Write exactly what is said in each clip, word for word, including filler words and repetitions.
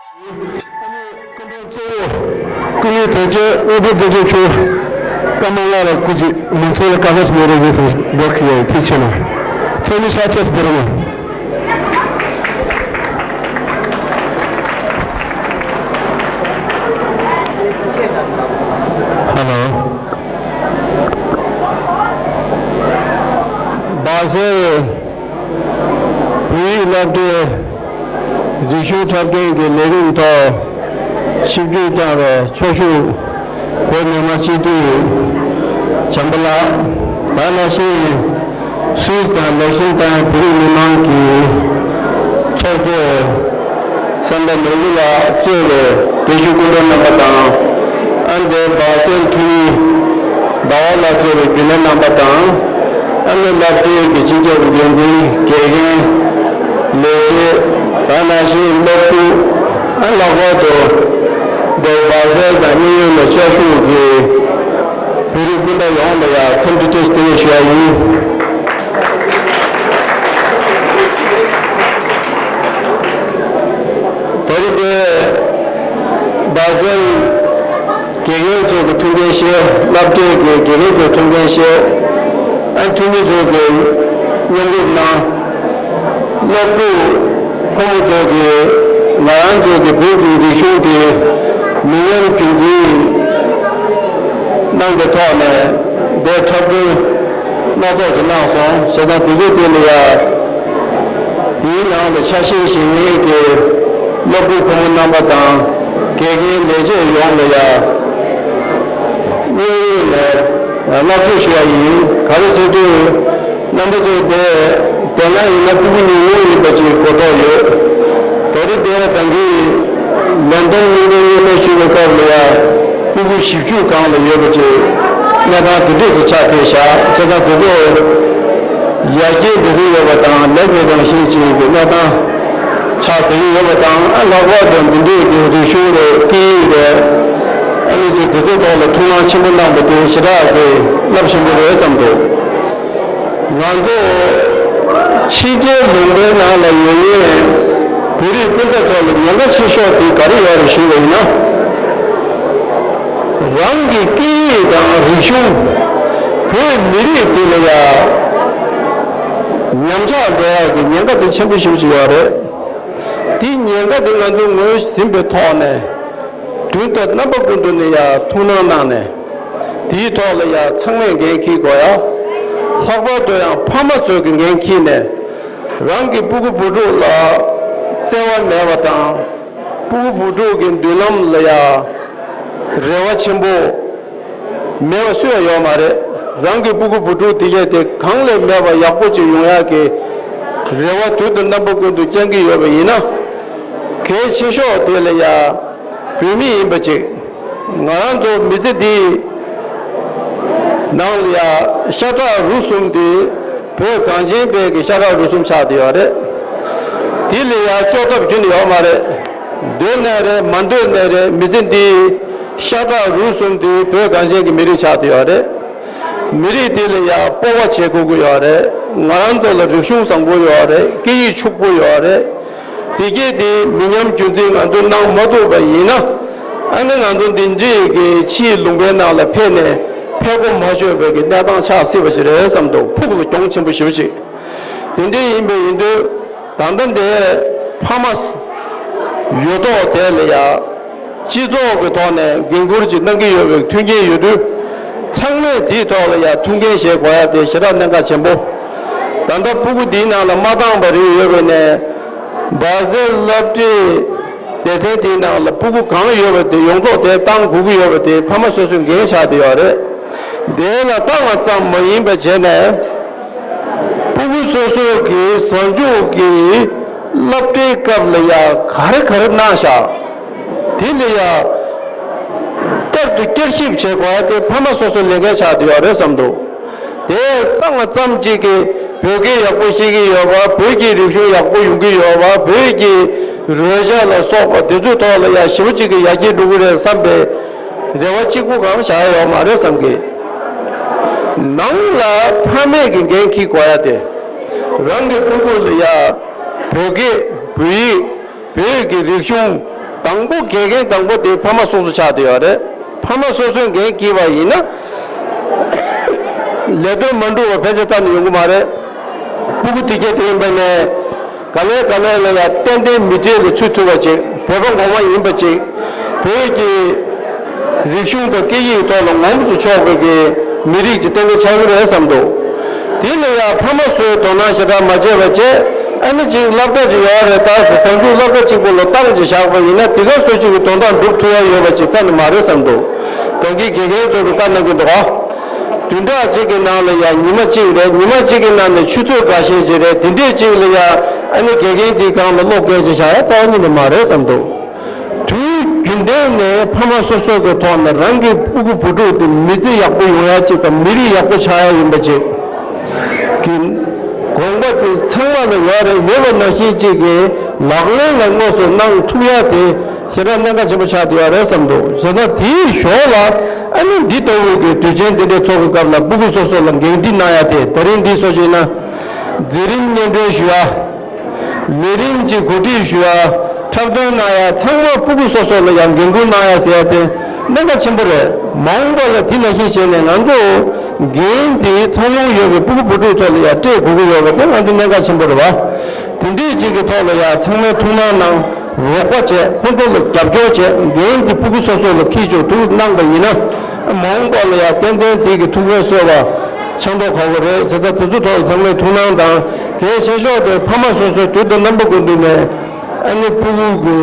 ཨ་ནི་སྐུ་མགྲོན་གཙོ་བོ་སྐུ་ངོ་དོན་གཅོད་དབུ་དུམ་དོན་གཅོད་མཆོག་ཀརྨ་ལགས་ལ་སྐུ་མཁྱེན་མི་ཚེ་ལ་དཀའ་ལས་མི་རེ་བས་འབོད་ཀྱི་ཡོད། ཐུགས་རྗེ་ཆེ་གནང་། ཚོགས་མི་ཤར་ཆེས་སུ་བསྡུ་རུང་། ཧ་ལོ། སྦ་སེལ་བོད་ཡིག་སློབ་གྲྭའི་རིག་གཞུང་འཁྲབ་སྟོན་གྱི་ལས་རིམ་ཐོག་ཞིབ་འཇུག་བསྐྱངས་པའི་ཚོགས་ཞུགས་བོད་མི་མང་སྤྱི་འཐུས་བྱམས་པ་ལགས། ད་ནང་བཞིན་སུད་སི་དང་ལེག་ཤིང་ཏན་བོད་རིགས་མི་མང་གི་ཚོགས་གཙོ་སེམས་པ་ནོར་བུ་ལགས་གཙོས་པའི་བོད་ཀྱི་སྐུ་མགྲོན་རྣམ་པ་དང་། ཨ་ནི་སྦ་སེལ་འཐུས་མི་ཟླ་བ་ལགས་གཙོས་པའི་རྒྱུན་ལས་རྣམ་པ་དང་། ཨ་ནི་སློབ་གྲྭའི་གི་སྤྱི་ཁྱབ་འགན་འཛིན། དགེ་རྒན། ལས་བྱེད། ད་ནང་བཞིན་སློབ་ཕྲུག་ཨ་ལྷག་པར་དུ་འདིར་སྦ་སེལ་དང་གཡས་གཡོན་ལ་བཅའ་བཞུགས་ཀྱི་བོད་རིགས་སྤུན་ཟླ་ཡོངས་ལ་ཡང་འཚམས་འདྲི་བཀྲ་ཤིས་བདེ་ལེགས་ཞུ་ཡ་ཡིན། ད་རེས་འདིར་སྦ་སེལ་དགེ་རྒན་ཚོ་གི་ཐུགས་འགན་བཞེས། སློབ་གྲྭའི་གི་དགེ་རྒན་ཚོ་ཐུགས་འགན་བཞེས། ཨ་འཐུས་མི་ཚོ་གི་མཉམ་རུབ་གནང་། སློབ་ཕྲུག་ཕོ་མོ་ཚོ་གི་ང་རང་ཚོ་གི་བོད་ཀྱི་རིག་གཞུང་དེ་མི་ཉམས་རྒྱུན་འཛིན་གནང་གི་ཐོག་ནས་འདིར་འཁྲབ་སྟོན་སྣ་ཚོགས་ཤིག་གནང་སོང་། བྱས་ཙང་དེ་ཚོ་དེ་ལ་ཡ། དེའི་ནང་ལ་ཆ་ཤས་བཞེས་མཁན་གྱི་སློབ་ཕྲུག་ཕོ་མོ་རྣམ་པ་དང་། དགེ་རྒན་ལས་བྱེད་ཡོངས་ལ་ཡ་སྙིང་དབུས་ནས་བསྔགས་བརྗོད་ཞུ་བ་ཡིན། ག་རེ་ཟེར་དུས་རྣམ་པ་ཚོ་དེ་དེ་སྔ་ཡིན་ན་སྤུ་གུ་ཉུང་ཉུང་ཡིན་པ་ཅིག་གོ་རྟོགས་ཡོད། ད་རེས་དེ་ད་གིན་ལན་ཏན་གླིང་གི་སྙན་སེང་ཞུ་བའི་སྐབས་ལ་ཡ། སྤུ་གུ་བཞི་བཅུ་སྒང་ལ་ཡོད་པ་ཅིག་གནས་སྟངས་དེ་འདྲས་ཀྱི་ཆགས་བསྡད་བཞག་བྱས་ཙང་དེ་ཚོ་ཡར་རྒྱས་འགྲོ་གི་ཡོད་པ་དང་། ལེགས་པའི་རང་བཞིན་ཅན་གྱི་གནས་སྟངས་ཆགས་བསྡད་ཀྱི་ཡོད་པ་དང་། ཨ་ལྷག་པར་དུ་འདི་འདྲས་ཀྱི་རིག་གཞུང་རེད། སྐད་ཡིག་རེད། ཨ་ནི་ཅིག་དེ་ཚོ་ཐོག་ལ་ཐུགས་སྣང་ཆེན་པོ་གནང་པ་དེ་ཞེ་དྲག་གི་རླབས་ཆེན་པོ་རེད་བསམ་འདུག་ང་ཚོ་ཕྱི་རྒྱལ་ལུང་པའི་ནང་ལ་ཡོད་མཁན་བོད་རིགས་སྤུན་ཟླ་ཚོ་ལ་ཉེན་ཁ་ཆེ་ཤོས་དེ་ག་རེ་ཡོད་རེད་ཞུས་པ་ཡིན་ན། རང་གི་སྐད་ཡིག་དང་རིག་གཞུང་། བོད་མི་རིགས་འདི་ལ་ཡ་ཉམས་ཆག་འགྲོ་ཡག་གི་ཉེན་ཁ་དེ་ཆེན་པོ་ཞེ་པོ་ཅིག་ཡོད་རེད། དེ་ཉེན་ཁ་དེ་ང་ཚོས་ངོས་ཟིན་པའི་ཐོག་ནས། དུས་དང་རྣམ་པ་ཀུན་ཏུ་ནས་ཡ་ཐུགས་སྣང་གནང་ནས། དེའི་ཐོག་ལ་ཡ་ཚང་མས་འགན་འཁྱེར་དགོས་ཡ། ལྷག་པར་དུ་ཡང་ཕ་མ་ཚོས་ཀྱི་འགན་འཁྱེར་ནས། རང་གི་སྤུ་གུ་བུ་ཕྲུག་ལ་བརྩེ་བ་མེད་པ་དང་། སྤུ་གུ་བུ་ཕྲུག་གི་མདུན་ལམ་ལ་ཡ་རེ་བ་ཆེན་པོ་མེད་པ་སུ་ཡང་ཡོད་མ་རེད། རང་གི་སྤུ་གུ་བུ་ཕྲུག་དེ་གས་དེ་གང་ལས་མེད་པ་ཡག་པོ་ཅིག་ཡོང་ཡག་གི་རེ་བ་དུས་དང་རྣམ་པ་ཀུན་ཏུ་བཅང་གི་ཡོད་པ་ཡིན་ན། གལ་ཆེ་ཤོས་དེ་ལ་ཡ་བོད་མི་ཡིན་པ་ཅིག་ང་རང་ཚོ་མི་ཚེ་འདི་ནང་ལ་ཡ་ཤ་ཁྲག་རུས་གསུམ་དེ་བོད་གངས་ཅན་པའི་གི་ཤ་ཁྲག་རུས་གསུམ་ཆགས་བསྡད་ཡོད་རེད། དེ་ལ་ཡ་གཅོག་ཐབས་རྒྱུན་ཡོད་མ་རེད། འདོད་ནའི་རེད། མ་འདོད་ནའི་རེད། མི་ཚེ་འདི་ཤ་ཁྲག་རུས་གསུམ་དེ་བོད་གངས་ཅན་གྱི་མི་རིགས་ཆགས་བསྡད་ཡོད་རེད། མི་རིགས་དེ་ལ་ཡ་སྤོབས་པ་བྱེད་དགོས་ཀྱི་ཡོད་རེད། ང་རང་ཚོ་ལ་རིག་གཞུང་བཟང་པོ་ཡོད་རེད། སྐད་ཡིག་ཕྱུག་པོ་ཡོད་རེད། དེ་གས་དེ་མི་ཉམས་རྒྱུན་འཛིན་ང་ཚོས་གནང་མ་ཐུབ་པ་ཡིན་ན། ཨ་ནི་ང་ཚོ་འདི་འདྲའི་གི་ཕྱིའི་ལུང་པའི་ནང་ལ་ཕེབས་ནས་ཕེབས་སྒོ་མ་ཆོད་པའི་གི་གནས་སྟངས་ཆགས་སྲིད་པ་ཞིག་རེད་བསམ་འདུག་ཕུགས་ལ་གྱོང་ཆེན་པོ་ཞེ་པོ་ཅིག་དེ་འདྲ་ཡིན་པ་ཡིན་དུས། ད་ལྟ་འདི་ཕ་མ་ཡོད་ཐོག་དེ་ལ་ཡ་སྤྱི་ཚོགས་ཀྱི་ཐོག་ནས་འགན་འཁུར་ཅིག་གནང་གི་ཡོད་པའི་མཐུན་རྐྱེན་ཡོད་དུས། ཚང་མས་དེའི་ཐོག་ལ་ཡ་ཐུགས་འགན་བཞེས་དགོས་ཡ་དེ་ཞེ་དྲག་གནད་འགག་ཆེན་པོ། ད་ལྟ་སྤུ་གུ་འདིའི་ནང་ལ་མ་བཏང་བ་རིགས་ཡོད་པ་ནས། སྦ་སེལ་སློབ་གྲྭའི་སྡེ་ཚན་དེའི་ནང་ལ་སྤུ་གུ་གང་ཡོད་པ་དེ་ཡོངས་རྫོགས་དེ་བཏང་དགོས་ཀྱི་ཡོད་པ་དེ་ཕ་མ་སོ་སོའི་འགན་ཆགས་བསྡད་ཡོད་རེད། དེ་ལ་ལྟ་བ་ཙམ་མ་ཡིན་པ་བྱས་ནས། སྤུ་གུ་སོ་སོ་གི་གཟའ་མཇུག་གི་སློབ་གྲྭའི་སྐབས་ལ་ཡ་ག་རེ་ག་རེ་གནང་བཞག་དེ་ལ་ཡ་བསྐྱར་དུ་བསྐྱར་ཞིབ་བྱེད་དགོས་ཡ་དེ་ཕ་མ་སོ་སོའི་ལས་འགན་ཆགས་བསྡད་ཡོད་རེད་བསམ་འདུག་དེ་ལྟ་བ་ཙམ་གཅིག་གིས་བོད་སྐད་ཡག་པོ་ཤེས་ཀྱི་ཡོད་པ། བོད་ཀྱི་རིག་གཞུང་ཡག་པོ་ཡོང་གི་ཡོད་པ། བོད་ཀྱི་རོལ་ཆ་ལ་སོགས་པ་དེ་ཚོའི་ཐོག་ལ་ཡ་ཞེ་པོ་ཅིག་གི་ཡར་རྒྱས་འགྲོ་གི་རེད་བསམ་པའི་རེ་བ་གཅིག་པུ་གང་བཞག་ཡ་ཡོད་མ་རེད་བསམ་གི། ནང་ལ་ཕ་མས་ཀྱི་འགན་འཁྱེར་དགོས་ཡ་དེ། རང་གི་སྤུ་གུ་ལ་ཡ་བོད་སྐད། བོད་ཡིག་བོད་ཀྱི་རིག་གཞུང་ དང་པོ་དགེ་རྒན་དང་པོ་དེ་ཕ་མ་སོ་སོ་ཆགས་བསྡད་ཡོད་རེད། ཕ་མ་སོ་སོས་འགན་འཁྱེར་བ་ཡིན་ན། ལས་དོན་མ་འགྲུབ་པ་ཕལ་ཆེར་རྩ་ནས་ཡོང་གི་མ་རེད། སྤུ་གུ་དེ་གྱད་དེ་ཡིན་པ་ནས། ག་ལེ་ག་ལེ་ལ་ཡ་ཏན་ཏན་མི་གྲལ་ལ་ཚུད་ཐུབ་པ་ཅིག་བོད་པ་ངོ་མ་ཡིན་པ་ཅིག་བོད་ཀྱི་རིག་གཞུང་དང་སྐད་ཡིག་ཐོག་ལ་ངོམས་སུ་ཆོག་པའི་གི་མི་རིགས་ཀྱི་ཏན་ཏན་ཆགས་ཀྱི་རེད་བསམ་འདུག་དེ་ལ་ཡ་ཕ་མ་ཚོས་དོ་སྣང་ཞེ་དྲག་མ་བྱས་པ་བྱས། ཨ་ནི་ཅིག་སློབ་གྲྭ་ཅིག་ཡོད་རེད། ད་ཟེར་ཟམ་ཆུང་སློབ་གྲྭ་གཅིག་པོ་ལ་བཏང་ཅིག་བཞག་པ་ཡིན་ན། དེ་ག་སོ་ཅིག་གི་དོན་དག་འགྲུབ་ཐུབ་ཡ་ཡོད་པ་ཅིག་རྩ་ནས་མ་རེད་བསམ་འདུག་ད་གིན་དགེ་རྒན་ཚོ་གི་བཀའ་གནང་གི་འདུག་ཨ། བདུན་ཕྲག་གཅིག་གི་ནང་ལ་ཡ་ཉི་མ་གཅིག་རེད། ཉི་མ་གཅིག་གི་ནང་ནས་ཆུ་ཚོད་འགའ་ཤས་ཅིག་རེད། དེ་འདྲས་ཅིག་ལ་ཡ་ཨ་ནི་དགེ་རྒན་དེའི་སྒང་ལ་སློབ་དགོས་ཅེས་བྱ་ཡ་རྩ་བ་ཉིད་ནས་མ་རེད་བསམ་འདུག་དུས་རྒྱུན་ལྡན་ནས་ཕ་མ་སོ་སོ་གི་ཐོག་ནས་རང་གི་སྤུ་གུ་བུ་ཕྲུག་དེ་མི་ཚེ་ཡག་པོ་ཡོང་ཡ་ཅིག་དང་མི་རིགས་ཡག་པོ་ཆགས་ཡ་ཡིན་པ་ཅིག་གི་དགོངས་པ་དེ་ཚང་མ་ལ་ཡོད་རེད། ཡོད་པ་ནང་བཞིན་ཅིག་གི་ལག་ལེན་ལ་དངོས་སུ་གནང་ཐུབ་ཡ་དེ་ཞེ་དྲག་གནད་འགག་ཆེན་པོ་ཆགས་བསྡད་ཡོད་རེད་བསམ་འདུག་བྱས་ཙང་དེའི་ཞོར་ལ་ཨ་ནི་འདི་ལྟ་བུ་གི་དུས་ཆེན་དེ་འདྲའི་ཚོགས་ཀྱི་སྐབས་ལ་སྤུ་གུ་སོ་སོ་ལ་འགན་འཁྲི་གནང་ཡ་དེ། ད་རིང་འདི་སོ་བྱས་ན་མཛད་རིམ་སྙན་སྒྲོན་ཞུ་ཡ། ལས་རིམ་གྱི་གོ་སྒྲིག་ཞུ་ཡ། འཁྲབ་སྟོན་གནང་ཡ། ཚང་མ་སྤུ་གུ་སོ་སོ་ལ་ཡང་འགན་ཁུར་གནང་ཡ་ཟེར་ཡ་དེ་གནད་འགག་ཆེན་པོ་རེད། མ་འོངས་པ་ལ་དེ་ནང་བཞིན་བྱས་ནས་ང་ཚོ་འགན་དེ་འཚར་ལོངས་ཡོད་པའི་སྤུ་གུ་བུ་ཕྲུག་ཚོ་ལ་ཡང་སྤྲད་དགོས་ཀྱི་ཡོད་པ་དེ་ང་ཚོ་གནད་འགག་ཆེན་པོ་རེད་བ། དེ་འདྲའི་ཅིག་གི་ཐོག་ལ་ཡང་ཚང་མས་ཐུགས་སྣང་གནང་། རོགས་པ་བྱས། ཁོང་ཚོ་ལ་རྒྱབ་སྐྱོར་བྱས། འགན་དེ་སྤུ་གུ་སོ་སོ་ལ་འཁྱེར་ཆོག་ཐུགས་གནང་པ་ཡིན་ན། མ་འོངས་པ་ལ་ཡང་ཏན་ཏན་དེ་གི་ཐུགས་ཕན་གསོས་པ་ཆགས་མདོག་ཁ་པོ་རེད། བྱས་ཙང་དེ་ཚོ་ཐོག་ལ་ཚང་མས་ཐུགས་སྣང་དང་། གལ་ཆེ་ཤོས་དེ་ཕ་མ་སོ་སོས་དུས་དང་རྣམ་པ་ཀུན་ཏུ་ནས་ཨ་ནི་སྤུ་གུ་གི་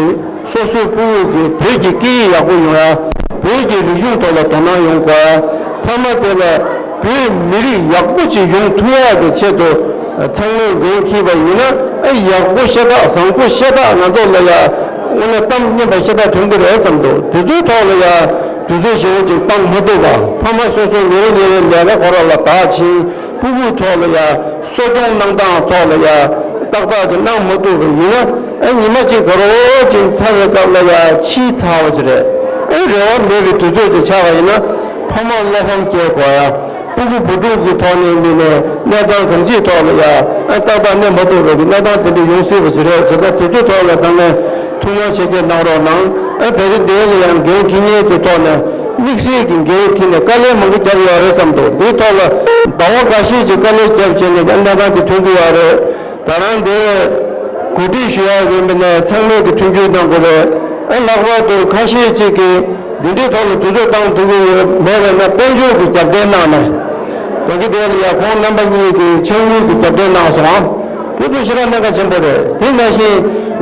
སོ་སོའི་སྤུ་གུ་གི་བོད་ཀྱི་སྐད་ཡིག་ཡག་པོ་ཡོང་ཡ། བོད་ཀྱི་རིག་གཞུང་ཐོག་ལ་དོ་སྣང་ཡོང་དགོས་ཡ། མཐའ་མ་དེ་ལ་བོད་མི་རིགས་ཡག་པོ་ཅིག་ཡོང་ཐུབ་ཡ་གི་ཆེད་དུ་ཚང་མས་འགན་འཁྱེར་བ་ཡིན་ན། ཨ་ཡག་པོ་ཤ་སྟག་བཟང་པོ་ཤ་སྟག་ང་ཚོ་ལ་ཡ་དངོས་གནས་གཏམ་སྙན་པ་ཤ་སྟག་ཐོན་གི་རེད་བསམ་འདུག་དེ་ཚོའི་ཐོག་ལ་ཡ་དུས་ཚོད་ཞེ་པོ་ཅིག་བཏང་མ་ཐུབ་པ། ཕ་མ་སོ་སོ་ཉེ་རེ་ཉེ་རེ་ལས་ཀ་ཁོ་རང་ལ་བདག་ཕྱིན། སྤུ་གུའི་ཐོག་ལ་ཡ་གསོ་སྐྱོང་གནང་སྟངས་ཐོག་ལ་ཡ་ཏག་ཏག་ཅིག་གནང་མ་ཐུབ་པ་ཡིན་ན། ཨ་ཉི་མ་གཅིག་དགའ་རོགས་ཅིག་ཚར་བའི་སྐབས་ལ་ཡ་ཕྱིས་ཚར་བ་ཅིག་རེད། ཨ་རེ་བ་མེད་པའི་དུས་ཚོད་ཅིག་ཆགས་པ་ཡིན་ན། ཕ་མ་བློ་ཕམ་སྐྱེ་དགོས་ཡ། སྤུ་གུ་བུ་ཕྲུག་གི་ཐོག་ནས་མིན་ནས་གནས་སྟངས་གང་ཅིའི་ཐོག་ལ་ཡ་ཨ་ཏག་ཏག་གནས་མ་ཐུབ་པའི་གི་གནས་སྟངས་དེ་འདྲ་ཡོང་སྲིད་པ་ཅིག་རེད། བྱས་ཙང་དེ་ཚོའི་ཐོག་ལ་ཚང་མས་ཐུགས་སྣང་ཆེ་བསྐྱེད་གནང་རོགས་གནང་། ཨ་ད་རེས་དེ་ལ་ཡང་འགན་འཁྱེར་མཁན་གྱི་ཐོག་ནས་དམིགས་བསལ་གྱི་འགན་འཁྱེར་ནས་དཀའ་ལས་མང་པོ་བརྒྱབ་ཡོད་རེད་བསམ་འདུག་དེའི་ཐོག་ལ་ཟླ་བ་འགའ་ཤས་ཀྱི་དཀའ་ལས་བརྒྱབ་བྱས་ནས་ཀྱང་གནས་སྟངས་དེ་ཐོན་གྱི་ཡོད་རེད། ད་རང་དེ་གོ་སྒྲིག་ཞུ་ཡག་ཡིན་པ་ནས་ཚང་མས་ཀྱི་མཐུན་འགྱུར་གནང་དགོས་རེད། ཨ་ལྷག་པར་དུ་ཁ་ཤས་ཅིག་གིས་འདི་འདྲའི་ཐོག་ལ་དུས་ཚོད་བཏང་ཐུབ་ཀྱི་ཡོད་མེད་པས་ན། དཔལ་འབྱོར་གྱི་རྒྱབ་རྟེན་གནང་ནས། དོན་གྱི་དེ་ལ་ཡང་ཁོང་རྣམ་པ་གཉིས་ཀྱིས་ཕྱག་དངུལ་གྱི་རྒྱབ་རྟེན་གནང་སོང་། དེ་ཚོ་ཞེ་དྲག་གནད་འགག་ཆེན་པོ་རེད། དེ་ནང་བཞིན་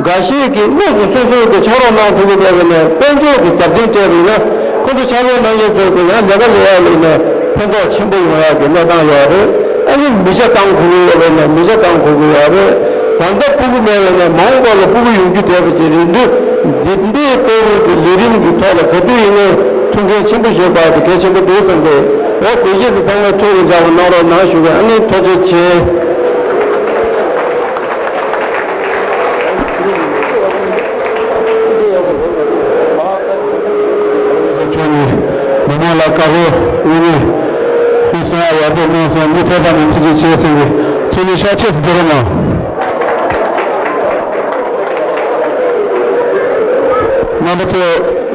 འགའ་ཤས་ཀྱིས་དངོས་སུ་སོ་སོའི་གི་ཕྱག་རོགས་གནང་ཐུབ་ཀྱི་མེད་པས་ན། དཔལ་འབྱོར་གྱི་རྒྱབ་རྟེན་སྤྲད་པ་ཡིན་ན། ཁོ་ཚོ་ཕྱག་རོགས་གནང་མཁན་ཚོ་གི་ཡང་ལས་ཀ་ལས་ཡག་ལས་ནས་ཕན་ཐོགས་ཆེན་པོ་ཡོང་ཡག་གི་གནས་སྟངས་ཡོད་རེད། ཨ་ནི་མི་ཆ་བཏང་དགོས་ཀྱི་ཡོད་པས་ན་མི་ཆ་བཏང་དགོས་ཀྱི་ཡོད་རེད། ད་ལྟ་སྤུ་གུ་མེད་པས་ན་མ་འོངས་པ་ལ་སྤུ་གུ་ཡོང་རྒྱུ་བསྡད་པ་ཅིག་རེད་འདུག་འདི་འདི་ལྟ་བུ་གི་ལས་རིམ་གྱི་ཐོག་ལ་ག་དུས་ཡིན་ནའི་མཐུན་རྐྱེན་ཆེན་པོ་ཞིག་དགོས་པ་དེ་གལ་ཆེན་པོ་འདུག་བསམ་གི། འོ་དེ་བཞིན་དུ་ཚང་མས་ཐུགས་ལ་འཇགས་པ་གནང་རོགས་གནང་ཞུ་གི། ཨ་ནི་ཐུགས་རྗེ་ཆེ། ཁྱོད་ནི་མི་མང་ལ་དཀར་པོ་དངོས་གནས་ཕུན་སུམ་ཡག་པོ་གནང་སོང་། མི་ཐད་པ་ནས་ཐུགས་རྗེ་ཆེ་ཟེར་བའི་ཚུལ་ནས་ཤ་ཆེས་སུ་བསྡུ་རོགས་གནང་། རྣམ་པ་ཚོ་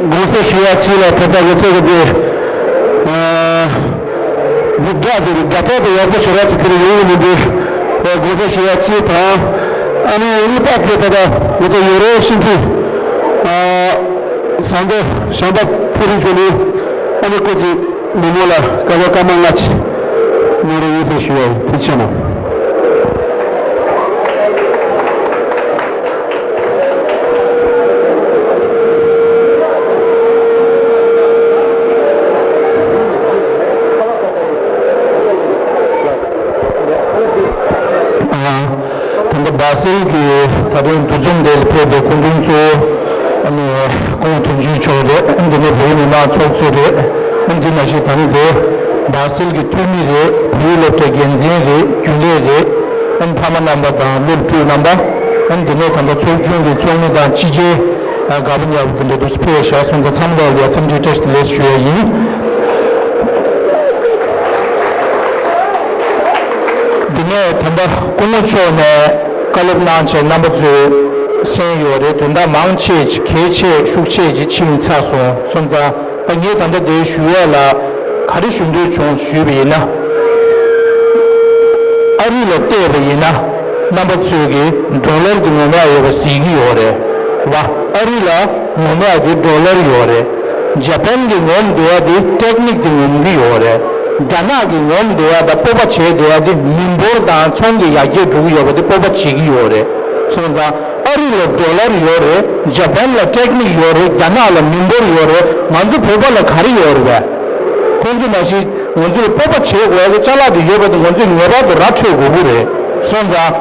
དགོངས་སེལ་ཞུ་ཡག་གཅིག་ལ། ད་ལྟ་ང་ཚོ་གི་འདི་ཨ་འདི་དགྲ་དེ་དགྲ་ཐོག་ཏུ་ཡག་པོ་བྱེད་རོགས་ཅིག་དེ་ལ་ཡོང་གི་མི་འདུག་དགོངས་སེལ་ཞུ་ཡག་གཅིག་དང་། ཨ་ནི་གཉིས་པ་དེ་ད་ལྟ་ང་ཚོ་ཡོ་རོབ་ཤིང་ཐིག་ཨ་ཟངས་མདོག་བྱམས་པ་ཚེ་རིང་མཆོག་ནས་ཨ་ནི་སྐུ་མཁྱེན་མི་མང་ལ་དཀའ་བ་སྐར་མ་ལྔ་ཅིག་གནང་རོགས་ཡིན་ཟེར་ཞུ་ཡག་ཡིན། ཐུགས་རྗེ་ཆེ་གནང་། ད་ལྟ་སྦར་སེལ་གྱི་ད་ཐེངས་འདུ་འཛོམས་འདིར་ཕེབས་པའི་སྐུ་མགྲོན་གཙོ་བོ་ཨ་ནི་སྐུ་ངོ་དོན་གཅོད་མཆོག་རེད། འདི་ནས་བོད་མི་མང་ཚོགས་གཙོ་རེད། འདི་ནང་བཞིན་ད་ནི་དེ་སྦར་སེལ་གྱི་འཐུས་མི་རེད། བོད་ཡིག་སློབ་གྲྭའི་འགན་འཛིན་རེད། རྒྱུན་ལས་རེད། ཨ་ནི་ཕ་མ་རྣམ་པ་དང་སློབ་ཕྲུག་རྣམ་པ། ཨ་ནི་འདི་ནས་ད་ལྟ་ཚོགས་ཆུང་གི་ཚོགས་མི་དང་སྤྱི་ཁྱབ་དགའ་པོ་ཉེ་བོ་འདི་འདྲ་འདུག་སེ་ཕེབས་བཞག་སོང་ཙང་ཚང་མ་ལ་ཡ་འཚམས་འདྲི་བཀྲ་ཤིས་བདེ་ལེགས་ཞུ་ཡ་ཡིན། འདི་ནས་ད་ལྟ་སྐུ་ངོ་མཆོག་ནས་བཀའ་སློབ་གནང་བྱས་རྣམ་པ་ཚོའི་ གསན་ཡོད་རེད། དོན་དག་མང་ཆེ་གལ་ཆེ་ཤུགས་ཆེ་ཅིག་ཕྱིན་ཚར་སོང་། སོང་ཙང་ད་ངས་ད་ལྟ་དེ་ཞུ་ཡ་ལ་ག་རེ་ཞུ་འདོད་བྱུང་ཞུས་པ་ཡིན་ན། ཨ་རི་ལ་བལྟས་པ་ཡིན་ན་རྣམ་པ་ཚོས་ཀྱི་ཌོ་ལར་གྱི་ངོ་མ་ཡོད་པ་གཟིགས་ཀྱི་ཡོད་རེད་བ། ཨ་རི་ལ་ངོ་མ་གི་ཌོ་ལར་ཡོད་རེད། ཇ་པན་གྱི་ངོམ་བསྡད་ཡ་དེ་ཊེག་ནིག་དེ་ངོམ་གྱི་ཡོད་རེད། རྒྱ་ནག་གི་ངོམ་བསྡད་ཡ་དང་སྤོབས་པ་བྱས་བསྡད་ཡ་དེ་མི་འབོར་དང་ཚོང་གི་ཡར་རྒྱས་འགྲོ་གི་ཡོད་པ་དེ་སྤོབས་པ་བྱེད་ཀྱི་ཡོད་རེད། སོང་ཙང་ཨ་རི་ལ་ཌོ་ལར་ཡོད་རེད། ཇ་པན་ལ་ཊེག་ནིག་ཡོད་རེད། རྒྱ་ནག་ལ་མི་འབོར་ཡོད་རེད། ང་ཚོ་བོད་པ་ལ་ག་རེ་ཡོད་རེད་བས། ཁོང་ཚོ་ནང་བཞིན་ང་ཚོས་སྤོབས་པ་བྱེད་དགོས་ཡ་གི་ཅ་ལག་དེ་ཡོད་པ་དེ་ང་ཚོས་ངེས་པར་དུ་ར་འཕྲོད་དགོས་ཀྱི་རེད། སོང་ཙང་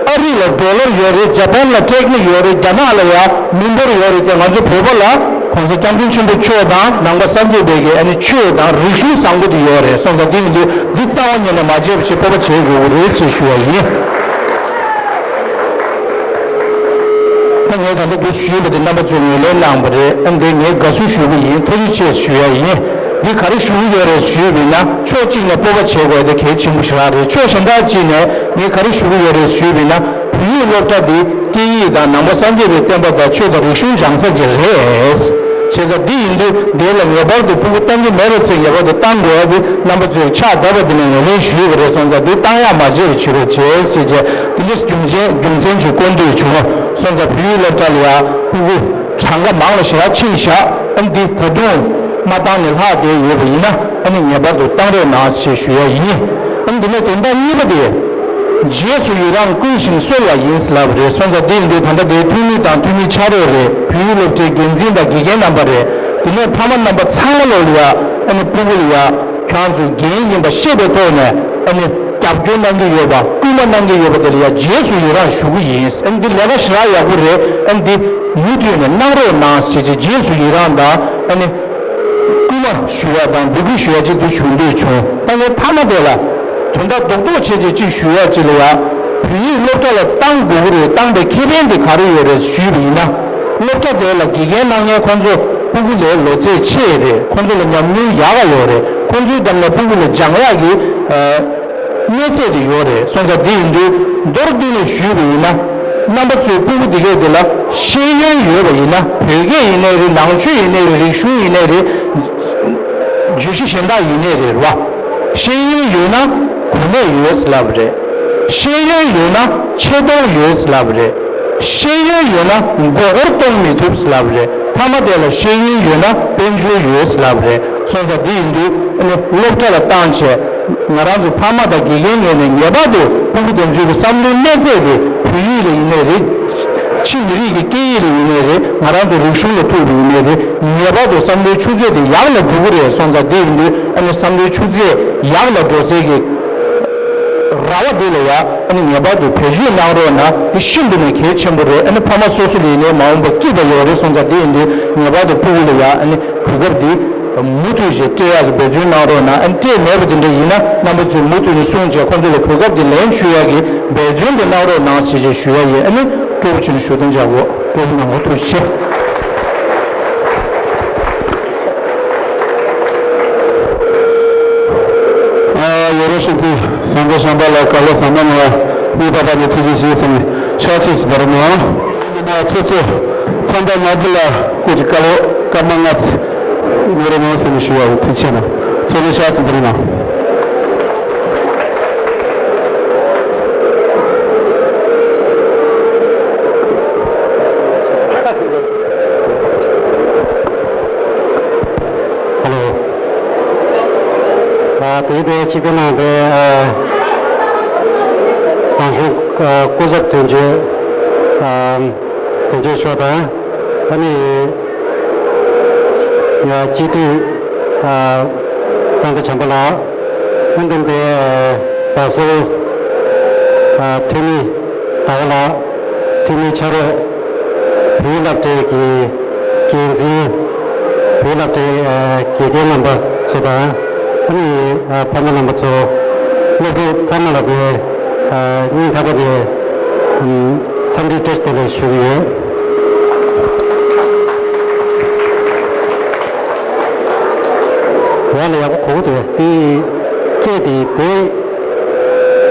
ཨ་རི་ལ་ཌོ་ལར་ཡོད་རེད། ཇ་པན་ལ་ཊེག་ནིག་ཡོད་རེད། རྒྱ་ནག་ལ་ཡ་མི་འབོར་ཡོད་རེད་དེ། ང་ཚོ་བོད་པ་ལ་༸གོང་ས་༸སྐྱབས་མགོན་ཆེན་པོ་མཆོག་དང་ནང་པ་སངས་རྒྱས་པའི་གི་ཨ་ནི་ཆོས་དང་རིག་གཞུང་བཟང་པོ་དེ་ཡོད་རེད། སོང་ཙང་དེ་ཡིན་དུས་འདི་རྩ་བ་ཉིད་ནས་མ་བརྗེད་པ་ཞིག་སྤོབས་པ་བྱེད་དགོས་ཀྱི་རེད་ཅེས་ཞུ་བ་ཡིན། ད་ངས་ད་ལྟ་འདི་ཞུས་པ་དེ་རྣམ་པ་ཚོས་ངོས་ལེན་གནང་བ་རེད། ཨ་འདི་ངས་དགའ་བསུ་ཞུ་གི་ཡིན། ཐུགས་རྗེ་ཆེ་ཞུ་ཡ་ཡིན། འདི་ག་རེ་ཞུ་གི་ཡོད་རེད་ཞུས་པ་ཡིན་ན། ཕྱོགས་གཅིག་ནས་སྤོབས་པ་བྱེད་དགོས་དེ་གལ་ཆེན་པོ་ཞེ་དྲག་རེད། ཕྱོགས་གཞན་དག་གཅིག་ནས་ངས་ག་རེ་ཞུ་གི་ཡོད་རེད་ཞུས་པ་ཡིན་ན། བོད་ཡིག་སློབ་གྲྭ་འདི་སྐད་ཡིག་དང་ནང་པ་སངས་རྒྱས་པའི་བསྟན་པ་དང་ཆོས་དང་རིག་གཞུང་སྦྱང་ས་ཅིག་རེད། བྱས་ཙང་འདི་ཡིན་དུས་འདི་ལ་ངེས་པར་དུ་ཕྲུ་གུ་བཏང་གི་མེད་པ་ཚོས་ངེས་པར་དུ་བཏང་དགོས་ཡ་དེ་རྣམ་པ་ཚོས་ཕྱག་བརྡབ་པ་འདི་ནས་ངོས་ལེན་ཞུས་པ་རེད། སོང་ཙང་འདི་བཏང་ཡག་མ་བརྗེད་པ་བྱེད་རོགས་བྱས་ཟེར་བྱས། དེ་འདྲའི་རྒྱུ་མཚན་རྒྱུ་མཚན་ཅིག་བསྐོང་འདོད་བྱུང་། སོང་ཙང་བོད་ཡིག་སློབ་གྲྭ་ལ་ཡ་ཕྲུ་གུ་གྲངས་ཀ་མང་ལ་ཞེ་དྲག་ཕྱིན་བཞག་ཨ་འདི་ད་དུང་མ་བཏང་ནས་ལྷག་བསྡད་ཡོད་པ་ཡིན་ན་ཨ་ནི་ངེས་པར་དུ་བཏང་རོགས་གནང་ཞེས་ཞུ་ཡ་ཡིན། ཨ་འདི་ནས་དོན་དག་གཉིས་པ་དེ། རྗེས་སུ་ཡི་རང་བསྐུལ་ཞིང་གསོལ་བ་ཡིན་ལབ་རེད། སོང་ཙང་དེ་ཡིན་དུས་ད་ལྟ་དེའི་འཐུས་མི་དང་འཐུས་མི་ཕྱག་རོགས་རེད། བོད་ཡིག་སློབ་གྲྭའི་འགན་འཛིན་དང་དགེ་རྒན་རྣམ་པ་རེད། དེ་ནས་ཕ་མ་རྣམ་པ་ཚང་མ་ལོ་ལ་ཡ་ཨ་ནི་ཕྲུ་གུ་ལ་ཡ་ཁྱོད་ཚོའི་འགན་ཡིན་པ་ཤེས་པའི་ཐོག་ནས་ཨ་ནི་རྒྱབ་སྐྱོར་གནང་གི་ཡོད་པ་སྐུལ་མ་གནང་གི་ཡོད་པ་དེ་ལ་ཡ་རྗེས་སུ་ཡི་རང་ཞུ་གི་ཡིན། ཨ་ནི་འདི་ལས་ཀ་ཞེ་དྲག་ཡག་པོ་རེད། ཨ་ནི་འདི་མུ་མཐུད་ནས་གནང་རོགས་གནང་ཞེས་བྱས་རྗེས་སུ་ཡི་རང་དང་ཨ་ནི། སྐུལ་མ་ཞུ་ཡ་དང་འབོད་སྐུལ་ཞུ་ཡ་གཅིག་ཏུ་ཞུ་འདོད་བྱུང་། ད་ངས་མཐའ་མ་དེ་ལ་དོན་དག་རྡོག་རྡོག་བྱས་བྱས་གཅིག་ཞུ་ཡ་གཅིག་ལ་ཡ། བོད་ཡིག་སློབ་གྲྭ་ལ་བཏང་དགོས་ཀྱི་རེད། བཏང་པའི་ཁེ་ཕན་དེ་ག་རེ་ཡོད་རེད་ཞུས་པ་ཡིན་ན། སློབ་གྲྭ་དེ་ལ་དགེ་རྒན་གནང་མཁན་ཁོང་ཚོ་སྤུ་གུ་ལས་ལོ་ཚད་ཆེ་རེད། ཁོང་ཚོ་ལ་ཉམས་མྱོང་ཡག་ག་ཡོད་རེད། ཁོང་ཚོའི་འགྲམ་ནས་སྤུ་གུ་ལ་སྦྱང་ཡག་གི་ཨ། གནས་ཚད་དེ་ཡོད་རེད། སོང་ཙང་དེ་ཡིན་དུས་མདོར་བསྡུས་ནས་ཞུས་པ་ཡིན་ན། རྣམ་པ་ཚོས་སྤུ་གུ་དེ་གས་དེ་ལ་ཤེས་ཡོན་ཡོད་པ་ཡིན་ན། བོད་སྐད་ཡིན་ནའི་རེད། ནང་ཆོས་ཡིན་ནའི་རེད། རིག་གཞུང་ཡིན་ནའི་རེད། བརྗོད་གཞི་གཞན་དག་ཡིན་ནའི་རེད་བ། ཤེས་ཡོན་ཡོད་ན་གོ་གནས་ཡོད་ལབ་རེད། ཤེས་ཡོན་ཡོད་ན་ཆེ་མཐོང་ཡོད་ལབ་རེད། ཤེས་ཡོན་ཡོད་ན་མགོ་སྐོར་གཏོང་མི་ཐུབ་ལབ་རེད། མཐའ་མ་དེ་ལ་ཤེས་ཡོན་ཡོད་ན་དཔལ་འབྱོར་ཡོད་ལབ་རེད། སོང་ཙང་དེ་ཡིན་དུས་ཨ་ནི་སློབ་གྲྭ་ལ་བཏང་བྱས། ང་རང་ཚོ་ཕ་མ་དང་དགེ་རྒན་ངོས་ནས་ངེས་པར་དུ་སྤུ་གུ་དེ་ཚོའི་གི་བསམ་བློའི་གནས་ཚད་དེ་བོད་ཡིག་ལ་ཡིན་ནའི་རེད། ཕྱི་མི་རིགས་ཀྱི་སྐད་ཡིག་ལ་ཡིན་ནའི་རེད། ང་རང་ཚོ་རིག་གཞུང་ལ་ཐུག་པ་ཡིན་ནའི་རེད། ངེས་པར་དུ་བསམ་བློའི་ཆུ་ཚད་དེ་ཡག་ལ་འགྲོ་གི་རེད། སོང་ཙང་དེ་ཡིན་དུས་ཨ་ནི་བསམ་བློའི་ཆུ་ཚད་ཡག་ལ་འགྲོ་སའི་གི་ར་བ་འདི་ལ་ཡ་ཨ་ནི་ངེས་པར་དུ་བེད་སྤྱོད་གནང་རོགས་གནང་། འདི་ཤིན་ཏུ་ནས་གལ་ཆེན་པོ་རེད། ཨ་ནི་ཕ་མ་སོ་སོ་ལ་ཡིན་ནའི་མ་འོངས་པ་སྐྱིད་པ་ཡོད་རེད། སོང་ཙང་དེ་ཡིན་དུས་ངེས་པར་དུ་ཕྲུ་གུ་ལ་ཡ་ཨ་ནི་གོ་སྐབས་འདི་མུ་མཐུད་བྱས་སྤྲད་ཡག་གི་འབད་བརྩོན་གནང་རོགས་གནང་། ཨ་ནི་སྤྲད་མེད་པ་དེ་འདྲ་ཡིན་ན་རྣམ་པ་ཚོས་མུ་མཐུད་ནས་གསུངས་བྱས་ཁོང་ཚོ་ལ་གོ་སྐབས་འདི་ལེན་ཆོག་ཡག་གི་འབད་བརྩོན་དེ་གནང་རོགས་གནང་ཞེས་བྱས་ཞུ་ཡ་ཡིན། ཨ་ནི་སྤྲོ་པོ་བྱས་ནས་ཞུ་དོན་བྱ་དགོས། སྤྲོ་པོ་གནང་དགོས། ཐུགས་རྗེ་ཆེ། ཨ། ཡོ་རོབ་ཤིན་ཏུ་སང་གོ་ཤམ་པ་ལ་བཀའ་སློབ་ཟབ་མོ་གནང་བ་སྙིང་ཐག་པ་ནས་ཐུགས་རྗེ་ཆེ་ཟེར་ནས་ཕྱག་ཕྱིད་ཅིག་དར་གནང་། ཚོགས་གཙོ་ཚང་པ་མ་བུ་ལ་སྐུ་མཁྱེན་བཀའ་སློབ་སྐར་མ་ལྔ་ཙམ་ཉན་རོགས་གནང་ཟེར་ནས་ཞུ་བ་ཡིན། ཐུགས་རྗེ་ཆེ་གནང་། ཚོགས་གཙོ་ཕྱག་ཕྱིད་དར་གནང་། ཧ་ལོ། ཨ། དེའི་ཐད་སྤྱི་འཐུས་རྣམ་པས། ཨ། རང་གཞུང་སྐུ་ཚབ་དོན་གཅོད། ཨ། དོན་གཅོད་མཆོག་དང་། ཨ་ནི་སྤྱི་འཐུས། ཨ། སངས་རྒྱས་བྱམས་པ་ལགས། ཨ། འདི་འདི། བ་སོ། ཨ། འཐུས་མི་ཟླ་བ་ལགས། འཐུས་མི་ཕྱག་རོགས། བོད་སློབ་གྲྭའི་གི་འགན་འཛིན། བོད་སློབ་གྲྭའི་ཨ་དགེ་རྒན་རྣམ་པ་ཚོ་དང་། ཨ་ནི་ཨ་ཕ་མ་རྣམ་པ་ཚོ། སློབ་ཕྲུག་ཚང་མ་ལ་ངས་ཨ་སྙིང་ཐག་པ་ནས་འཚམས་འདྲི་བཀྲ་ཤིས་བདེ་ལེགས་ཞུ་གི་ཡོད། ཡག་ལ་ཡག་པོ་གོ་གི་འདུག་དེ་སྐད་དེ་དེ་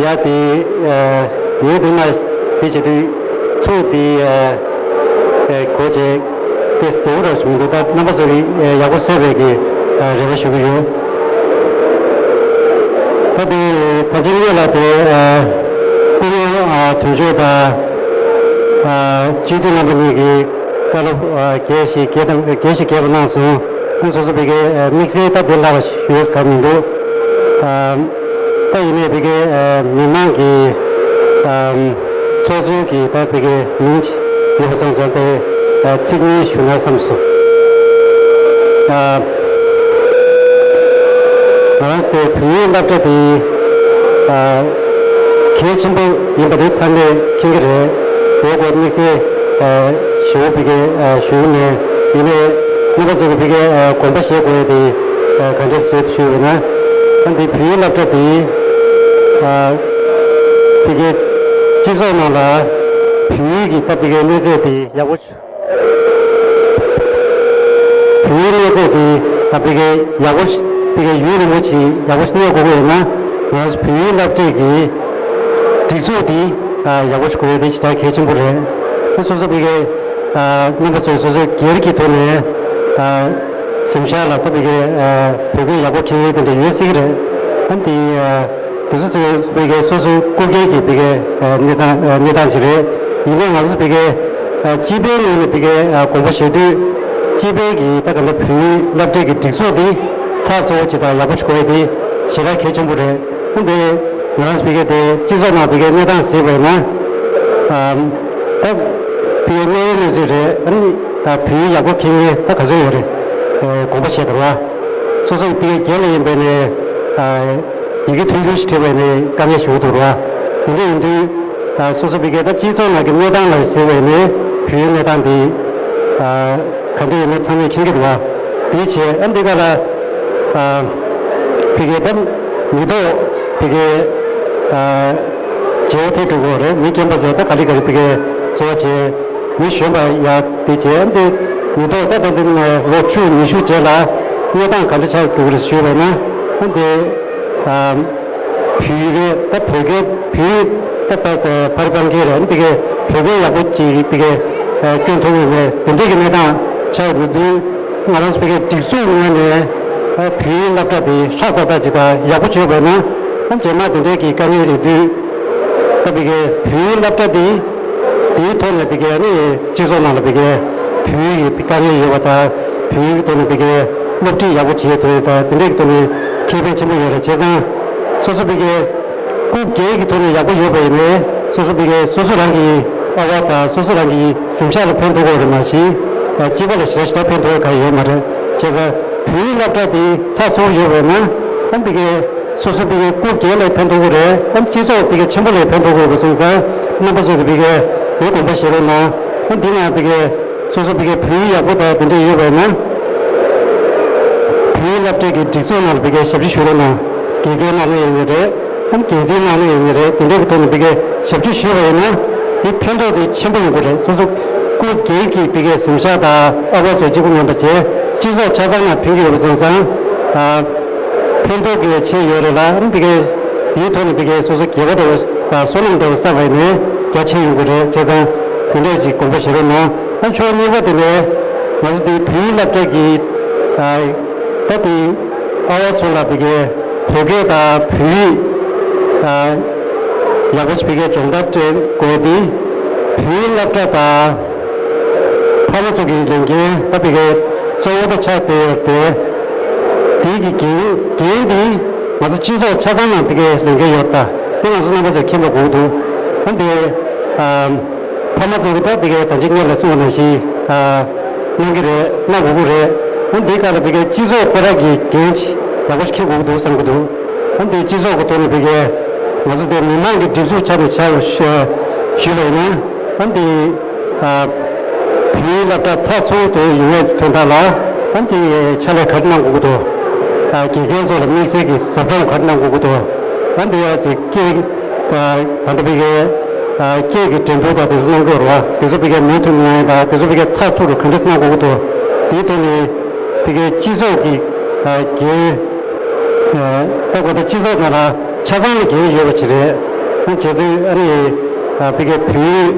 ཡ་དེ་ཨ་ཡོད་དུས་ན་དེ་བྱེད་དུས་ཚོགས་དེ་ཨ་ གོ་བྱས་ཏེ་བདེ་བོ་ར་བྱུང་འདུག་ད་རྣམ་པ་ཚོ་གི་ཡག་པོ་གསལ་བའི་གི་རེ་བ་ཞུ་གི་ཡོད། ད་དེ་ད་ཅི་སྔོན་ལ་དེ་སྐུ་ངོ་དོན་གཅོད་དང་སྤྱི་འཐུས་རྣམ་པ་གཉིས་ཀྱིས་བཀའ་སློབ་རྒྱས་ཤིག་རྒྱས་དང་རྒྱས་ཤིག་རྒྱས་པ་གནང་སོང་། ཨ་སོ་སོ་བི་གའི་དམིགས་བསལ་ད་དེ་ལ་ཞུ་ཡས་ག་མི་འདུག་ད་ཡིན་ནའི་བི་གའི་མི་མང་གི་ཚོགས་གཙོ་གི་ད་བི་གའི་མིང་ཡོད་པ་སོང་ཙང་དེ་ཚིག་གཉིས་ཞུ་ན་བསམ་སོང་། ང་རང་ཚོའི་བོད་ཡིག་སློབ་གྲྭ་དེ་གལ་ཆེན་པོ་ཡིན་པ་དེ་ཚང་མས་མཁྱེན་གྱི་རེད། དེའི་སྐོར་དམིགས་བསལ་ཞུ་བི་གའི་ཞུ་ནས་ཡིན་ནའི་རྣམ་པ་ཚོ་གི་བི་གའི་དགོངས་པ་བཞེས་དགོས་ཡ་དེ་ག་འདྲས་རེད་ཞུས་པ་ན། ད་འདི་བོད་ཡིག་སློབ་གྲྭ་དེ་བི་གའི་སྤྱི་ཚོགས་ནང་ལ་བོད་ཡིག་གི་ད་བི་གའི་གནས་ཚད་དེ་ཡག་པོ། བོད་ཡིག་གནས་ཚད་དེ་ད་བི་གའི་ཡག་པོ་ཞིག་བི་གའི་ཡུན་རིང་པོ་ཞིག་ཡག་པོ་ཞིག་གནས་དགོས་ཀྱི་ཡོད་ན། ང་ཚོ་བོད་ཡིག་སློབ་ཁྲིད་ཀྱི་སྒྲིག་འཛུགས་དེ་ཡག་པོ་ཞིག་དགོས་ཡ་དེ་ཞེ་དྲག་གལ་ཆེན་པོ་རེད། ད་སོ་སོ་བི་གའི་རྣམ་པ་ཚོས་སོ་སོའི་སྒེར་གྱི་ཐོག་ནས་གཟིམ་ཤག་ལ་ད་བི་གའི་བོད་སྐད་ཡག་པོ་མཁྱེན་ཡས་དེ་འདྲ་ཡོད་སྲིད་ཀྱི་རེད། ད་དེ། དེ་ཚོ་ཚོ་བི་གའི་སོ་སོའི་སྐུ་སྒེར་གྱི་བི་གའི་གནས་སྟངས་གནས་སྟངས་ཤིག་རེད། ཡིན་ནའི་ང་ཚོ་བི་གའི་སྤྱི་པའི་ངོས་ནས་བི་གའི་དགོངས་པ་བཞེས་དུས་སྤྱི་པའི་གི་ད་ག་ལ་བོད་ཡིག་སློབ་གྲྭའི་གི་སྒྲིག་འཛུགས་འདི་ཚགས་ཚུད་པོ་ཅིག་དང་ཡག་པོ་ཞིག་དགོས་ཡ་དེ་ཞེ་དྲག་གལ་ཆེན་པོ་རེད། ཨ་འདི་ང་རང་ཚོ་བི་གའི་དེ་སྤྱི་ཚོགས་ནང་བི་གའི་གནས་སྟངས་གཟིགས་པ་ཡིན་ན་ད་བི་གའི་གནས་ཡུལ་གནས་ཚུལ་རེད། ཨ་ནི་ད་བོད་ཡིག་ཡག་པོ་མཁྱེན་མཁན་ད་ག་ཚོད་ཡོད་རེད། དགོངས་པ་བཞེས་དང་བ་སོ་སོ་བི་གའི་སྒེར་ལ་ཡིན་པ་ནས། ཡི་གེ་ཐུང་ཐུང་ཞིག་བྲིས་པ་ནི་དཀའ་ངལ་ཞིག་འདུག་ར། དེ་འདྲ་ཡིན་དུས། སོ་སོ་བི་གའི་ད་སྤྱི་ཚོགས་ནང་གི་གནས་སྟངས་ལ་གཟིགས་པ་ནི་བོད་ཡིག་གནས་སྟངས་འདི་ག་འདྲ་ཡིན་ན་ཚང་མས་མཁྱེན་གྱི་འདུག་བ། དེའི་ཆེད་ཨ་འདི་ག་ལ་བི་གའི་ད་མི་ཐོག་བི་གའི་བརྗེ་བོ་ཐེབས་འགྲོ་གི་རེད། མི་རྒན་པ་ཚོ་ད་ག་ལེ་ག་ལེ་བི་གའི་གཙོ་བྱས་མི་གཞོན་པ་ཡག་དེ་བྱས་ཨ་འདི་མི་ཐོག་ད་ད་འདི་ནས་ལོ་བཅུ་ཉི་ཤུ་རྗེས་ལ་གནས་སྟངས་ག་འདྲ་ཆགས་འགྲོ་གི་རེད་ཞུས་པ་ན། ཨ་འདི། བོད་ཡིག་རེད་ད་བོད་སྐད་བོད་ཡིག་ད་ད་ཕར་སྤང་གི་རེད། འདི་གའི་བོད་སྐད་ཡག་པོ་ཅིག་འདི་གའི་སྐྱོན་ཐུབ་ཡོད་མེད་དེ་འདྲའི་གི་གནས་སྟངས་ཆགས་ཡོད་དུས་ང་རང་ཚོ་བོད་སྐད་སྒྲིག་འཛུགས་ངོས་ནས་ད་བོད་ཡིག་སློབ་གྲྭ་དེ་ཧྲག་ཏག་ཏག་ཅིག་དང་ཡག་པོ་བྱས་པ་ན་ཨ་རྗེས་མ་དེ་འདྲའི་གི་དཀའ་ངལ་ཡོད་དུས་ད་བོད་སྐད་བོད་ཡིག་སློབ་གྲྭ་དེ་དེའི་ཐོག་ནས་བོད་སྐད་ནི་སྤྱི་ཚོགས་ནང་ལ་བོད་སྐད་བོད་ཡིག་གི་དཀའ་ངལ་ཡོད་པ་དང་བོད་ཡིག་ཐོག་ནས་བོད་སྐད་སློབ་ཁྲིད་ཡག་པོ་བྱེད་ཐུབ་ཡོད་ད་དེ་འདྲའི་གི་ཐོག་ནས་ཁེ་ཕན་ཆེན་པོ་ཡོད་རེད། བྱས་ཙང་སོ་སོ་བོད་སྐད་སྐུ་སྒེར་གྱི་ཐོག་ནས་ཡག་པོ་ཡོད་པ་ཡིན་ནའི་སོ་སོ་བོད་སྐད་སོ་སོ་རང་གི་ཨ་ཝ་དང་སོ་སོ་རང་གི་གཟིམ་ཤག་ལ་ཕན་ཐོགས་ཀྱི་རེད་མ་གཞི་སྤྱི་པ་ལ་ཞེ་དྲག་ཞེ་དྲག་ཕན་ཐོགས་ཡ་གང་ཡོད་མ་རེད། བྱས་ཙང་བོད་ཡིག་སློབ་གྲྭ་དེ་ཚགས་ཚུད་པོ་ཡོད་པ་ཡིན་ན་ཨ་བོད་སྐད་སོ་སོ་བོད་སྐད་སྐུ་སྒེར་ལ་ཕན་ཐོགས་ཀྱི་རེད། ཨ་སྤྱི་ཚོགས་བོད་སྐད་ཆེན་པོ་ལ་ཕན་ཐོགས་ཀྱི་ཡོད་པ་སོང་ཙང་རྣམ་པ་ཚོ་གི་བོད་སྐད་བོད་དགོངས་པ་བཞེས་རོགས་གནང་། ཨ་འདི་ནང་བོད་སྐད་སོ་སོ་བོད་སྐད་བོད་ཡིག་ཡག་པོ་དང་དེ་འདྲས་ཡོད་པ་ཡིན་ན། བོད་ཡིག་སློབ་གྲྭའི་གི་སྒྲིག་འཛུགས་ནང་ལ་བོད་སྐད་ཞབས་ཕྱི་ཞུ་རོགས་གནང་། དགེ་རྒན་གནང་ནི་ཡིན་ནི་རེད། ཨ་འགན་འཛིན་གནང་ནི་ཡིན་ནི་རེད། དེ་འདྲས་ཀྱི་ཐོག་ནས་བོད་སྐད་ཞབས་ཕྱི་ཞུས་པ་ཡིན་ན། དེ་ཕན་ཐོགས་དེ་ཆེན་པོ་ཡོང་གི་རེད། སོ་སོ་སྐུ་སྒེར་གྱི་བོད་སྐད་གཟིམ་ཤག་དང་ཨ་ཕ་ཚོ་གཅིག་པུ་མིན་པ་བྱས་སྤྱི་ཚོགས་ཆ་ཚང་ལ་ཕན་གྱི་ཡོད་པ་སོང་ཙང་། ཕན་ཐོགས་ཀྱི་ཆེ་ཡོད་རེད་ལ། ཨ་བོད་སྐད་དེའི་ཐོག་ནས་བོད་སྐད་སོ་སོ་དགེ་བ་འདྲ་བོ་དང་བསོད་ནམས་འདྲ་བོ་བསགས་པ་ཡིན་ནའི་རྒྱ་ཆེ་ཡོང་གི་རེད། བྱས་ཙང་དེ་འདྲས་ཀྱི་དགོངས་པ་བཞེས་རོགས་གནང་། ཨ་ཕྱོགས་གཉིས་པ་དེ་ནས་ང་ཚོ་དེ་བོད་ཡིག་སློབ་གྲྭ་གི་ད་དེ་ཨ་ཕ་ཚོ་ལ་བོད་སྐད་བོད་སྐད་དང་བོད་ཡིག་ཡག་པོ་ཞིག་བོད་སྐད་སྦྱོང་བརྡར་སྤྲད་དགོས་དེ་བོད་ཡིག་སློབ་གྲྭ་དང་ཕ་མ་ཚོ་གི་ལས་འགན་ད་བོད་སྐད་གཙོ་བོ་ད་ཆགས་བསྡད་ཡོད་དེ། དེའི་གི་འགན་འགན་དེ་ང་ཚོ་སྤྱི་ཚོགས་ཆ་ཚང་ནང་བོད་སྐད་ལས་འགན་ཡོད་ད། དེ་ང་ཚོ་རྣམ་པ་ཚོས་མཁྱེན་པ་དགོས་འདུག་ཨ་འདི་ཕ་མ་ཚོ་གི་ད་བོད་སྐད་ད་ཅི་སྔོན་ལ་གསུངས་པ་ནང་བཞིན་གནང་གི་རེད། གནང་དགོས་ཀྱི་རེད། ཨ་འདི་ག་ལ་བོད་སྐད་སྤྱི་ཚོགས་ཁོ་རང་གི་འགན་ཡག་པོ་ཞིག་འཁྱེར་དགོས་ཀྱི་འདུག་བསམ་གྱི་འདུག་ཨ་འདི་སྤྱི་ཚོགས་ཀྱི་ཐོག་ནས་བོད་སྐད་ང་ཚོ་དེ་མི་མང་གི་སྒྲིག་འཛུགས་ཆ་ནས་ཆ་ཞུས་པ་ཡིན་ན་ཨ་འདི། བོད་ཡིག་སློབ་གྲྭ་ཚགས་ཚུད་དུ་ཡོང་བའི་དོན་དག་ལ་ཨ་ནི་དེ་ཕྱག་ལས་ག་རེ་གནང་དགོས་ཀྱི་འདུག་ཨ་དགེ་རྒན་ཚོ་ལ་དམིགས་བསལ་གྱི་ཟབ་སྦྱོང་ག་རེ་གནང་དགོས་ཀྱི་འདུག་ཨ་འདི་ཡ་ཚེ་སྐད་ད་ལྟ་བོད་སྐད་ཨ་སྐད་ཀྱི་འགྲན་བསྡུར་དང་དེ་ཚོ་གནང་གི་ཡོད་རེད་བ། དེ་ཚོ་བོད་སྐད་མུ་མཐུད་གནང་ཡ་དང་དེ་ཚོ་བོད་སྐད་ཚགས་ཚུད་དུ་ག་འདྲས་གནང་དགོས་ཀྱི་འདུག་དེའི་ཐོག་ནས་བོད་སྐད་སྤྱི་ཚོགས་ཀྱི་ཨ་འགན་ད་གོ་ད་སྤྱི་ཚོགས་ནང་ལ་ཆ་ཚང་ལ་འགན་ཡོད་པ་ཅིག་རེད། ཨ་བྱས་ཙང་ཨ་ནི་ཨ་བོད་སྐད་བོད་ཡིག་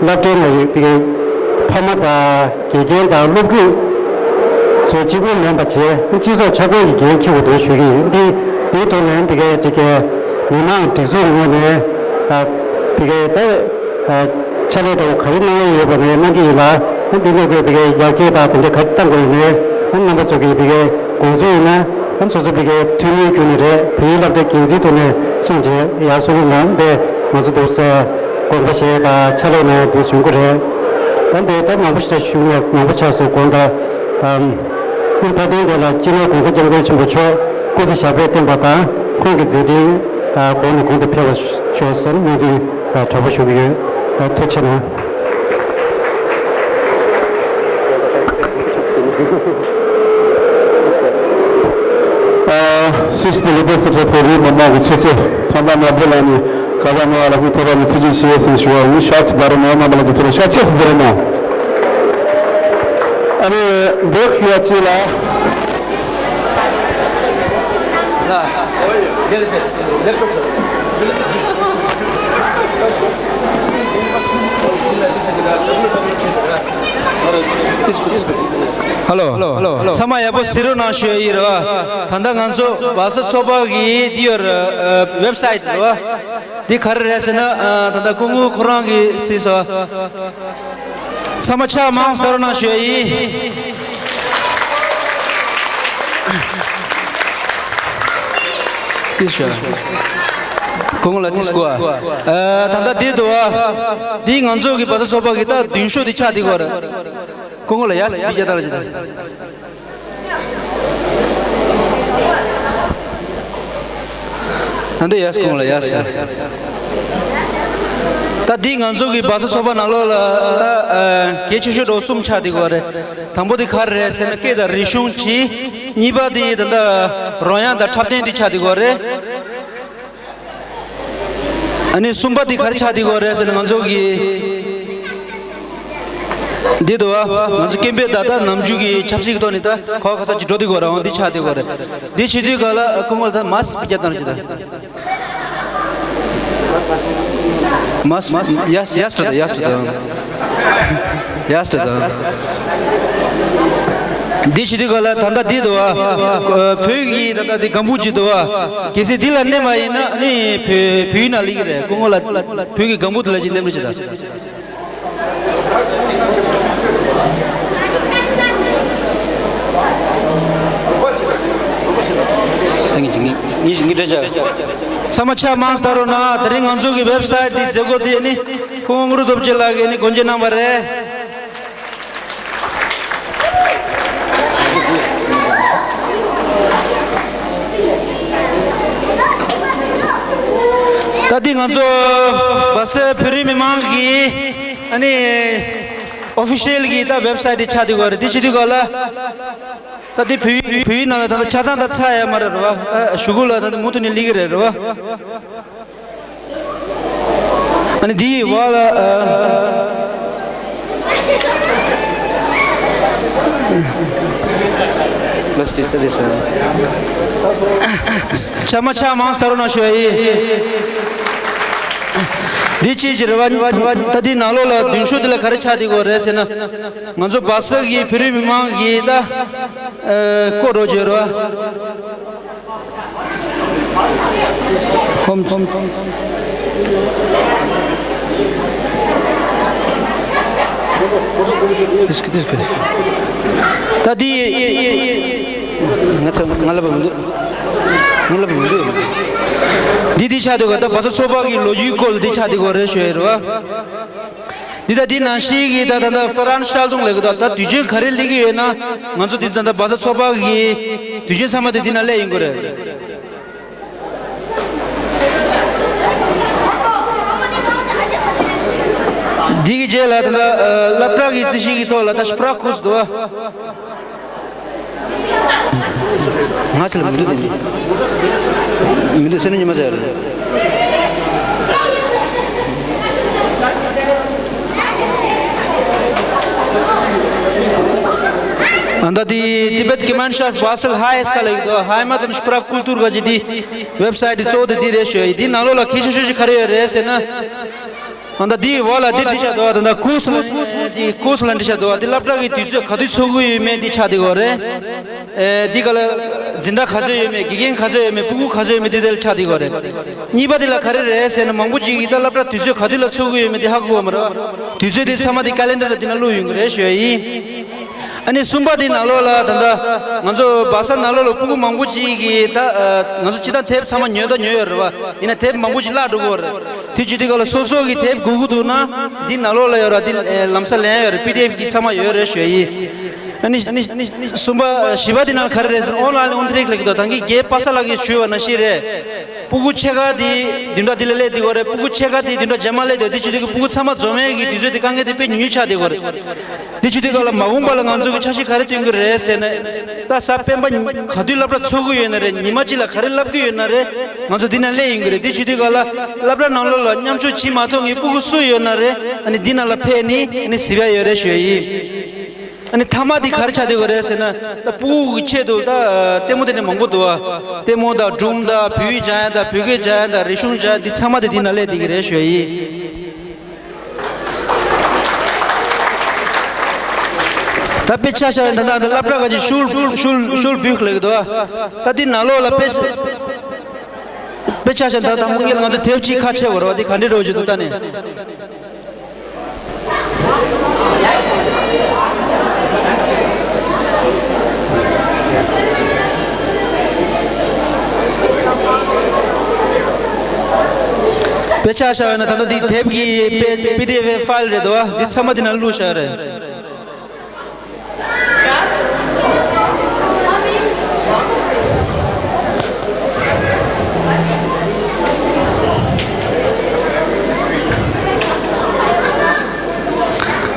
སློབ་གྲྭའི་ནང་ཡོད་བོད་སྐད་ ཕ་མ་དང་དགེ་རྒན་དང་སློབ་ཕྲུག་ཚོ་གཅིག་པུ་མིན་པ་བྱས། སྤྱི་ཚོགས་ཆ་ཚང་གི་འགན་འཁྱེར་དགོས་འདུག་ཞུ་གི་ཡིན། འདི་འདིའི་ཐོག་ནས་འདི་གའི་ཅིག་གི་མི་མང་སྒྲིག་འཛུགས་ངོས་ནས་འདི་གའི་ད་ཕྱག་ལས་འདྲ་བོ་ག་རེ་གནང་ཡས་ཡོད་པ་རེད་གནང་གི་ཡིན་ལ། འདི་ནས་ཀྱི་འདི་གའི་ཡར་རྒྱས་དང་དེ་འདྲ་ག་རེ་གཏང་དགོས་ཡིན་ནའི་རྣམ་པ་ཚོ་གི་འདི་གའི་དགོངས་ཚུལ་ཡིན་ན། ཨ་ནི་སོ་སོ་ཕ་གིའི་འཐུས་མིའི་བརྒྱུད་ནས་རེད། བོད་ཡིག་སློབ་གྲྭའི་འགན་འཛིན་ཐོག་ནས་གསུངས་རྗེས་ཡར་གསུང་གི་ཡོད། འདི་ང་ཚོ་འདུག་སེ་དགོངས་པ་བཞེས་དང་ཕྱག་ལས་གནང་ཡ་འདུག་ཞུ་གི་རེད། ཨ་འདི་ད་མང་པོ་ཞིག་ཞུ་ཡ་མང་པོ་ཆགས་སོང་དགོངས་དག་ཨམ། ཨ་མཐའ་དོན་དེ་ལ་སྤྱི་ནོར་༸གོང་ས་༸སྐྱབས་མགོན་ཆེན་པོ་མཆོག་སྐུ་ཚེ་ཞབས་པད་བརྟན་པ་དང་ཁོང་གི་མཛད་འཕྲིན་གོང་ནས་གོང་དུ་འཕེལ་བར་ཤོག་ཟེར་སྨོན་འདུན་དྲག་པོ་ཞུ་གི་ཡོད། ཐུགས་རྗེ་གནང་། ཨ། ཕྱི་ཕྱི་ལས་དོན་སེ་ཁྲ་བོད་རིགས་མི་མང་གི་ཆུ་ཚོད་ཚང་མ་མ་བསྡད་ལ་ནི་ག་ལ་མ་ལ་ཧུ་ཐོ་ར་ནི་ཐུགས་རྗེ་ཆེ་ཟེར་ཞུ་བ་ཡིན། ཤག་ཅི་ད་རེ་མ་མ་ལ་ཅི་ཚོ་ལ་ཤག་ཆེ་སི་དེ་རེ་ན། ཨ་ནི་འདོད་ཁི་ཡ་ཅི་ལ། ཧ་ལོ། ཚང་མ་ཡག་པོ་གཟིགས་རོགས་གནང་ཞུ་ཡི་རེད་བ། ད་ལྟ་ང་ཚོ་བ་སོ་ཚོགས་པ་གི་འདི་ཡོད་རེད། ཝེབ་སའིཊ་རེད་བ། འདི་ག་རེ་རེད་ཟེར་ན་ད་ལྟ་སྐུ་ངོ་ཁོ་རང་གིས་གཟིགས་སོང་། ཚང་མ་ཕྱག་མང་སྟོར་གནང་ཞུ་ཡ་ཡིན། ཏིས་ཞུ། སྐུ་ངོ་ལ་ཏིས་གོ་ཨ། ད་ལྟ་འདི་འདུག་ཨ། འདི་ང་ཚོ་གི་བ་སོ་ཚོགས་པ་གི་ད་མདུན་ཤོག་འདི་ཆགས་འདི་གོ་ར། སྐུ་ངོ་ལ་ཡ་སི་བི་ཇ་ད་ལ་ཇི་ད། ད་འདི་ཡ་སྐུ་ངོ་ལ་ཡ་སི། ད་འདི་ང་ཚོ་གི་བ་སོ་ཚོགས་པ་ནང་ལོགས་ལ་ད་གལ་ཆེ་ཤོས་འགྲོ་གསུམ་ཆགས་འདི་གོ་རེད། དང་པོ་འདི་ག་རེ་རེད་ཟེར་ན་སྐད་དང་རིག་གཞུང་གཅིག་གཉིས་པ་འདི་ད་ལྟ་རོལ་དབྱངས་དང་འཁྲབ་སྟོན་འདི་ཆགས་འདི་གོ་རེད། ཨ་ནི་གསུམ་པ་འདི་ག་རེ་ཆགས་འདི་གོ་རེད་ཟེར་ན་ང་ཚོ་གི་འདི་འདུག་བ། ང་ཚོ་སྐད་འབོད་ད་ལྟ་ནམ་རྒྱུན་གྱི་ཆབ་སྲིད་ཀྱི་ཐོག་ནས་ད་ག་བ་ག་ས་ཅིག་འགྲོ་འདི་གོ་ར་འོང་འདི་ཆགས་འདི་གོ་རེད། འདི་བྱེད་དུས་ག་ལ་སྐུ་ངོ་ལ་ད་མ་སི་བརྒྱབ་བཏང་ར་ཅི་ད། མ་སི་ཡ་སི་ཡ་སི་ད་ཡ་སི་ད། ཡ་སི་ད། འདི་བྱེད་དུས་ག་ལ་ད་ལྟ་འདི་འདུག་བ། བོད་ཀྱི་ད་ལྟ་འདི་སྒམ་པོ་ཅིག་འདུག་བ། གལ་སྲིད་འདི་ལ་གནས་པ་ཡིན་ན་ནི་བོད་བོད་ཡིག་ནང་ལི་གི་རེད། སྐུ་ངོ་ལ་བོད་ཀྱི་སྒམ་པོ་འདི་ལ་ཅིག་གནས་ར་ཅི་ད། ཚང་མ་ཕྱག་མང་སྟོར་རོགས་གནང་། དེ་རིང་ང་ཚོ་གི་ཝེབ་སའིཊ་འདི་མཛད་སྒོ་འདི་ནི་ཁོང་དངོས་གྲུབ་སྟོབས་རྒྱལ་ལགས་ཀྱིས་ནི་སྒོ་འབྱེད་གནང་བ་རེད། ད་འདི་ང་ཚོ་བ་སོའི་བོད་རིགས་མི་མང་གི་ཨ་ནི་ཨོ་ཕི་ཤལ་གྱི་ད་ཝེབ་སའིཊ་འདི་ཆགས་འདི་གོ་རེད། འདི་བྱེད་དུས་ག་ལ་ད་འདི་བོད་ཡིག་བོད་ཡིག་ནང་ལ་ད་ཆ་ཚང་ད་ཚར་ཡ་མ་རེད་རེད་བ། ད་གཞུག་གུ་ལ་ད་མུ་མཐུད་ནས་ལི་གི་རེད་རེད་བ། ཨ་ནི་འདི་ཡི་བ་ལ་ཨ། ལ་སི་ཊི་ད་འདི་ས། ཕྱག་མ་ཕྱག་མང་སྟོར་རོགས་གནང་ཞུ་ཡ་ཡིན། འདི་ཅི་ཅི་རེད་བ། ད་འདི་ནང་ལོགས་ལ་མདུན་ཤོག་འདི་ལ་ག་རེ་ཆགས་འདི་གོ་རེད་ཟེར་ན། ང་ཚོ་བ་སོ་གི་བོད་རིགས་མི་མང་གི་ད་ཨ་སྐོར་རོགས་བྱོས་རོགས། ཧོམ་ཧོམ་ཧོམ། ད་འདི་ང་ཚོ་ང་ལ་བ་མི་འདུག་ང་ལ་བ་མི་འདུག་འདི་འདི་ཆགས་འདུག་ག་ད་བ་སོ་ཚོགས་པ་གི་ལོ་རྒྱུས་སྐོར་འདི་ཆགས་འདུག་ག་རེད་ཞུ་ཡ་རེད་བ། འདི་ད་འདི་ནང་བཞིན་གྱི་ད་ད་ད་ཧྥ་རན་ཤལ་ཏུང་ལབ་གི་འདུག་ད་དུས་ཆེན་ག་རེ་སླེབས་ཀྱི་ཡོད་ན་ང་ཚོ་འདི་ད་ད་བ་སོ་ཚོགས་པ་གི་དུས་ཆེན་ཚང་མ་དེ་འདི་ན་སླེབས་ཡོང་གི་རེད། འདི་གི་རྗེས་ལ་ད་ད་སློབ་གྲྭ་གི་རྩིས་གཞི་གི་ཐོག་ལ་ད་སྤྲག་ཁུ་སི་འདུག་བ། ང་ཚོ་ལ་མི་འདུག་མི་འདུག་སེམས་ཉི་མ་ཟེར། ཨ་ད་དེ་Tibet Gemeinschaft Basel High School ལ་ཡོད་དོ། Heimat und Sprachkultur ག་ཅི་དེ་ཝེབ་སའིཊ་གཙོ་བོ་དེ་དེ་རེད་ཞུ་ཡ་ཡིན། དེ་ནང་ལོགས་ལ་གལ་ཆེ་ཤོས་ཅིག་ག་རེ་ཡོད་རེད་ཟེར་ན། ད་ལྟ་འདིའི་འོག་ལ་འདི་བྲིས་བཞག་འདུག་ད་ལྟ་ཀོར་སི་ལ་འདི་ཀོར་སི་ལ་འབྲི་བཞག་འདུག་འདི་སློབ་གྲྭ་གི་དུས་ཚོད་ག་དུས་ཚུགས་ཀྱི་ཡོད་མེད་འདི་ཆགས་བསྡད་ཡོད་རེད། ཨེ་འདི་ག་ལ་འཛིན་གྲྭ་ག་ཚོད་ཡོད་མེད། དགེ་རྒན་ག་ཚོད་ཡོད་མེད། སྤུ་གུ་ག་ཚོད་ཡོད་མེད་འདི་དེ་ལ་ཆགས་བསྡད་ཡོད་རེད། གཉིས་པ་འདི་ལ་ག་རེ་རེད་ཟེར་ན། མང་པོ་ཅིག་གིས་ད་སློབ་གྲྭ་དུས་ཚོད་ག་དུས་ལ་ཚུགས་ཀྱི་ཡོད་མེད་འདི་ཧ་གོ་གི་མ་རེད། དུས་ཚོད་འདི་ཚང་མ་འདི་ཀ་ལེན་ཌར་ལ་འདི་ན་བླུགས་ཡོང་གི་རེད་ཞུ་ཡ་ཡིན། ཨ་ནི་གསུམ་པ་དེའི་ནང་ལོགས་ལ་ད་ལྟ་ང་ཚོ་བ་སར་ནང་ལོགས་ལ་སྤུ་གུ་མང་པོ་ཅིག་གིས་ད་ཨ་ང་ཚོ་སྤྱིར་བཏང་དེབ་ཚང་མ་ཉོས་དང་ཉོས་ཡོད་རེད་བ། ཡིན་ན་དེབ་མང་པོ་ཅིག་བརླག་འགྲོ་གི་ཡོད་རེད། དེ་བྱེད་དུས་སྒང་ལ་སོ་སོ་གི་དེབ་དགོས་ཀྱི་འདུག་ན་འདི་ནང་ལོགས་ལ་ཡོད་རེད། འདི་ཨེ་ལམ་སང་ལེན་ཡོད་རེད། པི་ཌི་ཨེཕ་གི་ཚང་མ་ཡོད་རེད་ཞུ་ཡ་ཡིན། ཨ་ནི་གསུམ་པ་བཞི་པ་དེ་ནང་ག་རེ་རེད་ཟེར་ན། ཨོན་ལའིན་ཨོན་ཐི་རིག་ལབ་ཀྱི་འདུག་ད་གིན་རྒན་པ་སངས་ལགས་ཀྱིས་ཞུས་པ་ནང་བཞིན་རེད། སྤུ་གུ་ཕྱེད་ཀ་དེ་བདུན་ཕྲག་འདི་ལ་སླེབས་བསྡད་ཡོད་རེད། སྤུ་གུ་ཕྱེད་ཀ་དེ་བདུན་ཕྲག་རྗེས་མ་སླེབས་བསྡད་ཡོད། དེ་བྱེད་དུས་སྤུ་གུ་ཚང་མ་འཛོམས་ཡས་ཀྱི་དུས་ཚོད་དེ་དཀའ་ངལ་དེ་དཔེ་ཉུང་ཉུང་ཆགས་བསྡད་ཡོད་རེད། དེ་བྱེད་དུས་སྒང་ལ་མ་འོངས་པ་ལ་ང་ཚོ་གི་འཆར་གཞི་ག་རེ་བཏོན་གྱི་རེད་ཟེར་ན། ད་གཟའ་སྤེན་པ་ག་དུས་སློབ་གྲྭ་ཚུགས་ཀྱི་ཡོད་ན་རེད། ཉི་མ་གཅིག་ལ་ག་རེ་བསླབ་ཀྱི་ཡོད་ན་རེད། ང་ཚོ་འདི་ན་སླེབས་ཡོང་གི་རེད། དེ་བྱེད་དུས་སྒང་ལ་སློབ་གྲྭ་ནང་ལོགས་ལ་མཉམ་ཞུགས་བྱེད་མ་ཐུབ་མཁན་སྤུ་གུ་སུ་ཡོད་ན་རེད། ཨ་ནི་འདི་ནང་ལ་ཕེབས་ནས་ཨ་ནི་གཟིགས་ཡ་ཡོད་རེད་ཞུ་ཡ་ཡིན། ཨ་ནི་མཐའ་མ་དེ་ག་རེ་ཆགས་བསྡད་ཡོད་རེད་ཟེར་ན། ད་སྤུ་གུ་གི་ཆེད་དུ་ད་ལྟད་མོ་དེ་འདྲ་མང་པོ་འདུག་བ། ལྟད་མོ་དང་སྒྲུང་དང་བོད་ཡིག་སྦྱང་ཡ་དང་བོད་སྐད་སྦྱང་ཡ་དང་རིག་གཞུང་སྦྱང་ཡ་འདི་ཚང་མ་དེ་འདི་ན་སླེབས་བསྡད་ཀྱི་རེད་ཞུ་ཡ་ཡིན། ད་དཔེ་ཆ་བཞག་ཡིན་ད་ལྟ་སློབ་གྲྭ་ཁག་ཅིག་ཤུལ་ཤུལ་ཤུལ་བུད་ལབ་ཀྱི་འདུག་བ། ད་འདི་ནང་ལོགས་ལ་དཔེ་དཔེ་ཆ་བཞག་ད་ད་མུ་གེ་ལ་ང་ཚོ་དེབ་ཅིག་ཁ་ཕྱེ་བ་རེད་བ། འདི་ག་འདྲ་འགྲོ་རྒྱུ་འདུག་ད་ནི། དཔེ་ཆ་བཞག་ཡོད་ན་ད་ལྟ་འདི་དེབ་ཀྱི་པི་ཌི་ཨེཕ་ཕའིལ་རེད་འདུག་བ། འདི་ཚང་མ་འདི་ནང་བླུགས་བཞག་ཡོད་རེད།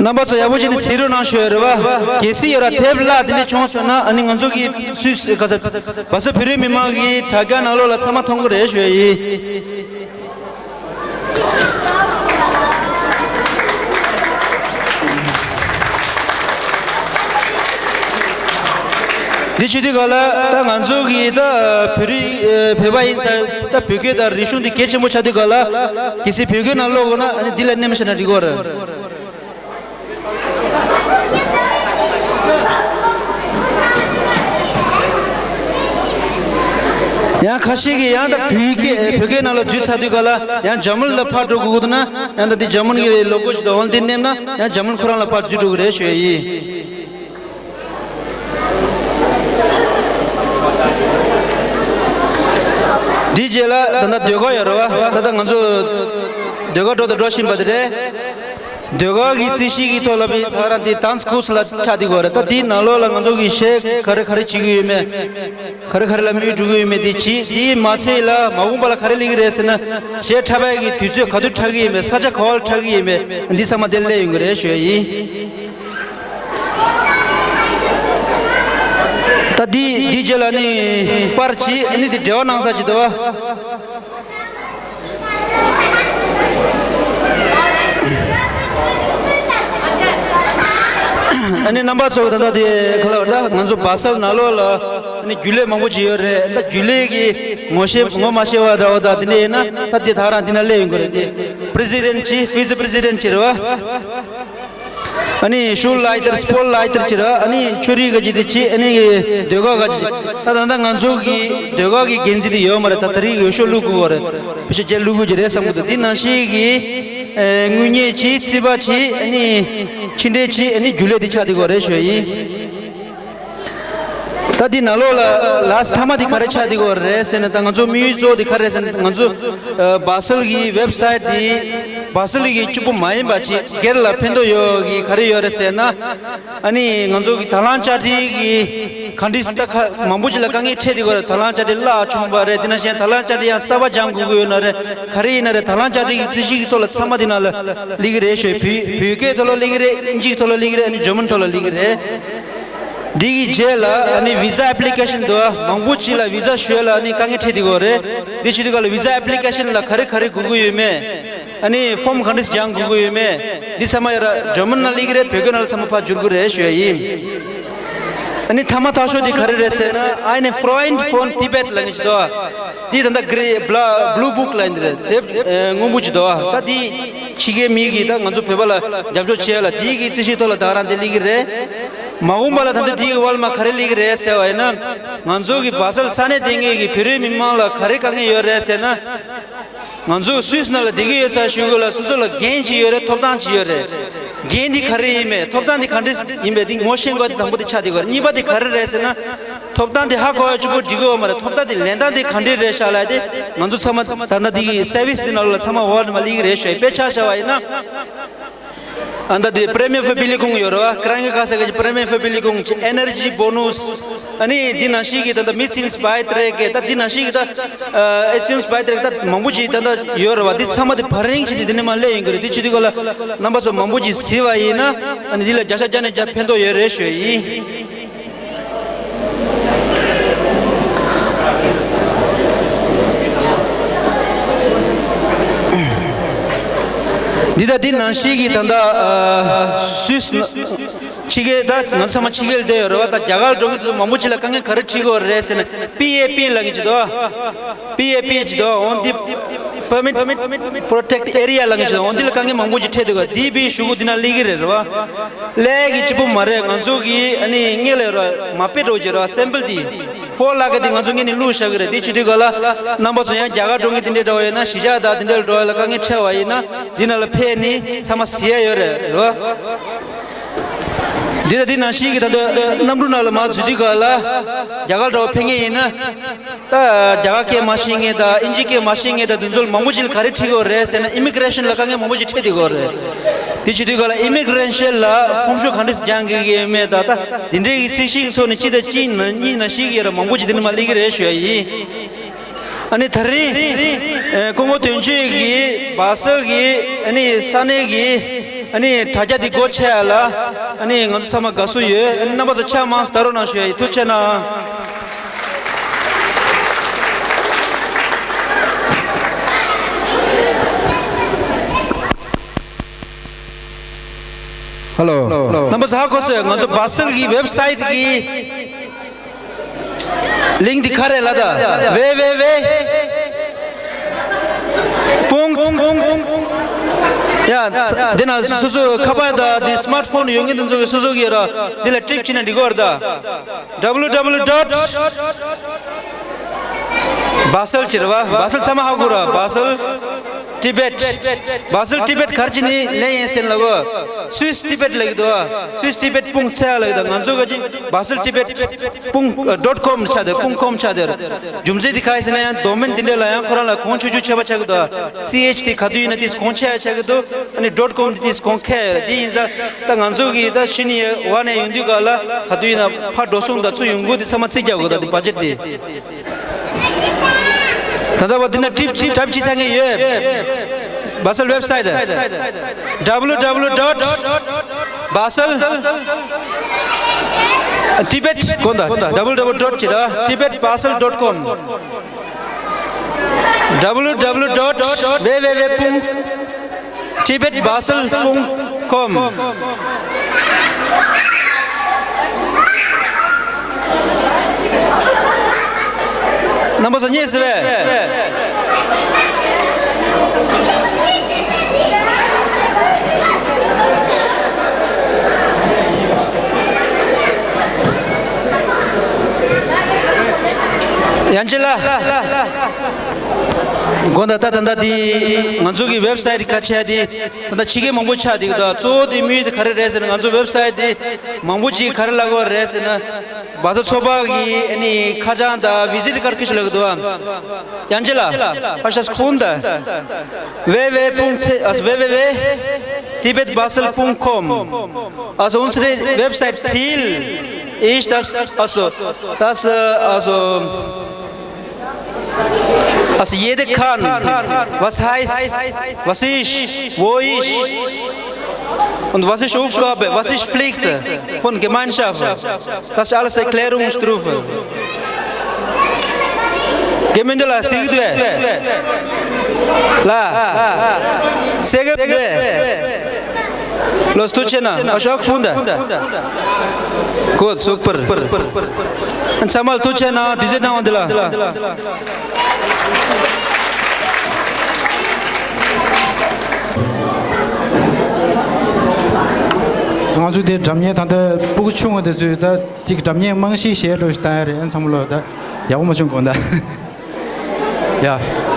རྣམ་པ་ཚོ་ཡག་པོ་བྱས་ནས་གཟིགས་རོགས་གནང་ཞུ་ཡ་རེད་བ། གལ་སྲིད་ཡོད་ར་དེབ་བརླག་དེ་འདྲ་བྱུང་སོང་ན། ཨ་ནི་ང་ཚོ་གི་སུས་ག་ས་བ་སོ་བོད་རིགས་མི་མང་གི་དྲ་རྒྱ་ནང་ལོགས་ལ་ཚང་མ་མཐོང་གི་རེད་ཞུ་ཡ་ཡིན། འདི་བྱེད་དུས་སྒང་ལ་ད་ང་ཚོ་གི་ད་བོད་རིགས་བོད་པ་ཡིན་ཙང་ད་བོད་སྐད་དང་རིག་གཞུང་འདི་གལ་ཆེན་པོ་ཆགས་དུས་སྒང་ལ། གལ་སྲིད་བོད་སྐད་ནང་ཀློག་དགོས་ན་ཨ་ནི་འདི་ལ་མནན་བཞག་ན་འགྲིག་གི་རེད། ཡང་ཁ་ཤས་ཀྱིས་ཡང་ད་བོད་སྐད་བོད་སྐད་ནང་ལ་འཛུལ་ཚར་དུས་སྒང་ལ་ཡང་འཇར་མན་ལ་ཕར་འགྲོ་དགོས་ཀྱི་འདུག་ན། ཡང་ད་འདི་འཇར་མན་གྱི་ལོ་གོ་ཞིག་དང་འོ་འདི་མནན་ན་ཡང་འཇར་མན་ཁོ་རང་ལ་ཕར་འཛུལ་འགྲོ་གི་རེད་ཞུ་ཡ་ཡིན། འདིའི་རྗེས་ལ་ད་ལྟ་ཟློས་གར་ཡོད་རེད་བ། ད་ལྟ་ང་ཚོ་ཟློས་གར་འགྲོ་དང་འགྲོ་བཞིན་པ་དེ་རེད། ཟློས་གར་གྱི་རྩིས་གཞི་གི་ཐོག་ལ་བི་ད་རང་དེ་ཌན་སི་ཀུལ་ལ་ཆགས་བསྡད་ཡོད་རེད། ད་དེའི་ནང་ལོགས་ལ་ང་ཚོ་གི་གཞས་ག་རེ་ག་རེ་བྱེད་ཀྱི་ཡོད་མེད། ག་རེ་ག་རེ་ལ་མིའུ་འགྲོ་གི་ཡོད་མེད་དེ་བྱས། དེའི་མ་ཚད་ལ་མ་འོངས་པ་ལ་ག་རེ་སླེབས་ཀྱི་རེད་ཟེར་ན། གཞས་འཁྲབ་པའི་གི་དུས་ཚོད་ག་དུས་འཁྲབ་ཀྱི་ཡོད་མེད། ས་ཆ་ག་བ་ལ་འཁྲབ་ཀྱི་ཡོད་མེད། འདི་ཚང་མ་དེ་སླེབས་ཡོང་གི་རེད་ཞུ་ཡ་ཡིན། ད་འདི་འདི་རྗེས་ལ་ནི་པར་གྱིས་ནི་འདི་འབྲེལ་བ་གནང་ས་ཅིག་འདུག་བ། ཨ་ནི་རྣམ་པ་ཚོ་ད་ལྟ་དེ་ག་ལ་ད་ང་ཚོ་བ་སལ་ནང་ལོགས་ལ་ཨ་ནི་རྒྱུན་ལས་མང་པོ་ཅིག་ཡོད་རེད། ད་རྒྱུན་ལས་ཀྱི་ངོ་ཤེས་ངོ་མ་ཤེས་པ་འདྲ་བོ་དང་དེ་འདྲ་ཡིན་ན་ད་དེ་ད་རང་དེ་ན་སླེབས་ཡོང་གི་རེད། དེ་པི་རེ་སི་ཌེན་ཊི་ཅིག་ཝི་སི་པི་རེ་སི་ཌེན་ཊི་ཅིག་རེད་བ། ཨ་ནི་ཤུལ་ལའི་ཏར་སྤོར་ལའི་ཏར་ཅིག་ར། ཨ་ནི་ཆོས་རིག་ག་ཅིག་དེ་ཅིག་ཨ་ནི་ཟློས་གར་ག་ཅིག་ད་ད་ལྟ་ང་ཚོ་གི་ཟློས་གར་གི་འགན་འཛིན་དེ་ཡོད་མ་རེད། ད་ད་རིང་འོས་ཤོག་བླུག་དགོས་པ་རེད། ཕལ་ཆེར་བརྒྱད་བླུག་དགོས་ཀྱི་རེད་བསམ་གི་འདུག་དེ་ནང་བཞིན་གི་ཨེ་དངུལ་གཉེར་ཅིག་རྩིས་པ་ཅིག་ཨ་ནི་ཕྱི་འབྲེལ་ཅིག་ཨ་ནི་རྒྱུན་ལས་དེ་ཆགས་བསྡད་ཡོད་རེད་ཞུ་ཡ་ཡིན། ད་འདི་ནང་ལོགས་ལ་ལཱ་སི་མཐའ་མ་འདི་ག་རེ་ཆགས་བསྡད་ཡོད་རེད་ཟེར་ན། ད་ང་ཚོ་དམིགས་ཡུལ་གཙོ་བོ་འདི་ག་རེ་རེད་ཟེར་ན། ང་ཚོ་ཨ་བ་སལ་གྱི་ཝེབ་སའིཊ་འདི་བ་སལ་གྱི་གཅིག་པུ་མ་ཡིན་པ་ཅིག་སྒེར་ལ་ཕན་ཐོགས་ཡོད་ཀྱི་ག་རེ་ཡོད་རེད་ཟེར་ན། ཨ་ནི་ང་ཚོ་གི་དང་བླངས་བཅའ་སྒྲིག་གི་ག་འདྲ་ད་ཁ་མང་པོ་ཅིག་ལ་དཀའ་ངལ་འཕྲད་བསྡད་ཡོད་རེད། དང་བླངས་བཅའ་སྒྲིག་བརླག་བྱུང་བ་རེད། དེ་ནང་བཞིན་དང་བླངས་བཅའ་སྒྲིག་ཡང་གསར་པ་སྦྱང་དགོས་ཀྱི་ཡོད་ན་རེད། ག་རེ་ཡིན་ན་རེད། དང་བླངས་བཅའ་སྒྲིག་གི་རྩིས་གཞི་གི་ཐོག་ལ་ཚང་མ་འདི་ནང་ལ་སླེབས་ཀྱི་རེད་ཞུ། བོད་བོད་སྐད་ཐོག་ལ་སླེབས་ཀྱི་རེད། ཨིན་ཇིའི་ཐོག་ལ་སླེབས་ཀྱི་རེད། ཨ་ནི་འཇར་མན་ཐོག་ལ་སླེབས་ཀྱི་རེད། འདི་གི་རྗེས་ལ་ཨ་ནི་ཝི་ཟ་ཨེབ་ལི་ཀེ་ཤན་འདུག་མང་པོ་ཅིག་ལ་ཝི་ཟ་ཞུ་ཡ་ལ་ཨ་ནི་དཀའ་ངལ་འཕྲད་བསྡད་ཡོད་རེད། འདི་བྱེད་དུས་སྒང་ལ་ཝི་ཟ་ཨེབ་ལི་ཀེ་ཤན་ལ་ག་རེ་ག་རེ་དགོས་ཀྱི་ཡོད་མེད། ཨ་ནི་ཕོམ་ག་འདྲས་སྦྱང་དགོས་ཀྱི་ཡོད་མེད། འདི་ཚང་མ་ཡར་འཇར་མན་ནང་སླེབས་ཀྱི་རེད། བོད་སྐད་ནང་ལ་ཚང་མ་ཕར་བསྒྱུར་དགོས་རེད་ཞུ་ཡ་ཡིན། ཨ་ནི་མཐའ་མ་མཐའ་ཤོས་འདི་ག་རེ་རེད་ཟེར་ན། Eine Freund von Tibet ལབ་མཁན་ཅིག་འདུག་འདི་ད་ལྟ་གྷི་རེ་བྷ་ལ་བྷུ་ལུ་བུག་ལབ་འདི་རེད། དེབ་ཨེ་སྔོན་པོ་ཅིག་འདུག་ད་འདི་ ཕྱི་རྒྱལ་མི་གིས་ད་ང་ཚོ་བོད་པ་ལ་རྒྱབ་སྐྱོར་བྱེད་ཡ་ལ་དེའི་གི་རྩིས་གཞིའི་ཐོག་ལ་ད་ག་རང་དེ་སླེབས་ཀྱི་རེད། མ་འོངས་པ་ལ་ད་ལྟ་དེའི་གི་བར་ལ་མ་ག་རེ་སླེབས་ཀྱི་རེད་ཟེར་བ་ཡིན་ན། ང་ཚོ་གི་སྦ་སལ་ས་གནས་དེ་སྔའི་གི་བོད་རིགས་མི་མང་ལ་ག་རེ་དཀའ་ངལ་ཡོད་རེད་ཟེར་ན། ང་ཚོ་སུད་སི་ནང་ལ་བསྡད་ཀྱི་ཡོད་ས་ཞུ་དགོས་ལ། སོ་སོ་ལ་འགན་ཅིག་ཡོད་རེད། ཐོབ་ཐང་ཅིག་ཡོད་རེད། འགན་འདི་ག་རེ་ཡིན་མེད། ཐོབ་ཐང་འདི་ག་འདྲས་ཡིན་པས་འདི་ངོ་ཤེས་དགོས། འདི་དང་པོ་འདི་ཆགས་བསྡད་དགོས་རེད། གཉིས་པ་འདི་ག་རེ་རེད་ཟེར་ན། ཐོབ་ཐང་འདི་ཧ་གོ་ཡ་གཅིག་པུ་འགྲིག་གི་ཡོད་མ་རེད། ཐོབ་ཐང་འདི་ལེན་སྟངས་འདི་ག་འདྲས་རེད་ཤག་ལབ་ཡ་དེ་ང་ཚོ་ཚང་མ་ད་ལྟ་འདི་གི་སར་བིས་འདི་ནང་ལོགས་ལ་ཚང་མ་འོག་ནས་མར་སླེབས་ཀྱི་རེད་ཤག་དཔེ་ཆ་བཞག་པ་ཡིན་ན། ཨ་ད་དེ་Prämienverbilligung ཡོད་རེད་བ། Krankenkasse གི་Prämienverbilligung གི Energy Bonus ཨ་ནི་འདི་ནང་བཞིན་གི་ད་ལྟ་Mietzinsbeiträge གི་ད་འདི་ནང་བཞིན་གི་ད་ཨ་Erziehungsbeiträge ད་མང་པོ་ཅིག་ད་ལྟ་ཡོད་རེད་བ། འདི་ཚང་མ་དེ་བར་རིང་ཅིག་དེ་འདི་ནས་མར་སླེབས་ཡོང་གི་རེད། འདི་བྱེད་དུས་སྒང་ལ་རྣམ་པ་ཚོ་མང་པོ་ཅིག་གཟིགས་པ་ཡིན་ན་ཨ་ནི་འདི་ལ་བརྒྱ་ཆ་བརྒྱ་ནས་བརྒྱ་ཕན་ཐོགས་ཡོད་རེད་ཞུ་ཡ་ཡིན། འདི་ད་འདི་ནང་བཞིན་གྱི་ད་ལྟ་ཨ་སུད་སི་ཕྱི་རྒྱལ་ད་ང་ཚང་མ་ཕྱི་རྒྱལ་བསྡད་ཡོད་རེད་བ། ད་རྒྱ་གར་འགྲོ་མཁན་དེ་ཚོ་མང་པོ་ཅིག་ལ་དཀའ་ངལ་ག་རེ་འཕྲད་ཀྱི་ཡོད་རེད་ཟེར་ན། པི་ཨེ་པི་ལབ་མཁན་ཅིག་འདུག་པི་ཨེ་པི་ཅིག་འདུག་འོ་འདི་Permanent Protected Area ལབ་མཁན་ཅིག་འདུག་འོ་འདི་ལ་དཀའ་ངལ་མང་པོ་ཅིག་འཕྲད་འདུག་འདི་པའི་གཞུག་གུ་འདི་ན་སླེབས་ཀྱི་རེད་རེད་བ། སླེབས་ཀྱི་གཅིག་པུ་མ་རེད། ང་ཚོ་གི་ཨ་ནི་སྔོན་ལ་ཡོད་ར་མ་དཔེ་འགྲོ་བྱེད་ར་སེམ་པལ་དེ་ཕོར་ལག་གི་དེ་ང་ཚོ་སྔོན་ནས་བླུགས་བཞག་གི་རེད། དེ་བྱེད་དུས་སྒང་ལ་རྣམ་པ་ཚོ་ཡང་རྒྱ་གར་འགྲོ་མཁན་དེ་འདྲས་འདྲ་བ་ཡིན་ན། གཞིས་ཆགས་དང་དེ་འདྲས་འགྲོ་ཡ་ལ་དཀའ་ངལ་འཕྲད་པ་ཡིན་ན་འདི་ནང་ལ་ཕེབས་ནས་ཚང་མ་གཟིགས་ཡ་ཡོད་རེད་རེད་བ། འདི་ལ་འདི་ནང་བཞིན་གྱི་ད་ལྟ་གནམ་གྲུ་ནང་ལ་མར་འཛུལ་དུས་སྒང་ལ་རྒྱ་གར་འདྲ་བ་ཕེབས་མཁན་ཡིན་ན། ད་རྒྱ་གར་སྐད་མ་ཤེས་མཁན་དང་དབྱིན་ཇི་སྐད་མ་ཤེས་མཁན་དང་དེ་ཚོ་ལ་མང་པོ་ཅིག་ལ་ག་རེ་འཕྲད་ཀྱི་ཡོད་རེད་ཟེར་ན། ཨི་མི་གྷི་རེ་ཤན་ལ་དཀའ་ངལ་མང་པོ་ཅིག་འཕྲད་བསྡད་ཀྱི་ཡོད་རེད། དེ་བྱེད་དུས་སྒང་ལ་ཨི་མི་གྷི་རེ་ཤན་ལ་ཕོམ་ཤོག་ག་འདྲས་སྦྱང་དགོས་ཀྱི་ཡོད་མེད་དང་། ད་དེ་འདྲའི་གི་རྩིས་གཞིའི་ཐོག་ནས་གཅིག་དང་གཅིག་ནང་གཉིས་ནང་བཞིན་གྱི་ཡོད་ར་མང་པོ་ཅིག་དེ་ནས་མར་སླེབས་ཀྱི་རེད་ཞུ་ཡ་ཡིན། ཨ་ནི་ད་རིང་ཨ་སྐུ་ངོ་དོན་གཅོད་ཀྱིས་སྦ་སལ་གྱི་ཨ་ནི་ས་གནས་ཀྱི་ཨ་ནི་དྲ་རྒྱ་འདི་སྒོ་ཕྱེ་ཡ་ལ་ཨ་ནི་ང་ཚོ་ཚང་མ་དགའ་བསུ་ཡོད། ཨ་ནི་རྣམ་པ་ཚོ་ཕྱག་མང་ཙམ་སྟོན་རོགས་གནང་ཞུ་ཡ་ཡིན། ཐུགས་རྗེ་གནང་། ཧ་ལོ། རྣམ་པ་ཚོ་ཧ་གོ་སོང་། ང་ཚོ་སྦ་སལ་གྱི་ཝེབ་སའིཊ་གི་ལིང་ཀི་འདི་ག་རེ་ལབ་ད། ཝེ་ཝེ་ཝེ་པུང་། ཡ། འདི་ན་སོ་སོ་ཁ་པར་དང་འདི་སི་མཱརཊ་ཕོན་ཡོད་མཁན་དེ་ཚོ་གིས་སོ་སོ་གི་ར་འདི་ལ་ཊེབ་བྱས་ན་འགྲིག་གི་རེད་ད། W W W dot Basel བྱས་རེད་བ། སྦ་སལ་ཚང་མ་ཧ་གོ་ར། སྦ་སལ་ཊི་བེཊ། སྦ་སལ་ཊི་བེཊ་ག་རེ་བྱས་ནས་ལེན་ཡིན་ཟེར་ན་ལབ་གོ། སུད་སི་ཊི་བེཊ་ལབ་ཀྱི་འདུག་བ། སུད་སི་ཊི་བེཊ་པུང་ཚེ་ཡ་ལབ་ཀྱི་འདུག་ང་ཚོ་ག་ཅིག་སྦ་སལ་ཊི་བེཊ་པུང་ཌོཊ་ཀོམ་ཆགས་བསྡད། པུང་ཀོམ་ཆགས་བསྡད། རྒྱུ་མཚན་དེ་ག་རེ་ཟེར་ན་ཡང་ཌོ་མེན་དེ་འདྲ་ལ་ཡང་ཁོ་རང་ལ་གོང་ཆུང་ཆུང་ཁྱད་པར་ཆགས་ཀྱི་འདུག་སི་ཨེཆ་དེ་ག་དུས་ཡིན་ན་དེ་གོང་ཆེ་ཡ་ཆགས་ཀྱི་འདུག་ཨ་ནི་ཌོཊ་ཀོམ་དེ་དེ་གོང་ཁེ་ཡ་རེད། དེ་ཡིན་ཙང་ད་ང་ཚོ་གི་ད་ཕྱི་ནས་འོག་ནས་ཡོང་དུས་སྒང་ལ་ག་དུས་ཡིན་ན་ཕར་འགྲོ་སོང་དང་ཚུར་ཡོང་སྒོ་དེ་ཚང་མ་རྩིས་རྒྱག་དགོས། ད་དེ་བ་ཇེཊ་དེ། ད་ལྟ་བར་འདི་ན་ཊེབ་ཊེབ་བྱེད་ས་ངེས་ཡོད། སྦ་སལ་ཝེབ་སའིཊ་W W W dot Basel Tibet གོ་ད། W W W dot Tibet Basel dot com W W W dot W W W པུང་Tibet Basel པུང་ཀོམ། རྣམ་པ་ཚོ་རྙེད་སོང་བས། ཡང་ཅི་ལ། དགོངས་དག་ད་ད་ལྟ་འདི་ང་ཚོ་གི་ཝེབ་སའིཊ་ཁ་ཕྱེ་འདི་ད་ལྟ་ཕྱི་རྒྱལ་མང་པོ་ཆགས་འདུག་ད་གཙོ་བོ་དེ་དམིགས་ཡུལ་དེ་ག་རེ་རེད་ཟེར་ན། ང་ཚོ་ཝེབ་སའིཊ་འདི་མང་པོ་ཅིག་ག་རེ་ལབ་དགོས་རེད་ཟེར་ན། སྦ་སལ་ཚོགས་པ་གི་ཨ་ནི་ཁ་བྱང་དང་ཝི་ཟིཊ་ཀར་ཌི་ཞིག་ལབ་ཀྱི་འདུག་བ། ཡང་ཅི་ལ་ཨ་ཤ་ཁུན་ད། W W W Punkt, also W W W Tibet Basel Punkt com. Also unsere Website-Ziel ist das, also, das, äh, also, also jeder kann, was heißt, was ist, wo ist und was ist Aufgabe, was ist Pflicht von Gemeinschaft. Das ist alles Erklärungsstufe. Gemündela sigdwe. La. Segdwe. Los tuchena. Ashok funda. Good, super. And Samal tuchena, dizena ondela. ང་ཚོ་དེ་སྒྲ་སྙན་ད་ལྟ་སྤུ་གུ་ཆུང་བ་དེ་ཚོས་ད་ཅིག་སྒྲ་སྙན་རྨང་གཞི་བཞག་འགྲོ་ཞིག་བཏང་ཡ་རེད། ཚང་མ་ལོ་ད་ཡག་པོ་མ་བྱུང་དགོངས་དག་ཡ།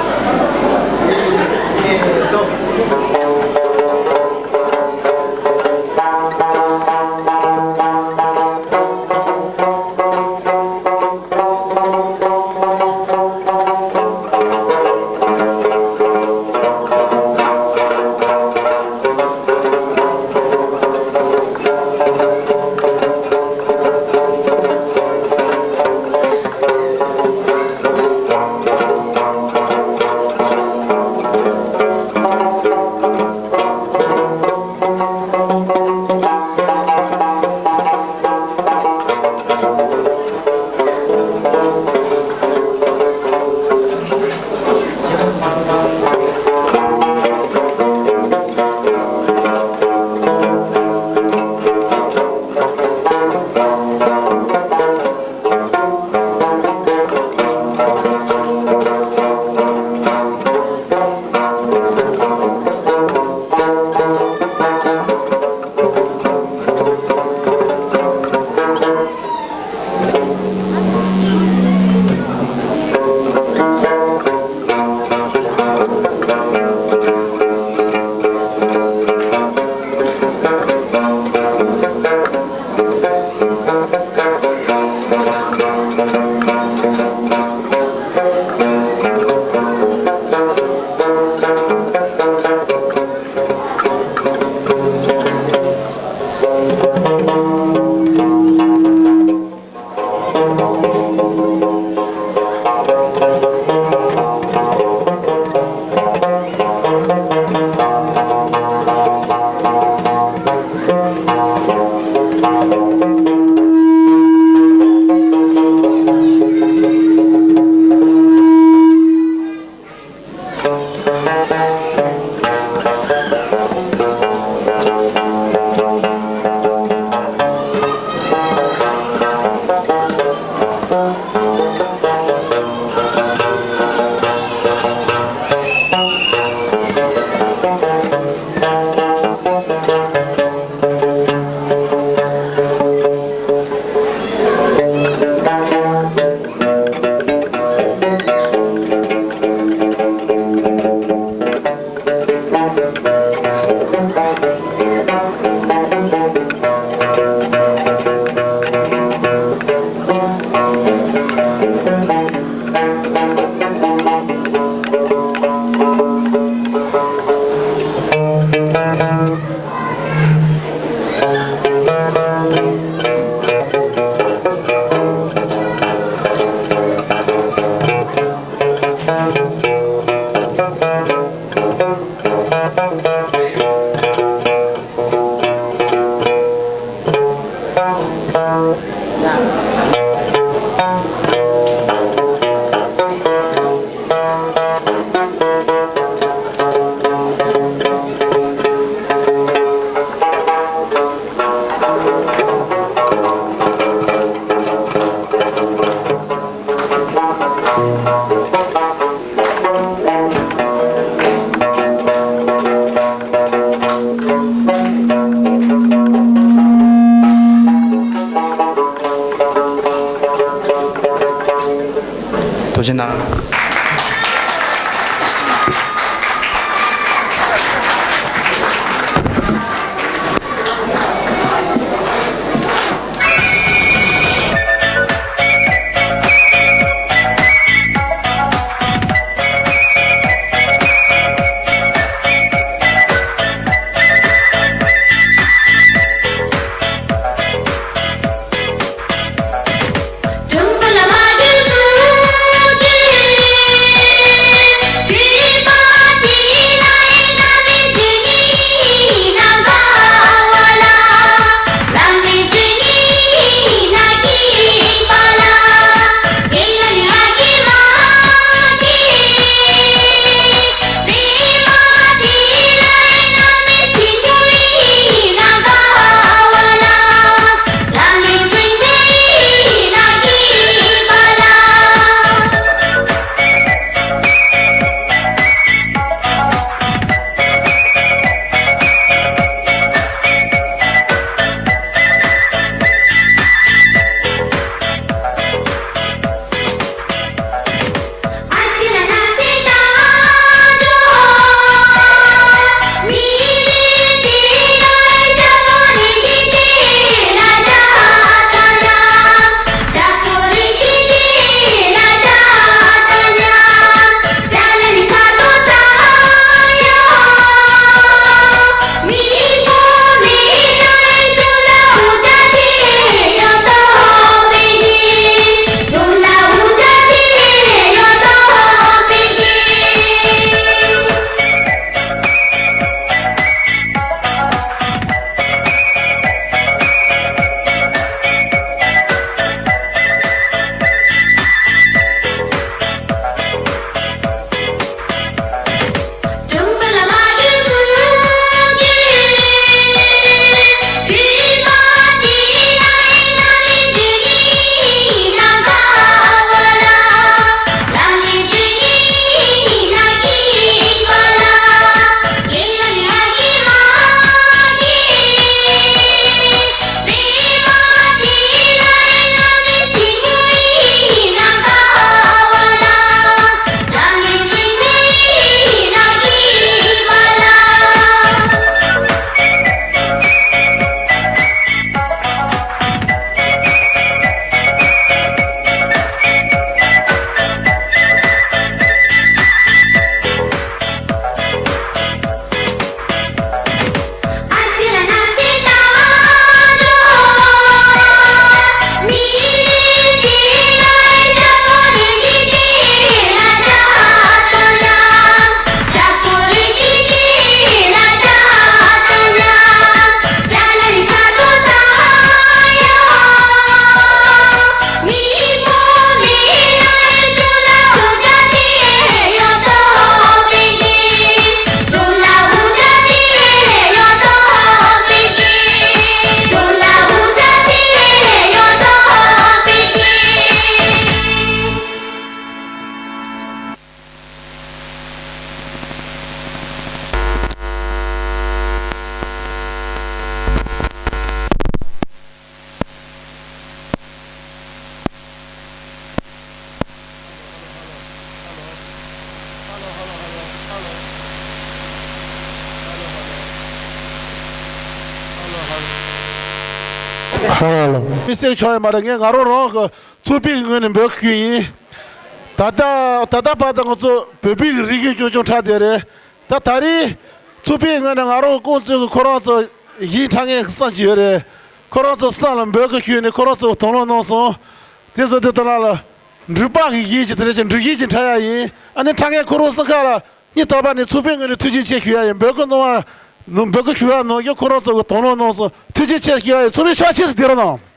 ཐུགས་རྗེ་གནང་། ཧ་ལ། མི་སེར་ཆོག་ཡོད་མ་རེད། ངས་ང་རང་རང་གི་ཚོགས་པའི་ངོས་ནས་འབོད་སྐུལ་ཡིན། ད་ལྟ་ད་ལྟ་བར་དུ་ང་ཚོ་བོད་པའི་རིག་གཞུང་རྐྱང་རྐྱང་ཁྲ་དེ་རེད། ད་ད་རེས་ཚོགས་པའི་ངོས་ནས་ང་རང་ཀོང་ཙུའུ་གི་ཁོ་རང་ཚོ་གཞས་ཁྲ་ངས་བསམ་གྱི་ཡོད་རེད། ཁོ་རང་ཚོ་བསམ་ལ་འབོད་སྐུལ་ཞུས་ནས་ཁོ་རང་ཚོ་དང་བླངས་གནང་སོང་། དེ་ཚོ་དེ་ལྟ་ན་ལ་འབྲུག་པ་གི་གཞས་ཀྱི་དེ་རེད་ཀྱི་འབྲུག་གཞས་ཀྱི་ཁྲ་ཡ་ཡིན། ཨ་ནི་ཁྲ་ངས་ཁོ་རང་སང་ཁ་ལ་སྙིང་ཐག་པ་ནས་ཚོགས་པའི་ངོས་ནས་ཐུགས་རྗེ་ཆེ་ཞུ་ཡ་ཡིན། འབོད་སྐུལ་གནང་བ་ནང་འབོད་སྐུལ་ཞུ་བ་ནང་བཞིན་ཁོ་རང་ཚོ་གི་དང་བླངས་གནང་སོང་། ཐུགས་རྗེ་ཆེ་ཞུ་ཡ་ཡིན། ཚོགས་པའི་ཕྱག་ཕྱིས་སུ་བདེ་རོགས་གནང་།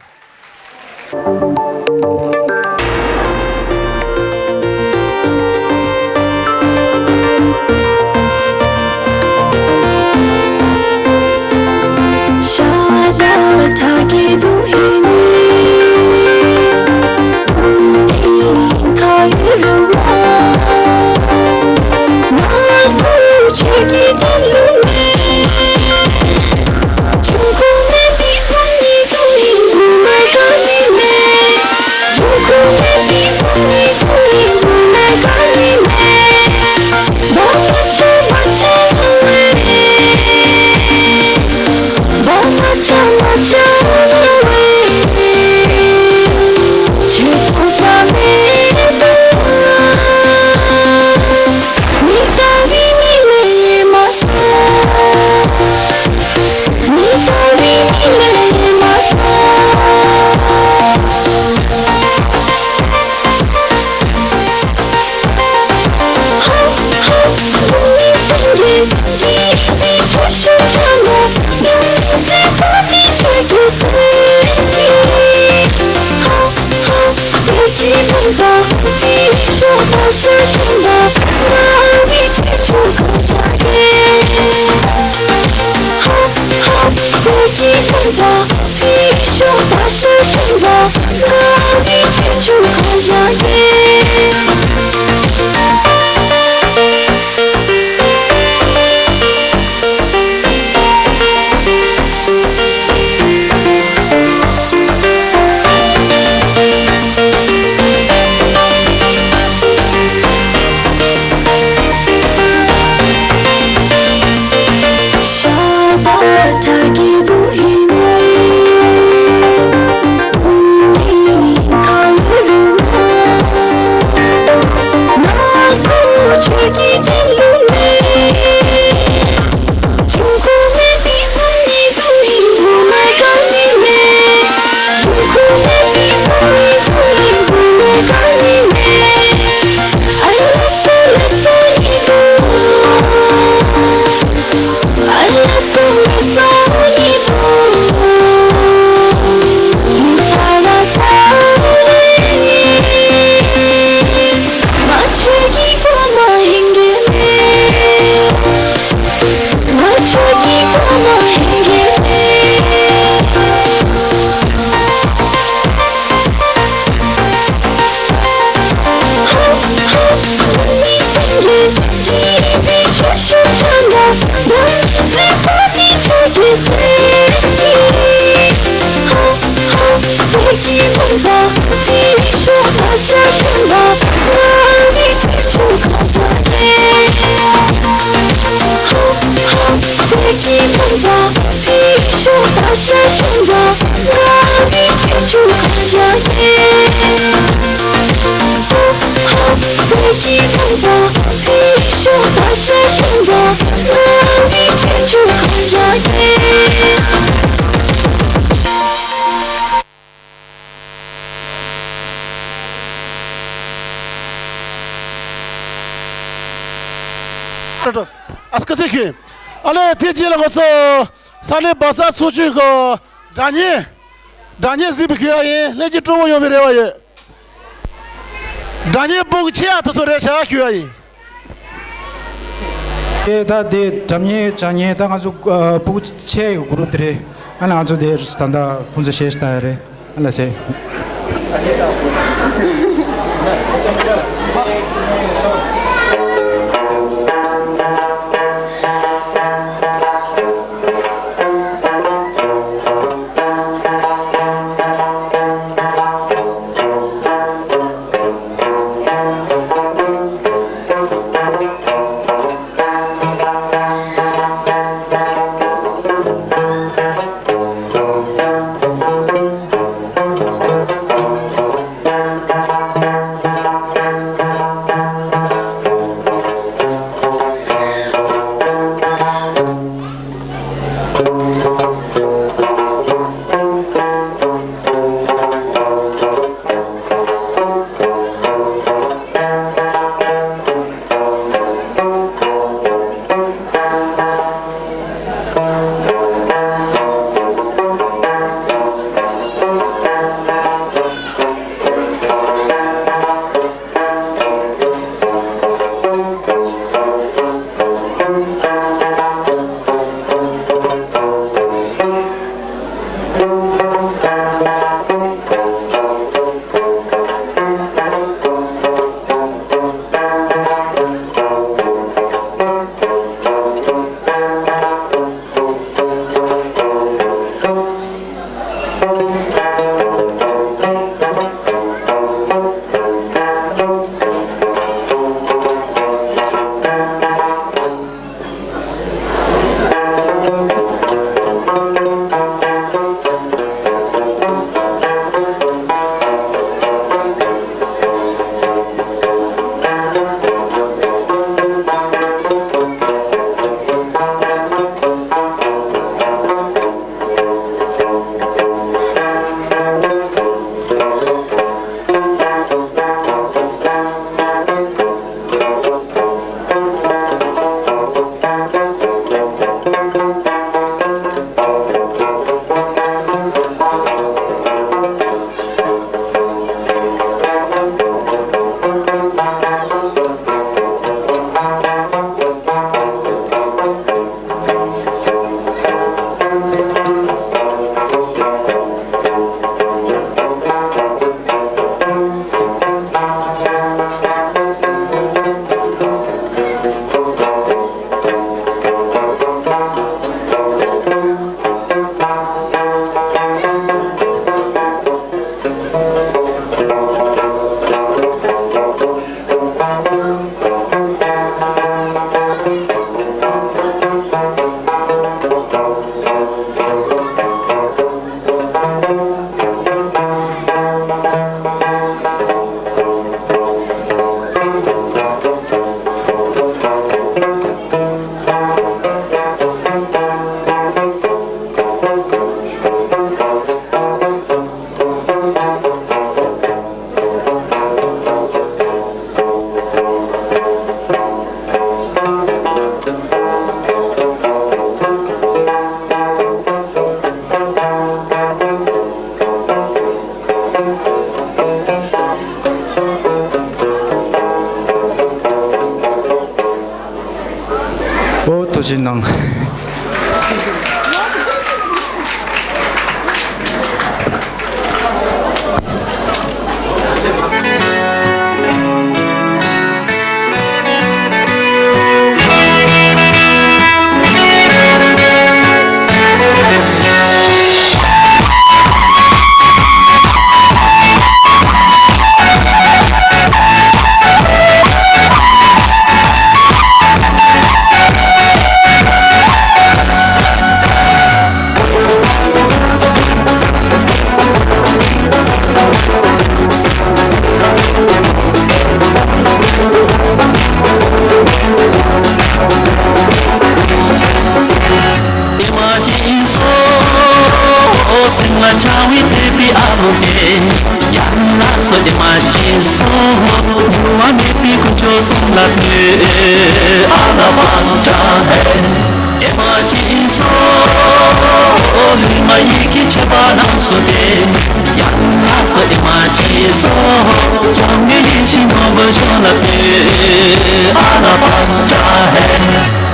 ཨ་སྐུ་ཚེ་ཞུ། ཨ་ལས་དེ་རྗེས་ལ་ང་ཚོ་ས་གནས་བ་ས་ཚོགས་ཆུང་གི་སྒྲ་སྙན། སྒྲ་སྙན་གཟིགས་པའི་ཞུ་ཡ་ཡིན། ལྷན་རྒྱས་སྤྲོ་བོ་ཡོང་བའི་རེ་བ་ཡོད། སྒྲ་སྙན་སྤུ་གུ་ཆེ་ཡ་དེ་ཚོ་རེད་བྱ་ཞུ་ཡ་ཡིན། དེ་ད་དེ་སྒྲ་སྙན་བྱ་སྙན་ད་ང་ཚོ་ཨ་སྤུ་གུ་ཆེ་ཡི་གུ་རུབ་དེ་རེད། ཨ་ནི་ང་ཚོ་དེ་ད་ལྟ་ཁོང་ཚོ་གཞས་ཤིག་བཏང་ཡ་རེད། ཨ་ལ་ཟེར། ཅི་གནང་། ཨེ་མ་སྦྱིན་སོགས་སེམས་ལ་འཆང་བའི་དད་པའི་ཨ་ལོ་དེ། ཡ་ལ་སོ་ཨེ་མ་སྦྱིན་སོགས་འགྱུར་བ་མེད་པའི་དཀོན་མཆོག་གསུམ་ལ་བསྟོད། ཨ་ལ་བན་ཏྲ་ཧེ། ཨེ་མ་སྦྱིན་སོགས་ལུས་ངག་ཡིད་ཀྱི་བྱེད་པ་རྣམས་སུ་སྟེ། ཡ་ལ་སོ་ཨེ་མ་སྦྱིན་སོགས་སྐྱབས་གནས་ཡེ་ཤེས་མགོན་པོ་མཆོག་ལ་བསྟོད། ཨ་ལ་བན་ཏྲ་ཧེ།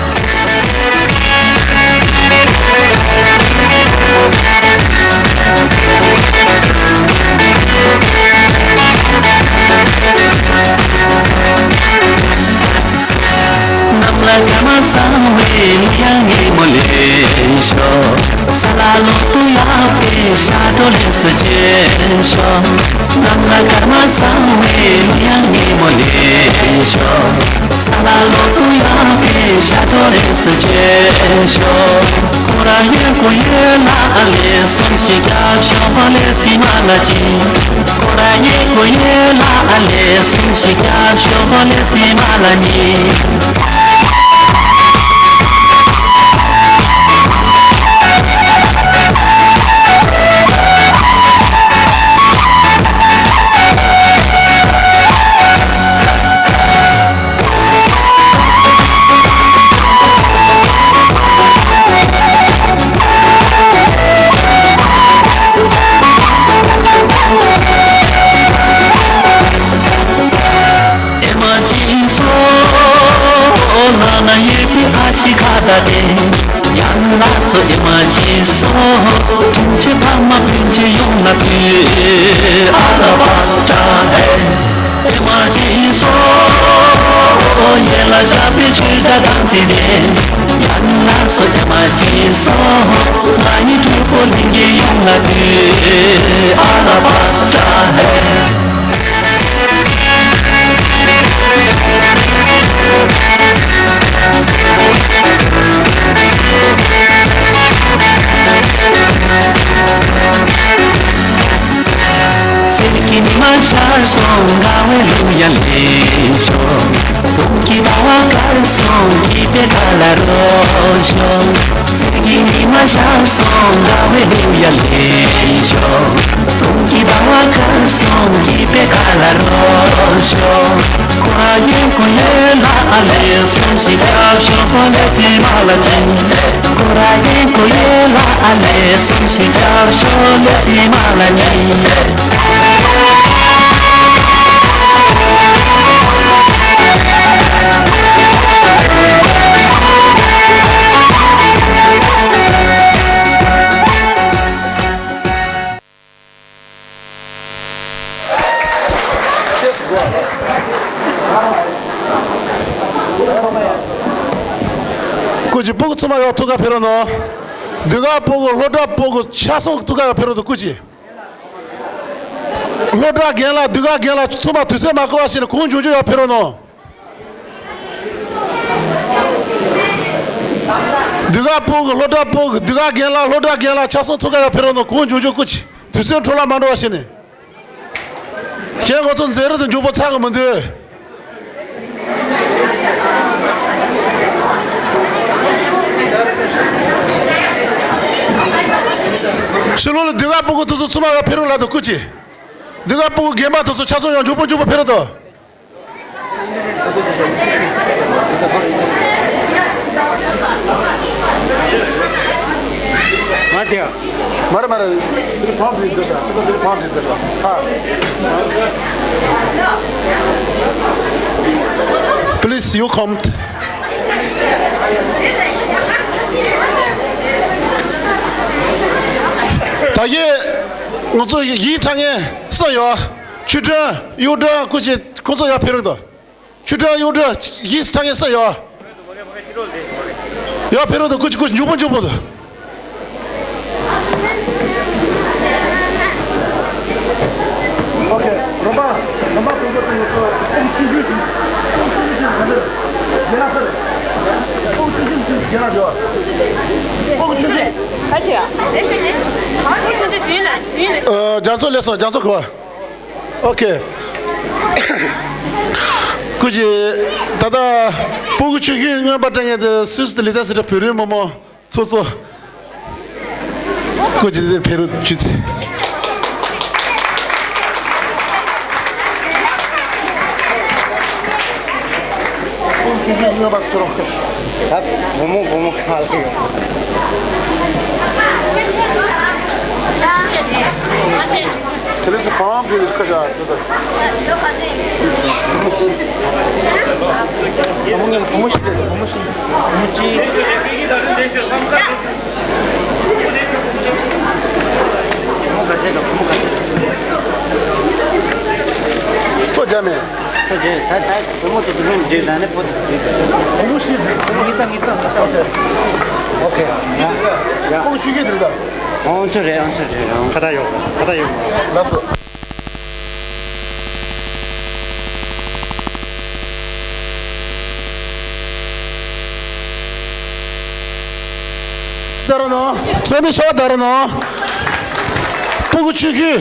གནམ་ལ་སྐར་མ་བཟང་བའི་གླུ་དབྱངས་སྙན་མོ་ལེན་ཤོག། ས་ལ་ལོ་ཏོག་ཡག་པའི་ཞབས་བྲོ་ལེགས་སུ་རྒྱས་ཤོག། གནམ་ལ་སྐར་མ་བཟང་བའི་གླུ་དབྱངས་སྙན་མོ་ལེན་ཤོག། ས་ལ་ལོ་ཏོག་ཡག་པའི་ཞབས་བྲོ་ལེགས་སུ་རྒྱས་ཤོག། ཁོ་ར་ཡོད་གོ་ཡོད་ལ་ཨ་ལེ་སུམ་ཞིག་རྒྱབ་ཤོག་ཧོ་ལེ་སི་མ་ལ་ཅི། ཁོ་ར་ཡོད་གོ་ཡོད་ལ་ཨ་ལེ་སུམ་ཞིག་རྒྱབ་ཤོག་ཧོ་ལེ་སི་མ་ལ་ཉི། ཨེ་མ་སྦྱིན་སོགས་ལག་ན་ཡོད་པའི་ཨ་ཤི་ཁ་བརྡ་སྟེ། ཡ་ལ་སོ་ཨེ་མ་སྦྱིན་སོགས་སྤུན་མཆེད་ཕ་མ་སྤུན་མཆེད་ཡོངས་ལ་བསྟོད། ཨ་ལ་བན་ཏྲ་ཧེ། ཨེ་མ་སྦྱིན་སོགས་ཡན་ལག་བཞག་པའི་ཆོས་བརྒྱ་དང་བརྩེ་ལྡན། ཡ་ལ་སོ་ཨེ་མ་སྦྱིན་སོགས་ང་ཡི་གྲོགས་པོ་ལྷན་རྒྱས་ཡོངས་ལ་བསྟོད། ཨ་ལ་བན་ཏྲ་ཧེ། གསེར་གྱི་ཉི་མ་ཤར་སོང་དགའ་བའི་གླུ་དབྱངས་ལེན་ཤོག། སྟོན་གྱི་ཟླ་བ་དཀར་སོང་སྐྱིད་པའི་ཁ་ལ་རོལ་ཤོག། གསེར་གྱི་ཉི་མ་ཤར་སོང་དགའ་བའི་གླུ་དབྱངས་ལེན་ཤོག། སྟོན་གྱི་ཟླ་བ་དཀར་སོང་སྐྱིད་པའི་ཁ་ལ་རོལ་ཤོག། ཁོ་ར་ཡོད་གོ་ཡོད་ལ་ཨ་ལེ་སུམ་ཞིག་རྒྱབ་ཤོག་ཧོ་ལེ་སི་མ་ལ་ཅི། ཁོ་ར་ཡོད་གོ་ཡོད་ལ་ཨ་ལེ་སུམ་ཞིག་རྒྱབ་ཤོག་ལེ་སི་མ་ལ་ཉི། སྐུ་མཁྱེན་སྤུ་གུ་ཚང་མ་ཡར་ཐུགས་ཁ་ཕེབས་རོགས་གནང་། ཟློས་གར་སྤུ་གུ་སློབ་གྲྭ་སྤུ་གུ་ཆ་ཚང་ཐུགས་ཁ་ཡར་ཕེབས་རོགས་གནང་སྐུ་མཁྱེན། སློབ་གྲྭ་རྒན་ལགས་ཟློས་གར་རྒན་ལགས་ཚང་མ་དུས་ཚོད་མ་འགོར་བ་བྱས་ནས་གང་བྱུང་བྱུང་ཡར་ཕེབས་རོགས་གནང་། ཟློས་གར་སྤུ་གུ་སློབ་གྲྭ་སྤུ་གུ་ཟློས་གར་རྒན་ལགས་སློབ་གྲྭ་རྒན་ལགས་ཆ་ཚང་ཐུགས་ཁ་ཡར་ཕེབས་རོགས་གནང་། གང་བྱུང་བྱུང་སྐུ་མཁྱེན། དུས་ཚོད་འཕྲོ་བརླག་མ་འགྲོ་བ་བྱས་ནས། གཞན་ང་ཚོ་མཛད་རིམ་དེ་མགྱོགས་པོ་ཚར་གི་མི་འདུག། ཕྱི་ལོགས་ལ་ཟློས་གར་སྤུ་གུ་དེ་ཚོ་ཚང་མ་ཡར་ཕེབས་རོགས་ལབ་དང་སྐུ་མཁྱེན། ཟློས་གར་སྤུ་གུ་རྒན་མ་དེ་ཚོ་ཆ་ཚང་ཡར་མགྱོགས་པོ་མགྱོགས་པོ་ཕེབས་རོགས་དང་། མ་རེད་མ་རེད། Please, you come. ད་གིན་ང་ཚོ་ཡིག་འཁྲབ་མཁན་སུ་ཡོད། ཆོས་སྒྲོན། གཡུ་སྒྲོན། སྐུ་མཁྱེན། ཁོང་ཚོ་ཡར་ཕེབས་རོགས་གནང་། ཆོས་སྒྲོན། གཡུ་སྒྲོན། ཡིག་འཁྲབ་མཁན་སུ་ཡོད། ཡར་ཕེབས་རོགས་གནང་། སྐུ་མཁྱེན། སྐུ་མཁྱེན། མགྱོགས་པོ། མགྱོགས་པོ། ཨོ་ཁེ། རོམ་པ། རོམ་པ་དང་པོ་དེ་ཚོ་ཁོང་ཆུང་ཆུང་ཞིག་ཁོང་ཆུང་ཆུང་ཞིག་ག་འདིར་རྒྱ་ནག་སར། ཁོང་ཆུང་ཆུང་ཞིག་རྒྱ་ནག་འགྲོ། ཁོང་ཆུང་ཆུང་། ཁ་ཆེ་ཡ། ཁོང་ཆུང་ཆུང་དུས་ན་དུས་ན། ཨ། རྒྱ་མཚོ་སླེབས་སོང་། རྒྱ་མཚོ་གོ། ཨོ་ཁེ། སྐུ་མཁྱེན། ད་ལྟ་སྤུ་གུ་ཆུང་ཆུང་རྔོན་པ་སྤྲད་མཁན་དེ་སུད་སི་དང་ལི་ཐན་སི་ཏྲ་བོད་རིགས་མི་མང་ཚོགས་གཙོ། སྐུ་མཁྱེན་དེ་ཕེབས་རོགས་ཞུ་ཚེ། སྤུ་གུ་ཆུང་ཆུང་རྔོན་པ་ཚོ་རོགས། ད་བུ་མོ་བུ་མོ་ག་ལ་ཡོད། དེ་ལས་ཚེ་བང་བུ་ཁ་བྱ་དེ་ཚོ། བུ་མོ་ངས་བུ་མོ་ཞིག་བསྡད། བུ་མོ་ཞིག་བུ་མོ་གཅིག་བུ་མོ་ག་ཚད་ག་བུ་མོ་ག་ཚད། ཐོ་རྒྱ་མེད། ཐོ་རྒྱ་ད་ད་བུ་མོ་དེ་བུ་མོ་འདྲེ་ལ་ནི་ཕོ་དེ་འདྲེ། བུ་མོ་ཞིག་བུ་མོ་ངི་ཏང་ངི་ཏང་ངི་ཏང་། ཨོ་ཁེ། ཡ་ཡ། ཁོང་ཆུ་ཁེ་དེ་རེད་ད། ཨོ་ཚོ་རེད། ཨོ་ཚོ་རེད། ཨོ་ཁ་ད་ཡོད། ཁ་ད་ཡོད། ལགས་སོ། ད་ར་ནོ། ཚོགས་མི་ཤོག་ད་ར་ནོ། སྤུ་གུ་ཆུ་ཁྱུ།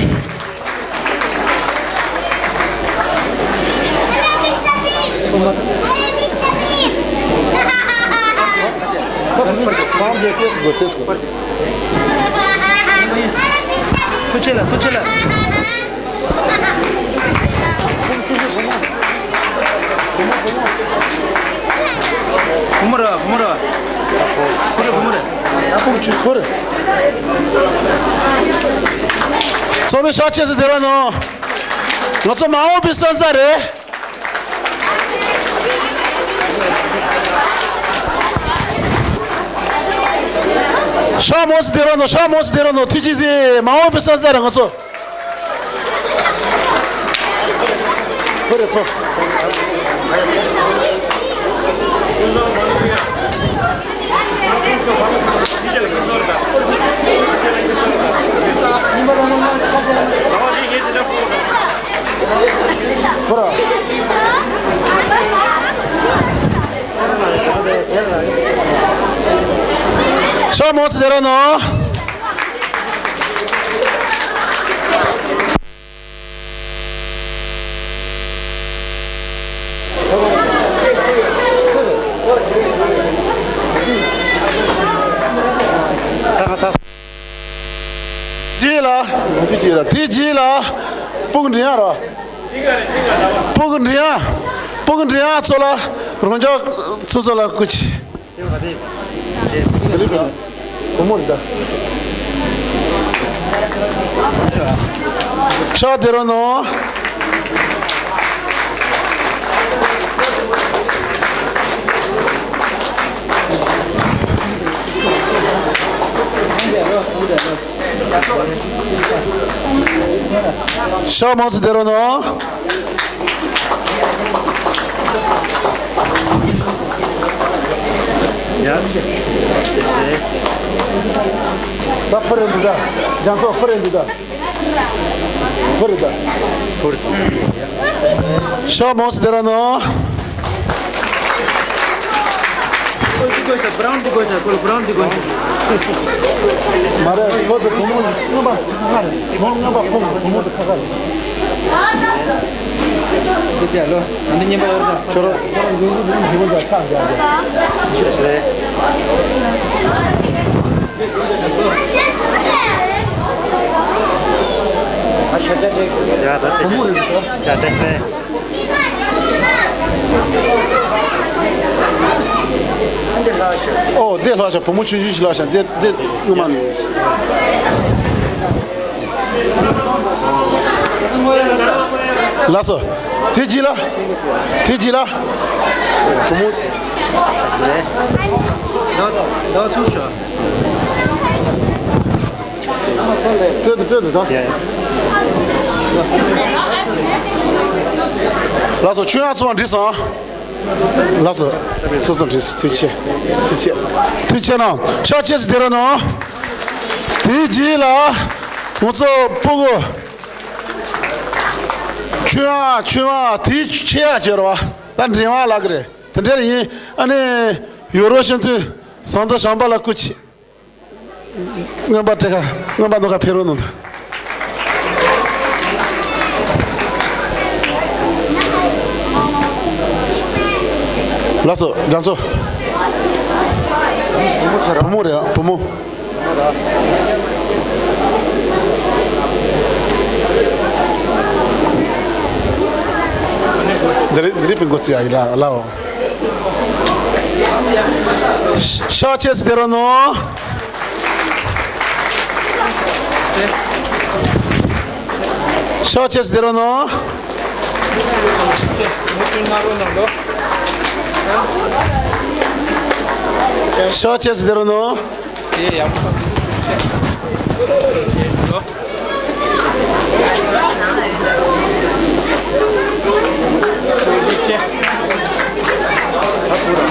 ཐུགས་རྗེ་ལ། ཐུགས་རྗེ་ལ། བུ་མོ་ར། བུ་མོ་ར། བུ་ར། བུ་མོ་ར། ཨ་ཕོ་ཆུ་བུ་ར། ཚོགས་མི་ཤོག་ཆེ་སུ་དེ་ར་ནོ། ང་ཚོ་མ་འོངས་པའི་སོན་རྩ་རེད། ཤོག་མོ་སུ་དེ་ར་ནོ། ཤོག་མོ་སུ་དེ་ར་ནོ། ཐུགས་རྗེ་ཆེ། མ་འོངས་པའི་སོན་རྩ་རེད་ང་ཚོ། ཕོ་རེ་ཕོ། ཕོ་ར། ཤོག་མོ་སུ་དེ་ར་ནོ། རྗེས་ལ། དེ་རྗེས་ལ། སྤུ་གུ་འདྲེ་ཡག་ར། སྤུ་གུ་འདྲེ་ཡག་སྤུ་གུ་འདྲེ་ཡག་ཚོ་ལ། རང་ཅག་ཚོ་ཚོ་ལ་སྐུ་མཁྱེན། བུ་མོ་རེད་ད། ཤོག་དེ་རོ་ནོ། ཤོག་མང་ཙི་དེ་རོ་ནོ། ཡ། ད་ཕུར་རེ་འདུག་ད། རྒྱ་མཚོ་ཕུར་རེ་འདུག་ད། ཕུར་རེ་ད། ཕུར། ཤོག་མང་ཙི་དེ་རོ་ནོ། འདི་དགོས་ཤག་བྷ་རའུན་འདི་དགོས་ཤག་ཁོ་བྷ་རའུན་འདི་དགོས་ཤག་མ་རེད། ཁོ་ཚོ་བུ་མོ་རྔོན་པ་ཁ་ཁ་རེད། བུ་མོ་རྔོན་པ་ཁོ་བུ་མོ་དེ་ཁ་ཁ་རེད། འདི་རྒྱ་ལོ། ཨ་འདི་གཉིས་པ་ཡོད་ས། ཁྱོད་རང་ཁྱོད་རང་འགྲོ་འགྲོ་འགྲོ་འགྲོ་འགྲོ་ཆགས་རྒྱ་རྒྱ། ཨ་ཤ་ཤ་ཤ། ཡ་ད་དེ་བུ་མོ་རེད་འདུག་ཡ་ད་དེ་སེ། ཨོ་དེ་ལྷག་ཤག་བུ་མོ་ཆུང་ཆུང་ཞིག་ལྷག་ཤག་དེ་དེ་སྔོན་མ་ནས། ལགས་སོ། དེ་རྗེས་ལ། དེ་རྗེས་ལ། བུ་མོ། ད་ད་ཚུར་ཤོག་སྤྲོད་དེ་སྤྲོད་དེ་ད། ལགས་སོ། ཆོས་དབྱངས་ཚོ་འགྲིག་སོང་། ལགས་སོ། ཚོ་ཚོ་འགྲིག་སོང་། ཐུགས་རྗེ་ཆེ། ཐུགས་རྗེ་ཆེ། ཐུགས་རྗེ་གནང་། ཕྱག་ཕྱིས་སུ་དེ་རུ་གནང་། དེའི་རྗེས་ལ་ང་ཚོ་སྤུ་གུ་ཆོས་དབྱངས་ཆོས་དབྱངས་དེའི་ཆེ་ཡ་བྱོས་ར་བ། ད་འབྲིང་བ་ལགས་ཀྱི་རེད། དེ་འདྲ་ཡིན། ཨ་ནི་ཡོ་རོབ་ཤིང་ཐུན་ཟངས་མདོག་བྱམས་པ་ལ་སྐུ་མཁྱེན། རྔོན་པ་དེ་ག་རྔོན་པ་ནང་ག་ཕེབས་རོགས་གནང་། ལགས་སོ། རྒྱ་མཚོ། བུ་མོ་རེད། བུ་མོ། འདི་རེད། འདི་རེད། པིན་གོ་ཙི་ཡ་ཡི་ལ་ལའོ། ཕྱག་ཕྱིས་སུ་དེ་རུ་གནང་། ཕྱག་ཕྱིས་སུ་དེ་རུ་གནང་། ཕྱག་ཕྱིས་སུ་དེ་རུ་གནང་།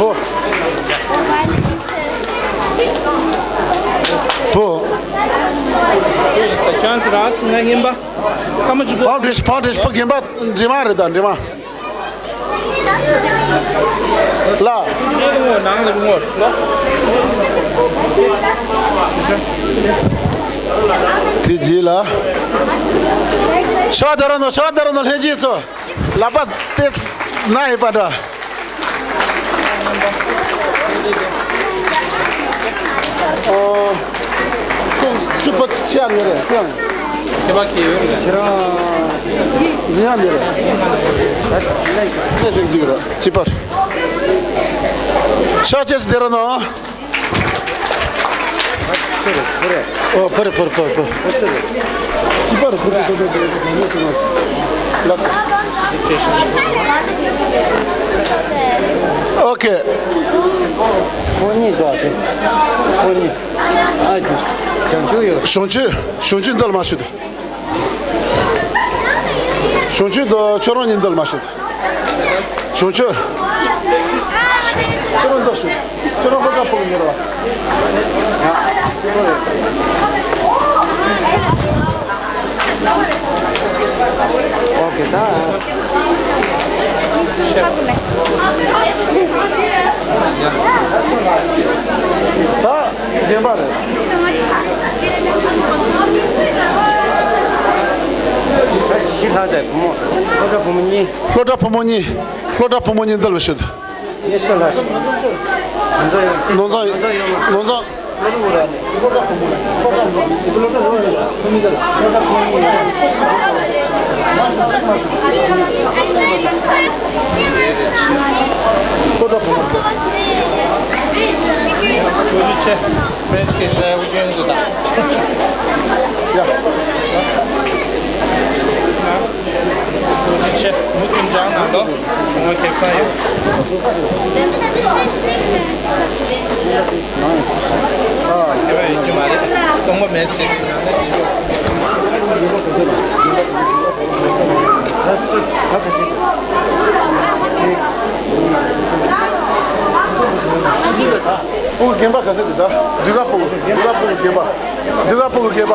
བུ། བུ། ཕ་འདྲེས། ཕ་འདྲེས། ཕ་རྒན་པ་འདྲེས་མ་རེད་ད། འདྲེས་མ། ལ། དེ་རྗེས་ལ། ཕྱག་དེ་རུ་གནང་། ཕྱག་དེ་རུ་གནང་། ལྷན་རྒྱས་ཚོ་ལག་པ་དེ་ན་ཡོད་པ་འདྲ། ཨོ། ཁོང་ཅི་པ་ཆེ་ཡ་ངེ་རེད། ཁོང་ཁྱེད་པ་ཁྱེད་ཡོད་རེད། ཁྱེད་རང་འཛིན་ཡ་ངེ་རེད། ལས་ཞིག་འདི་རེད། ཅི་པར། ཕྱག་ཕྱིས་སུ་དེ་རུ་གནང་། ཨོ། ཕར་རེད། ཕར་རེད། ཕར་རེད། ཅི་པར་ཁུ་ཁུ་ཁུ་ཁུ་ཁུ་ཁུ་ཁུ། ལགས་སོ། ཨོ་ཁེ། ཁོ་གཉིས་འདུག་སྟེ། ཁོ་གཉིས། ཨ་ཅེ། བྱང་ཆུབ་ཡོད། བྱང་ཆུབ། བྱང་ཆུབ་འདི་ལ་མ་ཞུ་དུ། བྱང་ཆུབ་དང་ཁྱོད་རང་གཉིས་འདི་ལ་མ་ཞུ་དུ། བྱང་ཆུབ། ཁྱོད་རང་འདི་ཞུ། ཁྱོད་རང་ཧོ་ཀ་ཕོག་གི་ཉེ་ར་བ། ཨོ་ཁེ་ད། ད་རྒན་པ་རེད། ཞི་ལྷ་དང་བུ་མོ། སློབ་གྲྭ་བུ་མོ་གཉིས། སློབ་གྲྭ་བུ་མོ་གཉིས། སློབ་གྲྭ་བུ་མོ་གཉིས་འདི་ལ་ཞུ། ཡེ་ཤེས་ལ། ནོར་བཟང་། ནོར་བཟང་། ནོར་བཟང་། French ཀྱི་ཞྭ་དབྱངས་འདུག་ད། ཡ། ཐུགས་རྗེ་ཆེ། མུ་མཐུད་སྦྱང་གནང་རོགས། ང་ཁེ་བཟང་ཡོད། ཨ། དེ་བས་ཡིན་གྱི་མ་རེད། སྟོང་པ་མེད་ཟེར་གྱི་ཡང་ན་དེ་ཚོ། སྤུ་གུ་རྒན་པ་ག་ཚོད་འདུག་ད། འདི་ག་སྤུ་གུ། འདི་ག་སྤུ་གུ་རྒན་པ། འདི་ག་སྤུ་གུ་རྒན་པ།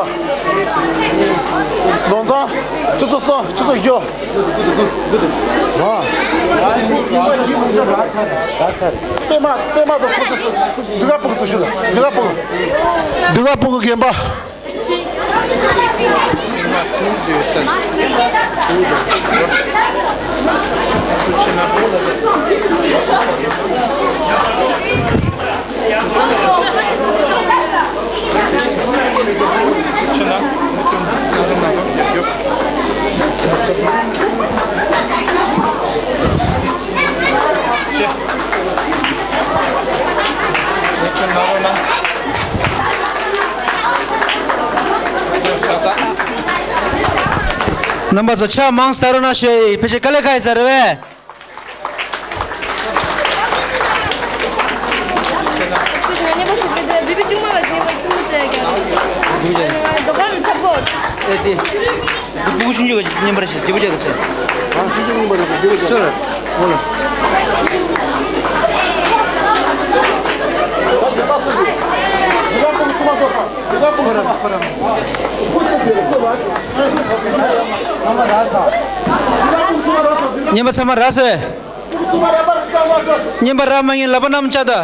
ནོར་བཟང་། ཁྱོད་ཚོ་སོང་། ཁྱོད་ཚོ་ཡོ། ཨ། པད་མ། པད་མ་དང་ཁོ་ཚོ་སོང་། འདི་ག་སྤུ་གུ་ཚོ་ཞུ་ད། འདི་ག་སྤུ་གུ། འདི་ག་སྤུ་གུ་རྒན་པ། རྣམ་པ་ཚོ་ཕྱག་མང་སྟ་རོ་ན་ཞོ་ཡི་ཕལ་ཆེར་དཀའ་ལས་ཁག་ཡིན་ས་རེད་བས། ཨེ་དེ། འདི་ཕྲུ་གུ་ཆུང་ཆུང་གི་བརྙན་པར་ཞིག་བརྗེ་པོ་བྱས་ད་ཟེར། ཨ་ཆུང་ཆུང་བརྙན་པར་ཞིག་བརྗེ་པོ་བྱས། སོ་ར། འོ་ལ། བརྙན་པ་ཚང་མ་རག་སོང་། བརྙན་པ་རག་མ་ཡིན་ལབ་པ་རྣམས་བཅར་ད།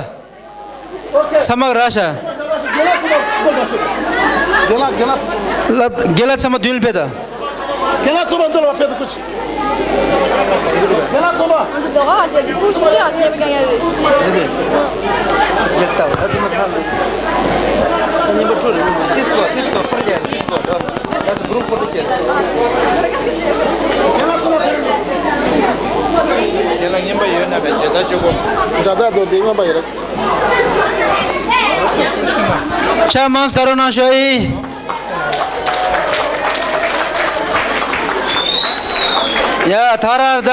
ཚང་མ་རག་ཤག་རྒན་ལགས་ཚང་མ་མདུན་ལ་ཕེབས་དང་། རྒན་ལགས་ཚང་མ་མདུན་ལ་ཕེབས་དང་ཁུ་ཆེ། རྒན་ལགས་ཚང་མ། ང་ཚོ་རྡོ་ཁ་ཆེ་དེ་ཕུར་ཆུང་ཆུང་ཨ་ཆེ་མི་ཀ་ཡ་རེད། རེད་རེད། རྒྱལ་ལྟ་བ་ཨ་ཙི་མ་ཐང་རེད། ཉིན་པ་ཁྲུ་རེད། ཌིས་ཀོ་ཌིས་ཀོ་ཕུར་རྒྱལ་ཌིས་ཀོ་རེད། ལགས་སོ། གུ་རུབ་ཕོ་ཊོ་བྱས། དེ་ལ་རྔན་པ་ཡོད་ན་བས་མཇལ་དར་གཅིག་པོ། མཇལ་དར་དང་དེ་རྔན་པ་ཡོད་རེད། ཕྱག་མང་སྟ་རོ་ནང་ཞོ་ཡི། ཡ་ཐ་རར་ད།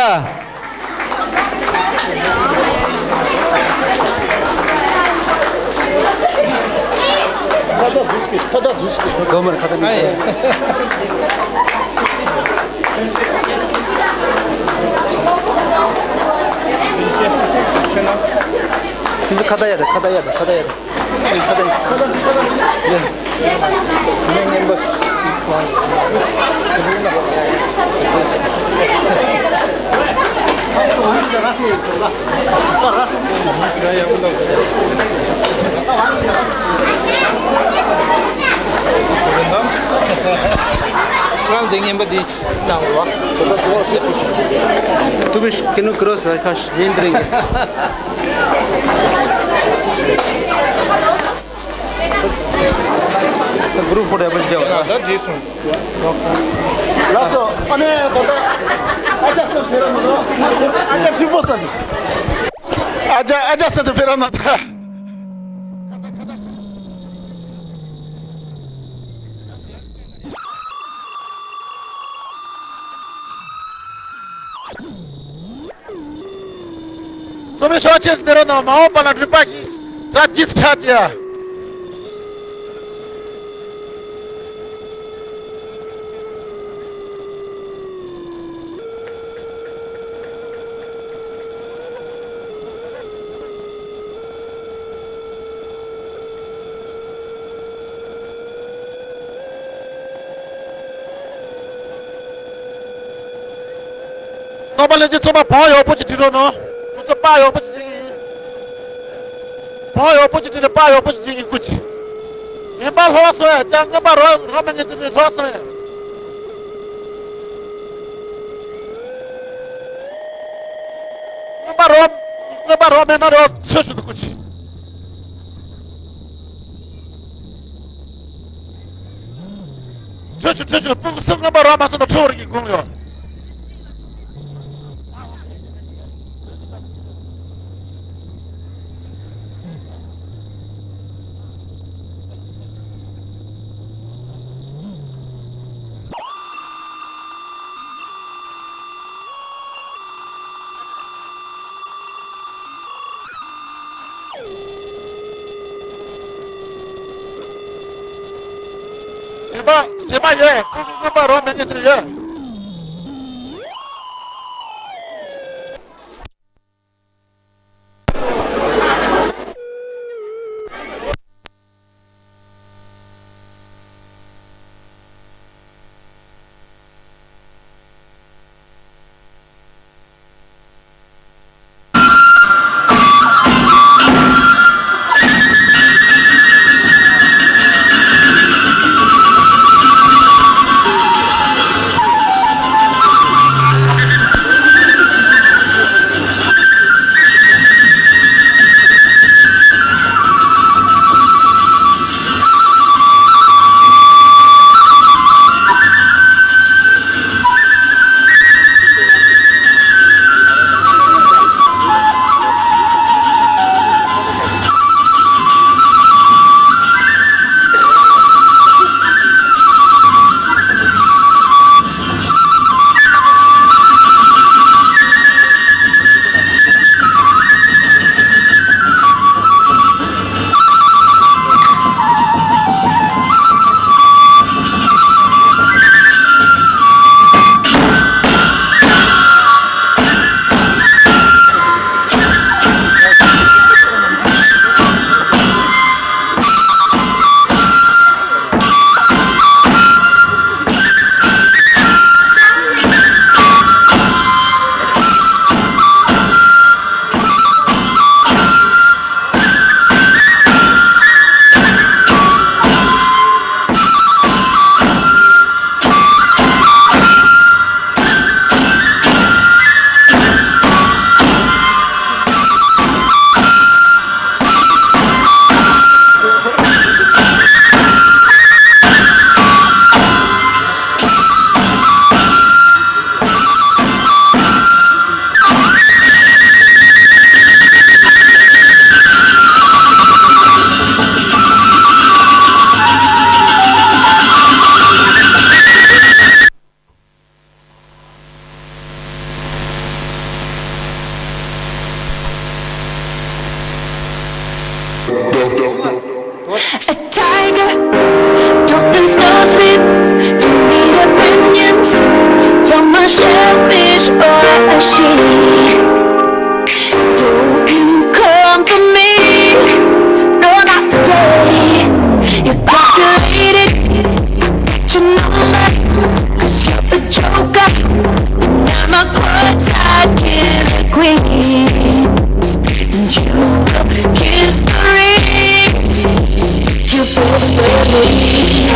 ཁ་ད་ཟུག་སྐད། ཁ་ད་ཟུག་སྐད། གོ་མར་ཁ་ད་མི་གོ། ཁ་ད་ཡ་ད། ཁ་ད་ཡ་ད། ཁ་ད་ཡ་ད། ཁ་ད་ཡ་ད། ཁ་ད་ཡ་ད། ཁ་ད་ཡ་ད། ངས་རྔན་པ་རང་འདི་རྔན་པ་འདི་གནང་བ། Du bist genug groß, weil ich kann nicht dringend. གུ་རུབ་ཕོ་ཊོ་ཡག་པོ་ཞིག་རྒྱག་དང་། ད་འདི་སོང་། ལགས་སོ། ཨ་ནེ་ད་ལྟ་ཨ་ཅག་སེམས་ཕེ་ར་ནོ། ཨ་ཅག་ཁྲི་པོ་སན། ཨ་ཅག་ཨ་ཅག་སེམས་ཕེ་ར་ནོ་ད། སོ་མའི་ཤོག་ཆེན་སི་དེ་ར་ནང་མ་འོངས་པ་ལ་འགྲུལ་པ་གཉིས་གྲ་རྒྱས་ཆགས་ཀྱི། རྣམ་པ་ལྷན་རྒྱས་ཚང་མ་བང་ཡག་པོ་ཅིག་སྒྲིག་རོགས་གནང་། ང་ཚོ་པར་ཡག་པོ་ཅིག་བྱེད་ཀྱི་ཡིན། བང་ཡག་པོ་ཅིག་སྒྲིག་ནས་པར་ཡག་པོ་ཅིག་བྱེད་ཀྱི་ཡིན་སྐུ་མཁྱེན། ངན་པ་ལྷོག་སོང་ཡ། ཅང་རྔན་པ་རོ་རོ་མེད་ངས་དེ་ནས་ལྷོག་སོང་ཡ། རྔན་པ་རོ་རྔན་པ་རོ་མེད་ན་རོ་ཆོས་ཞུ་འདུག་སྐུ་མཁྱེན། ཁྲོས་ཆུ་ཁྲོས་ཆུ་སྤུ་གུ་སུ་རྔན་པ་རག་མ་སོང་ན་ཁྲོ་བོ་རིགས་ཀྱི་དགུང་ཡོད། ཞེན་པ་ཞེན་པ་ཡོད། སྤུ་གུ་རྔན་པ་རག་མེད་མཁན་དེ་ཡོད། A tiger, don't lose no sleep. You need opinions from a shellfish or a sheep. Don't you come for me, no, not today. You're calculated, you know that, 'cause you're a joker, and I'm a courtside killer queen. And you will kiss the ring. You both will leave.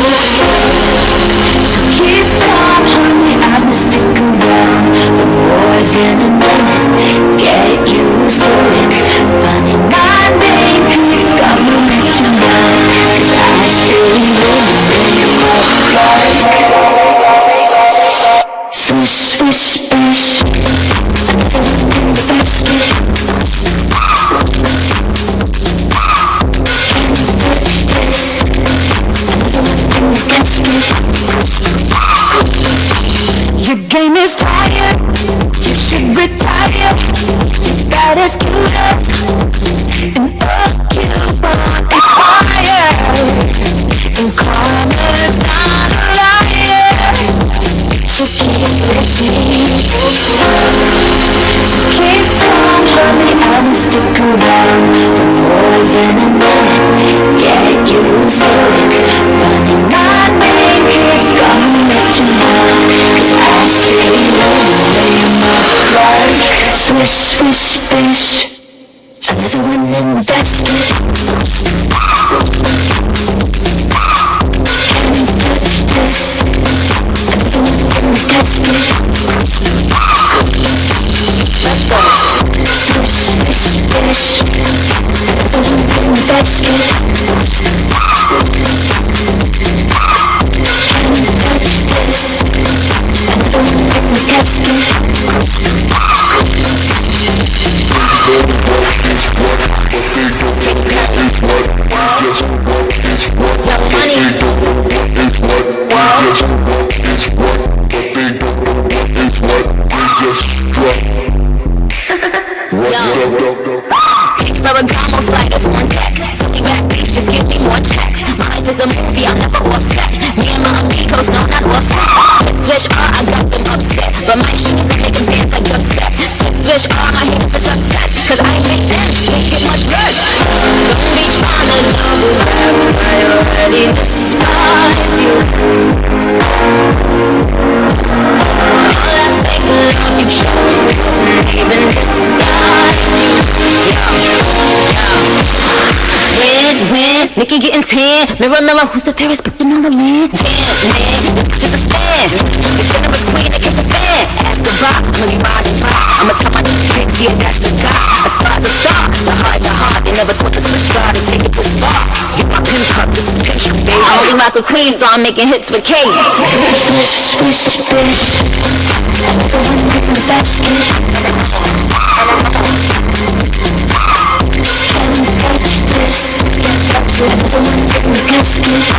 So keep calm, honey, I'ma stick around for more than a minute. Get used to it. Funny, my name keeps coming at your mouth, 'cause I stay winning. Swish, swish, swish. Your game is tired, you should retire. Your baddest killers and us, you won't expire. And karma's not a liar. So keep listening. So keep calm, honey, I'ma stick around for more than a minute. Get used to it. Funny, my name keeps coming at your mouth, 'cause I stay winning. Like swish, swish, swish. Another one in the basket. Can't touch this. Another one in the basket. Let's go. Swish, swish, swish. Another one in the basket. Can't touch this. Another one in the basket. They know what is what, but they don't know what is what. They just know what is what, but they don't know what is what. They just know what is what, but they don't know what is what. They just drop. What the, the, the. Ferragamo sliders on deck. Silly rap beats, just give me more checks. My life is a movie, I'm never offset. Me and my amigos, no, not offset. Swish, swish, ah, I got them upset. But my shoes make 'em dance like dubstep. Swish, swish, ah, my haters is upset. 'Cause I make them, they get much less. Don't be tryna double back, I already despise you. All that fake love you showing couldn't even disguise you. Yeah, yeah. Hit, win, Nicki getting tan. Mirror, mirror, who's the fairest person on the land? Damn, man, this bitch is a fan. The generous queen against the fan. Ask the rock, money rise and rock. I'ma tell my niggas, yeah, that's the guy. A star's a star, the heart, the heart. They never thought the switch guard and take it this far. Get my pin pop, this is picture, baby. I only rock with queens, so I'm making hits with K. Swish, swish, swish. Another one in the basket. Can't touch this. Another one in the basket.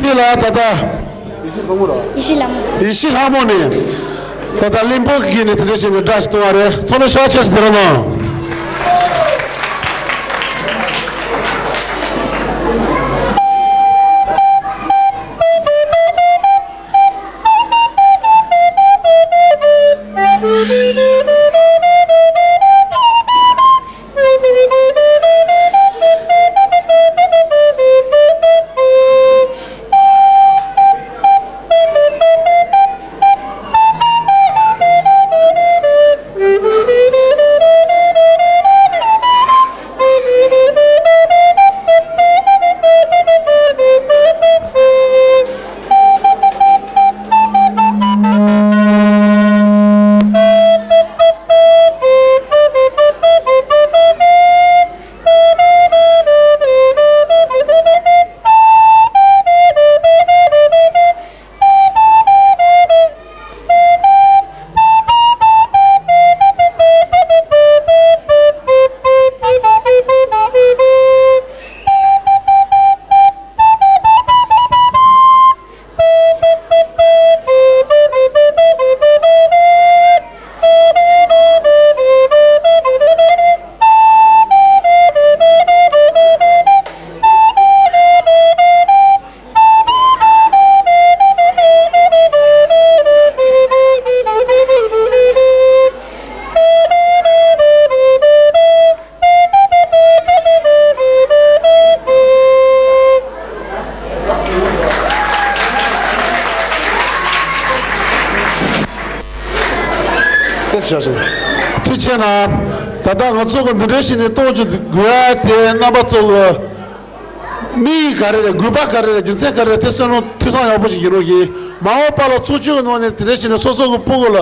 འདི་ལ་ད་ལྟ། ཡེ་ཤེས་ལྷ་མོ། ཡེ་ཤེས་ལྷ་མོ་ནས་ད་ལྟ་གླིང་བུ་གི་ནས་དེ་འདྲ་ཞིག་གི་སྒྲ་ཞིག་གཏོང་བ་རེད། ཚོགས་ལ་ཤ་ཆེ་ཞིག་དེ་ར་ནང་། ཐུགས་རྗེ་ཆེ་གནང་། ད་ལྟ་ང་ཚོ་གི་འདི་འདྲའི་ཞིག་ནས་གཏོང་རྒྱུ་དགོས་ཡ་དེ་རྣམ་པ་ཚོ་གི་དམིགས་ཡུལ་ག་རེ་རེད། དགོས་པ་ག་རེ་རེད། རྒྱུ་མཚན་ག་རེ་རེད། དེ་བསམ་བློ་ཐོས་བསམ་ཡག་པོ་ཞིག་ཡིན་རོགས་གྱིས། མ་འོངས་པ་ལ་ཚོགས་ཆུང་གི་ནང་ནས་དེ་འདྲའི་ཞིག་ནས་སོ་སོ་གི་སྤུ་གུ་ལ་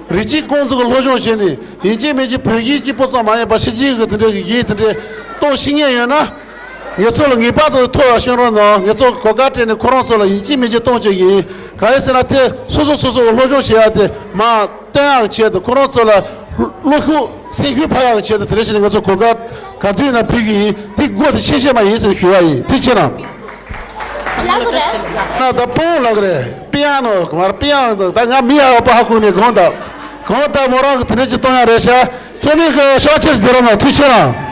རིགས་གཅིག་རྐང་འཛིན་གྱི་སློབ་སྦྱོང་བྱས་ནས་ཡིན་གཅིག་མིན་གཅིག་བོད་ཡིག་གཅིག་པོ་ཙམ་མ་ཡིན་པ་ཕྱི་རྒྱལ་གྱི་དེ་འདྲའི་གི་ཡིག་དེ་འདྲའི་གཏོང་ཤེས་ངེས་ཡོད་ན། ངེད་ཚོ་ལ་ངེས་པར་དུ་ཐོབ་ཡ་ཤོད་རོགས་གནང་། ངེད་ཚོ་གོ་སྐབས་སྤྲད་ནས་ཁོ་རང་ཚོ་ལ་ཡིན་གཅིག་མིན་གཅིག་གཏོང་བྱེད་ཀྱི་ཡིན། གང་ཡིན་ཟེར་ན་དེ་སོ་སོ་སོ་སོ་གི་སློབ་སྦྱོང་བྱེད་ཡ་དེ་མར་སྟོན་ཡག་གི་ཆེད་དུ། ཁོ་རང་ཚོ་ལ་བློ་ཤུགས་སེམས་ཤུགས་འཕར་ཡག་གི་ཆེད་དུ། དེ་འདྲ་བྱས་ནས་ང་ཚོ་གོ་སྐབས་ག་དུས་ཡིན་ན་ཕུལ་གྱི་ཡིན། དེ་སྒོ་དེ་ཕྱེ་ཤེས་པ་ཡིན་ཟེར་ཞུ་ཡ་ཡིན། ཐུགས་རྗེ་ཆེ་གནང་། ན་ད་སྤོང་ལགས་རེད། པི་ཡ་ནོ་མར་པི་ཡ་ནོ་ད་ང་མི་ཡག་པ་ཧ་གོ་ནས་གང་ལྟར་གང་ལྟར་མོ་རང་གི་དེ་འདྲ་ཅིག་གཏོང་ཡ་རེད་ཤག་ཚོགས་མི་གི་ཤག་ཆེ་ཟེར་རོགས་གནང་། ཐུགས་རྗེ་ཆེ་གནང་།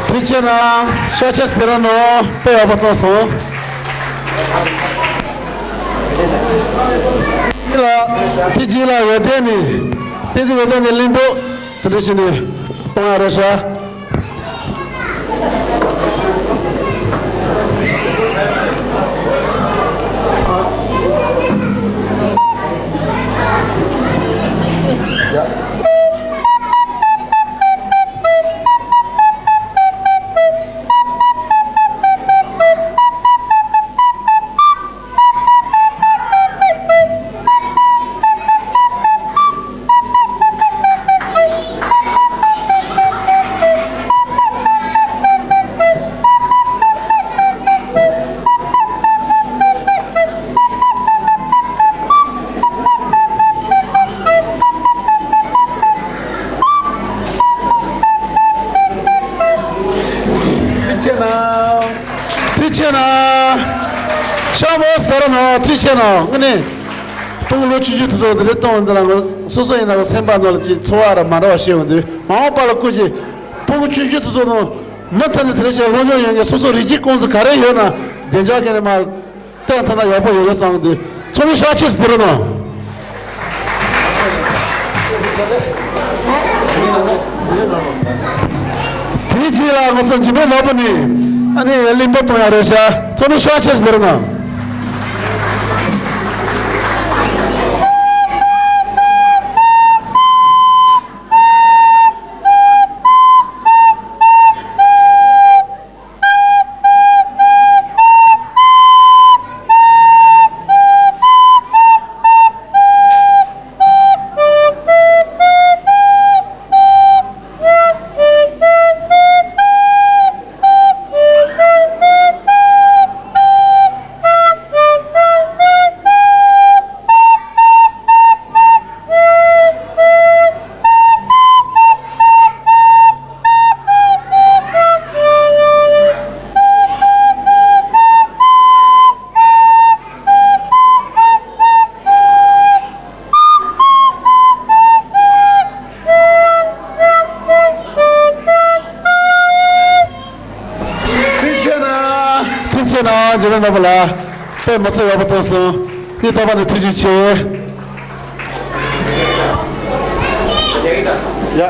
ཐུགས་རྗེ་ཆེ་གནང་། ཤག་ཆེ་ཟེར་རོགས་གནང་། དཔེ་ཡག་པོ་གཏོང་སོང་། ལ་དེ་རྗེས་ལ་འོད་ལྡན་ནས་བསྟན་འཛིན་འོད་ལྡན་ནས་གླིང་བུ་དེ་འདྲ་བྱས་ནས་གཏོང་ཡ་རེད་ཤག་ཐུགས་རྗེ་ཆེ་གནང་། ཐུགས་རྗེ་ཆེ་གནང་། ཤག་མོ་ཟེར་རོགས་གནང་། ཐུགས་རྗེ་ཆེ་གནང་། དངོས་གནས་སྤུ་གུ་ལོ་ཆུང་ཆུང་དེ་ཚོ་དེ་འདྲ་གཏོང་འདི་ལ་ང་སོ་སོ་ཡིན་ན་སེམས་པ་ནང་ལ་ཅིག་ཚོར་བ་ར་མ་འདྲ་བ་ཤེས་ཡོང་དུས། མ་འོངས་པ་ལ་སྐུ་མཁྱེན། སྤུ་གུ་ཆུང་ཆུང་དེ་ཚོ་ནང་མུ་མཐུད་ནས་དེ་འདྲ་ཞིག་སློབ་སྦྱོང་ཡོང་མཁན་སོ་སོ་རིགས་གཅིག་རྐང་འཛིན་ག་རེ་ཡོད་ན་བདེ་འཇགས་ཀྱི་ནས་མར་སྟོན་ཐུབ་ན་ཡག་པོ་ཡོད་ལ་བསམ་གི་འདུག་ཚོགས་མི་ཤག་ཆེ་ཟེར་རོགས་གནང་། དེའི་རྗེས་ལ་ང་ཚོ་འཇིགས་མེད་ནོར་བུ་ནས་ཨ་ནི་གླིང་བུ་གཏོང་ཡ་རེད་ཤག་ཚོགས་མི་ཤག་ཆེ་ཟེར་རོགས་གནང་། ནང་འཇིགས་མེད་རྣམ་པ་ལ་དཔེ་མི་ཚེ་ཡག་པོ་བཏང་སོང་། སྙིང་ཐག་པ་ནས་ཐུགས་རྗེ་ཆེ། ཡ།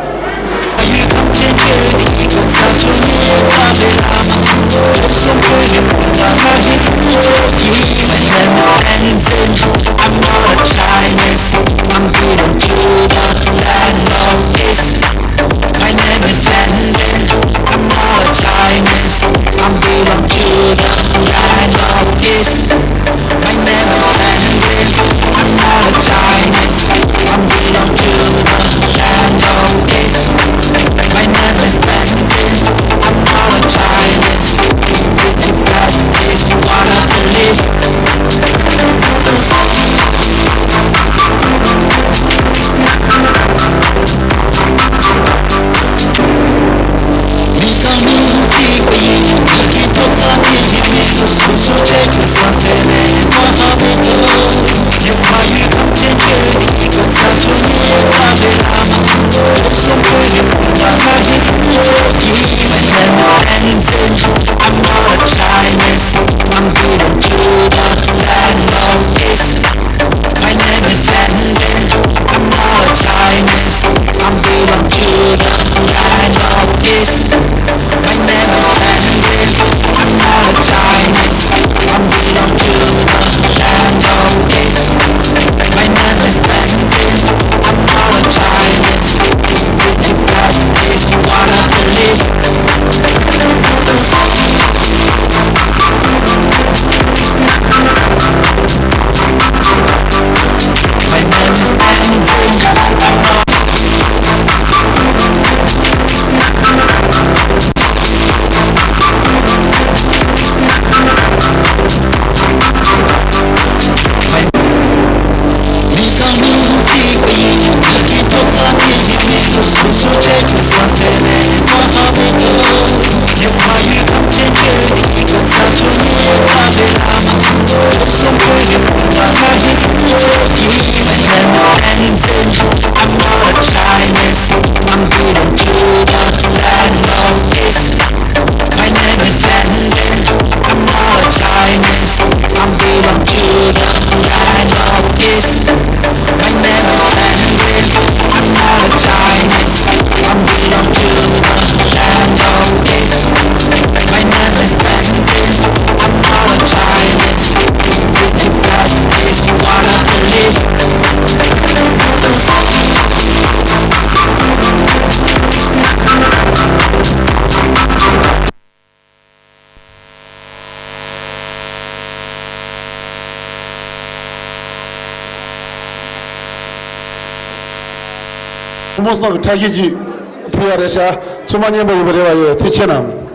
I'm not a Chinese, I'm belong to the land of peace. My name is Tenzin, I'm not a Chinese, I'm belong to the land of peace. My name is Tenzin, I'm not a Chinese, I'm belong to the land of peace. My name is Tenzin, I'm not a Chinese, pretty black is what I believe. I'm not a Chinese, I'm belong to the land of peace. My name is Tenzin, I'm not a Chinese, I'm belong to the land of peace. My name is Tenzin, I'm not a Chinese, I'm belong to the land of peace. My name is Tenzin, I'm not a Chinese, pretty black is what I believe. I'm not a Chinese, I'm belong to the land of peace. My name is Tenzin, I'm not a Chinese, I'm belong to the land of peace. My name is Tenzin, I'm not a Chinese, I'm belong to the land of peace. My name is Tenzin, I'm not a Chinese, pretty black is what I believe. ཐུན་མོང་སོགས་ཀྱི་ཕྲ་ཤིང་ཅིག་ཕུལ་ཡ་རེད་ཤག་ཚང་མ་མཉེས་པོ་ཡོད་པ་རེད་བ། ཡོད། ཐུགས་རྗེ་གནང་།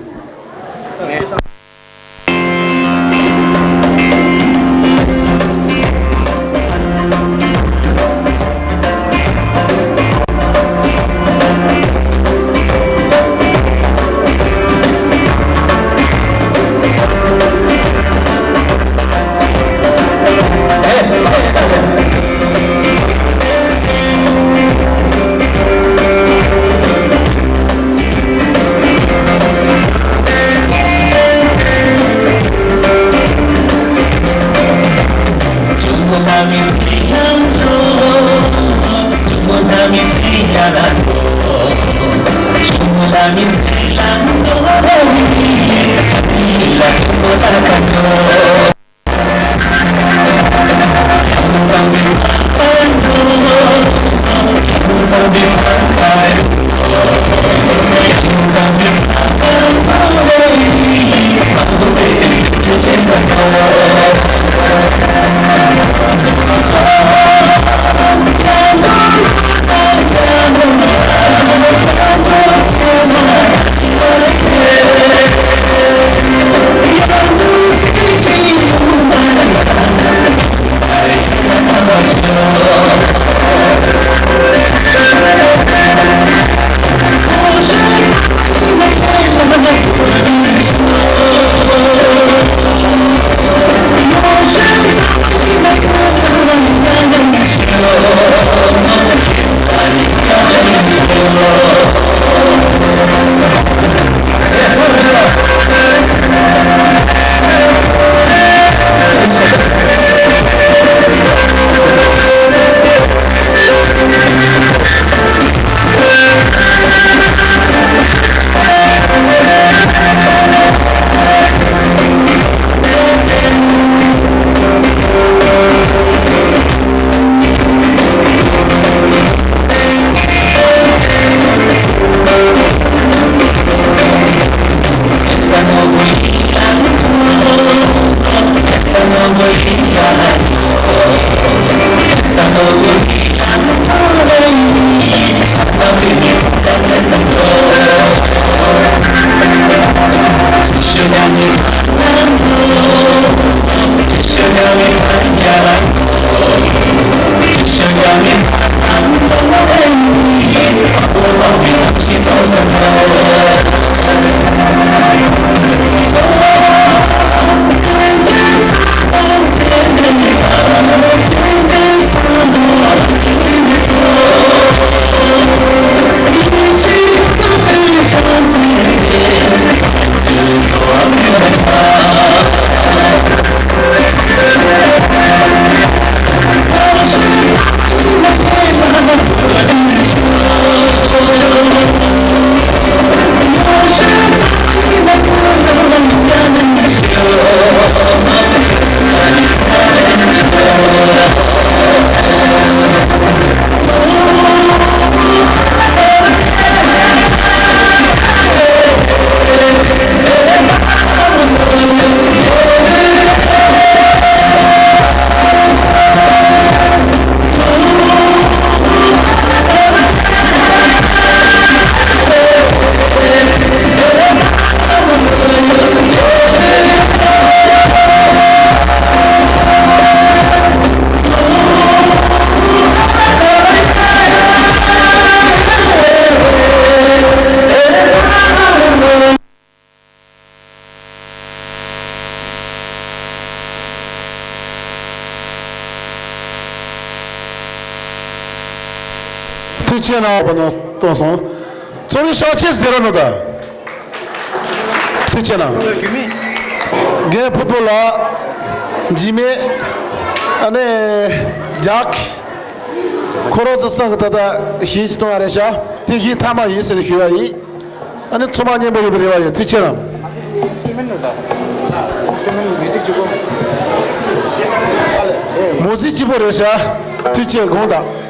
ཆེ་གནང་བ་གནང་གཏོང་སོང་། ཚོགས་མི་ཤོག་ཆེ་ཟེར་རོགས་གནང་ད། ཐུགས་རྗེ་ཆེ་གནང་། རྒན་ཕུར་བུ་ལགས། འཇིགས་མེད། ཨ་ནི། ཇག་ཁོ་རང་ཚོ་སང་གི་ད་ལྟ་གཞས་ཅིག་གཏོང་བ་རེད་ཤག་དེ་གཞས་མཐའ་མ་ཡིན་ཟེར་ནས་ཞུ་བ་ཡིན། ཨ་ནི་ཚང་མ་སྙན་པོ་ཡོད་པའི་རེ་བ་ཡོད། ཐུགས་རྗེ་ཆེ་གནང་། མོ་ཟི་གཅིག་པོ་རེད་ཤག་ཐུགས་རྗེ་ཆེ་དགོངས་དག་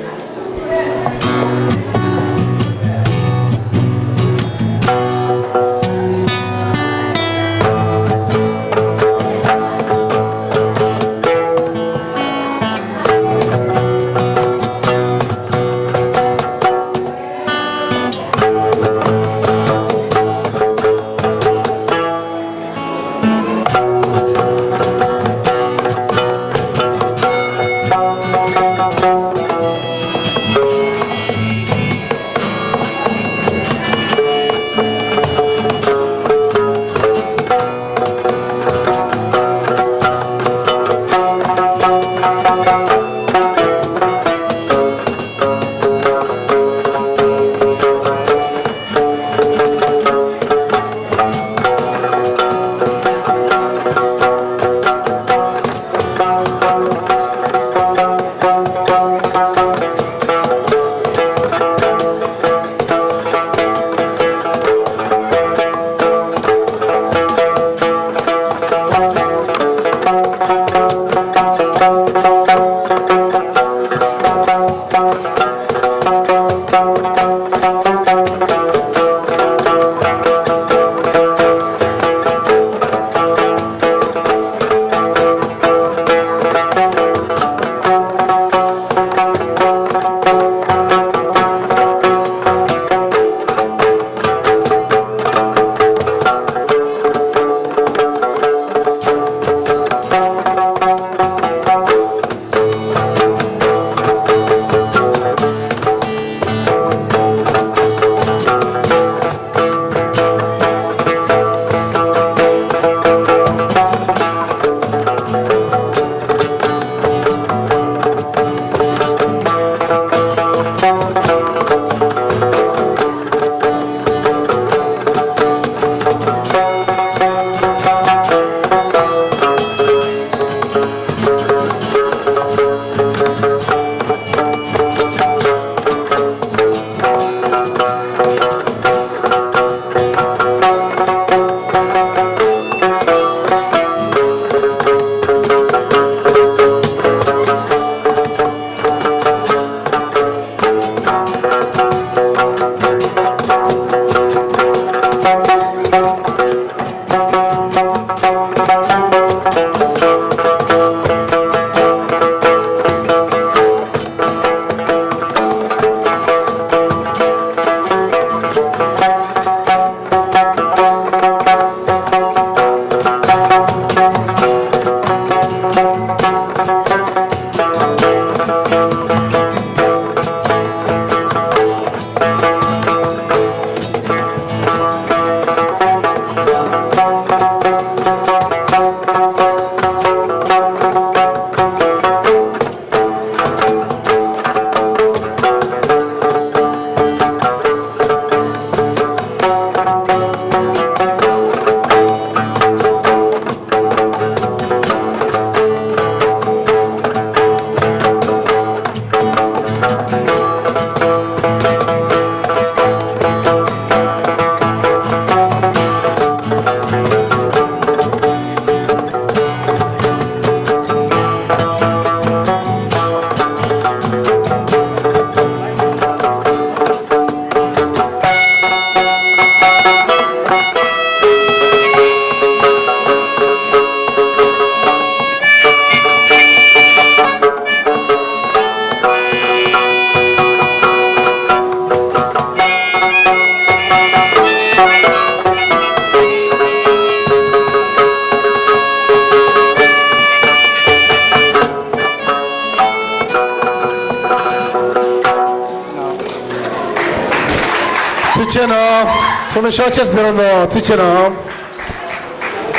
ཆེ་གནང་། ཚང་མས་ཤོག་ཆེ་ཟེར་རོགས་གནང་། ཐུགས་རྗེ་ཆེ་གནང་།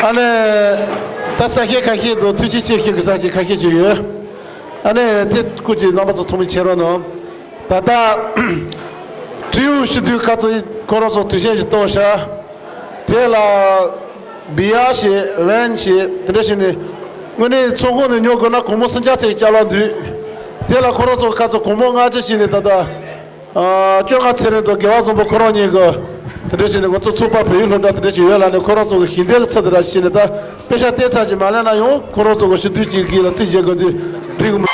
ཨ་ནི། ད་ས་སྐྱ་ཁ་ཤས་དང་ཐུགས་རྗེ་ཆེ་ཞུ་དགོས་ས་ཅིག་ཁ་ཤས་ཅིག་ཡོད། ཨ་ནི་དེ་སྐོར་གྱི་རྣམ་པ་ཚོ་ཚང་མས་མཁྱེན་རོགས་གནང་། ད་ལྟ་ སྤྲེའུ་ཤི་དུས་ཁ་ཚོ་ཁོ་རང་ཚོ་དུས་ཆེན་ཞིག་གཏོང་ཤག་དེ་ལ་བི་ཡ་ཞེས་ཝན་ཞེས་དེ་འདྲ་ཞིག་ནས། དངོས་གནས་ཚོང་ཁང་ནས་ཉོ་དགོས་ན་སྒོར་མོ་སུམ་བརྒྱ་ཙམ་བསྐྱལ་ལ་འདུག་དེ་ལ་ཁོ་རང་ཚོ་ཁ་ཚོ་སྒོར་མོ་ལྔ་བཅུ་ཞིག་ནས་ད་ལྟ་ཨ་བཅོ་ལྔ་ཚེ་རིང་དང་རྒྱལ་བ་བཟང་པོ་ཁོ་རང་གཉིས་ཀྱི་དེ་འདྲ་ཞིག་ནས་ང་ཚོ་ཚོགས་པ་བལ་ཡུལ་སློབ་གྲྭ་དེ་འདྲ་ཞིག་ཡོད་ལ་ནས་ཁོ་རང་ཚོ་གི་ཞལ་འདེབས་ཀྱི་ཚུལ་དེ་འདྲ་ཞིག་ནས་ད་པེ་ཤ་སྟེར་ཚར་ཅིག་མ་ལེན་ན་ཡང་ཁོ་རང་ཚོ་གི་ཕྱི་དུས་ཀྱི་གི་ལ་རྩིས་བྱེད་དགོས་དུས་འགྲིག་གི་མ།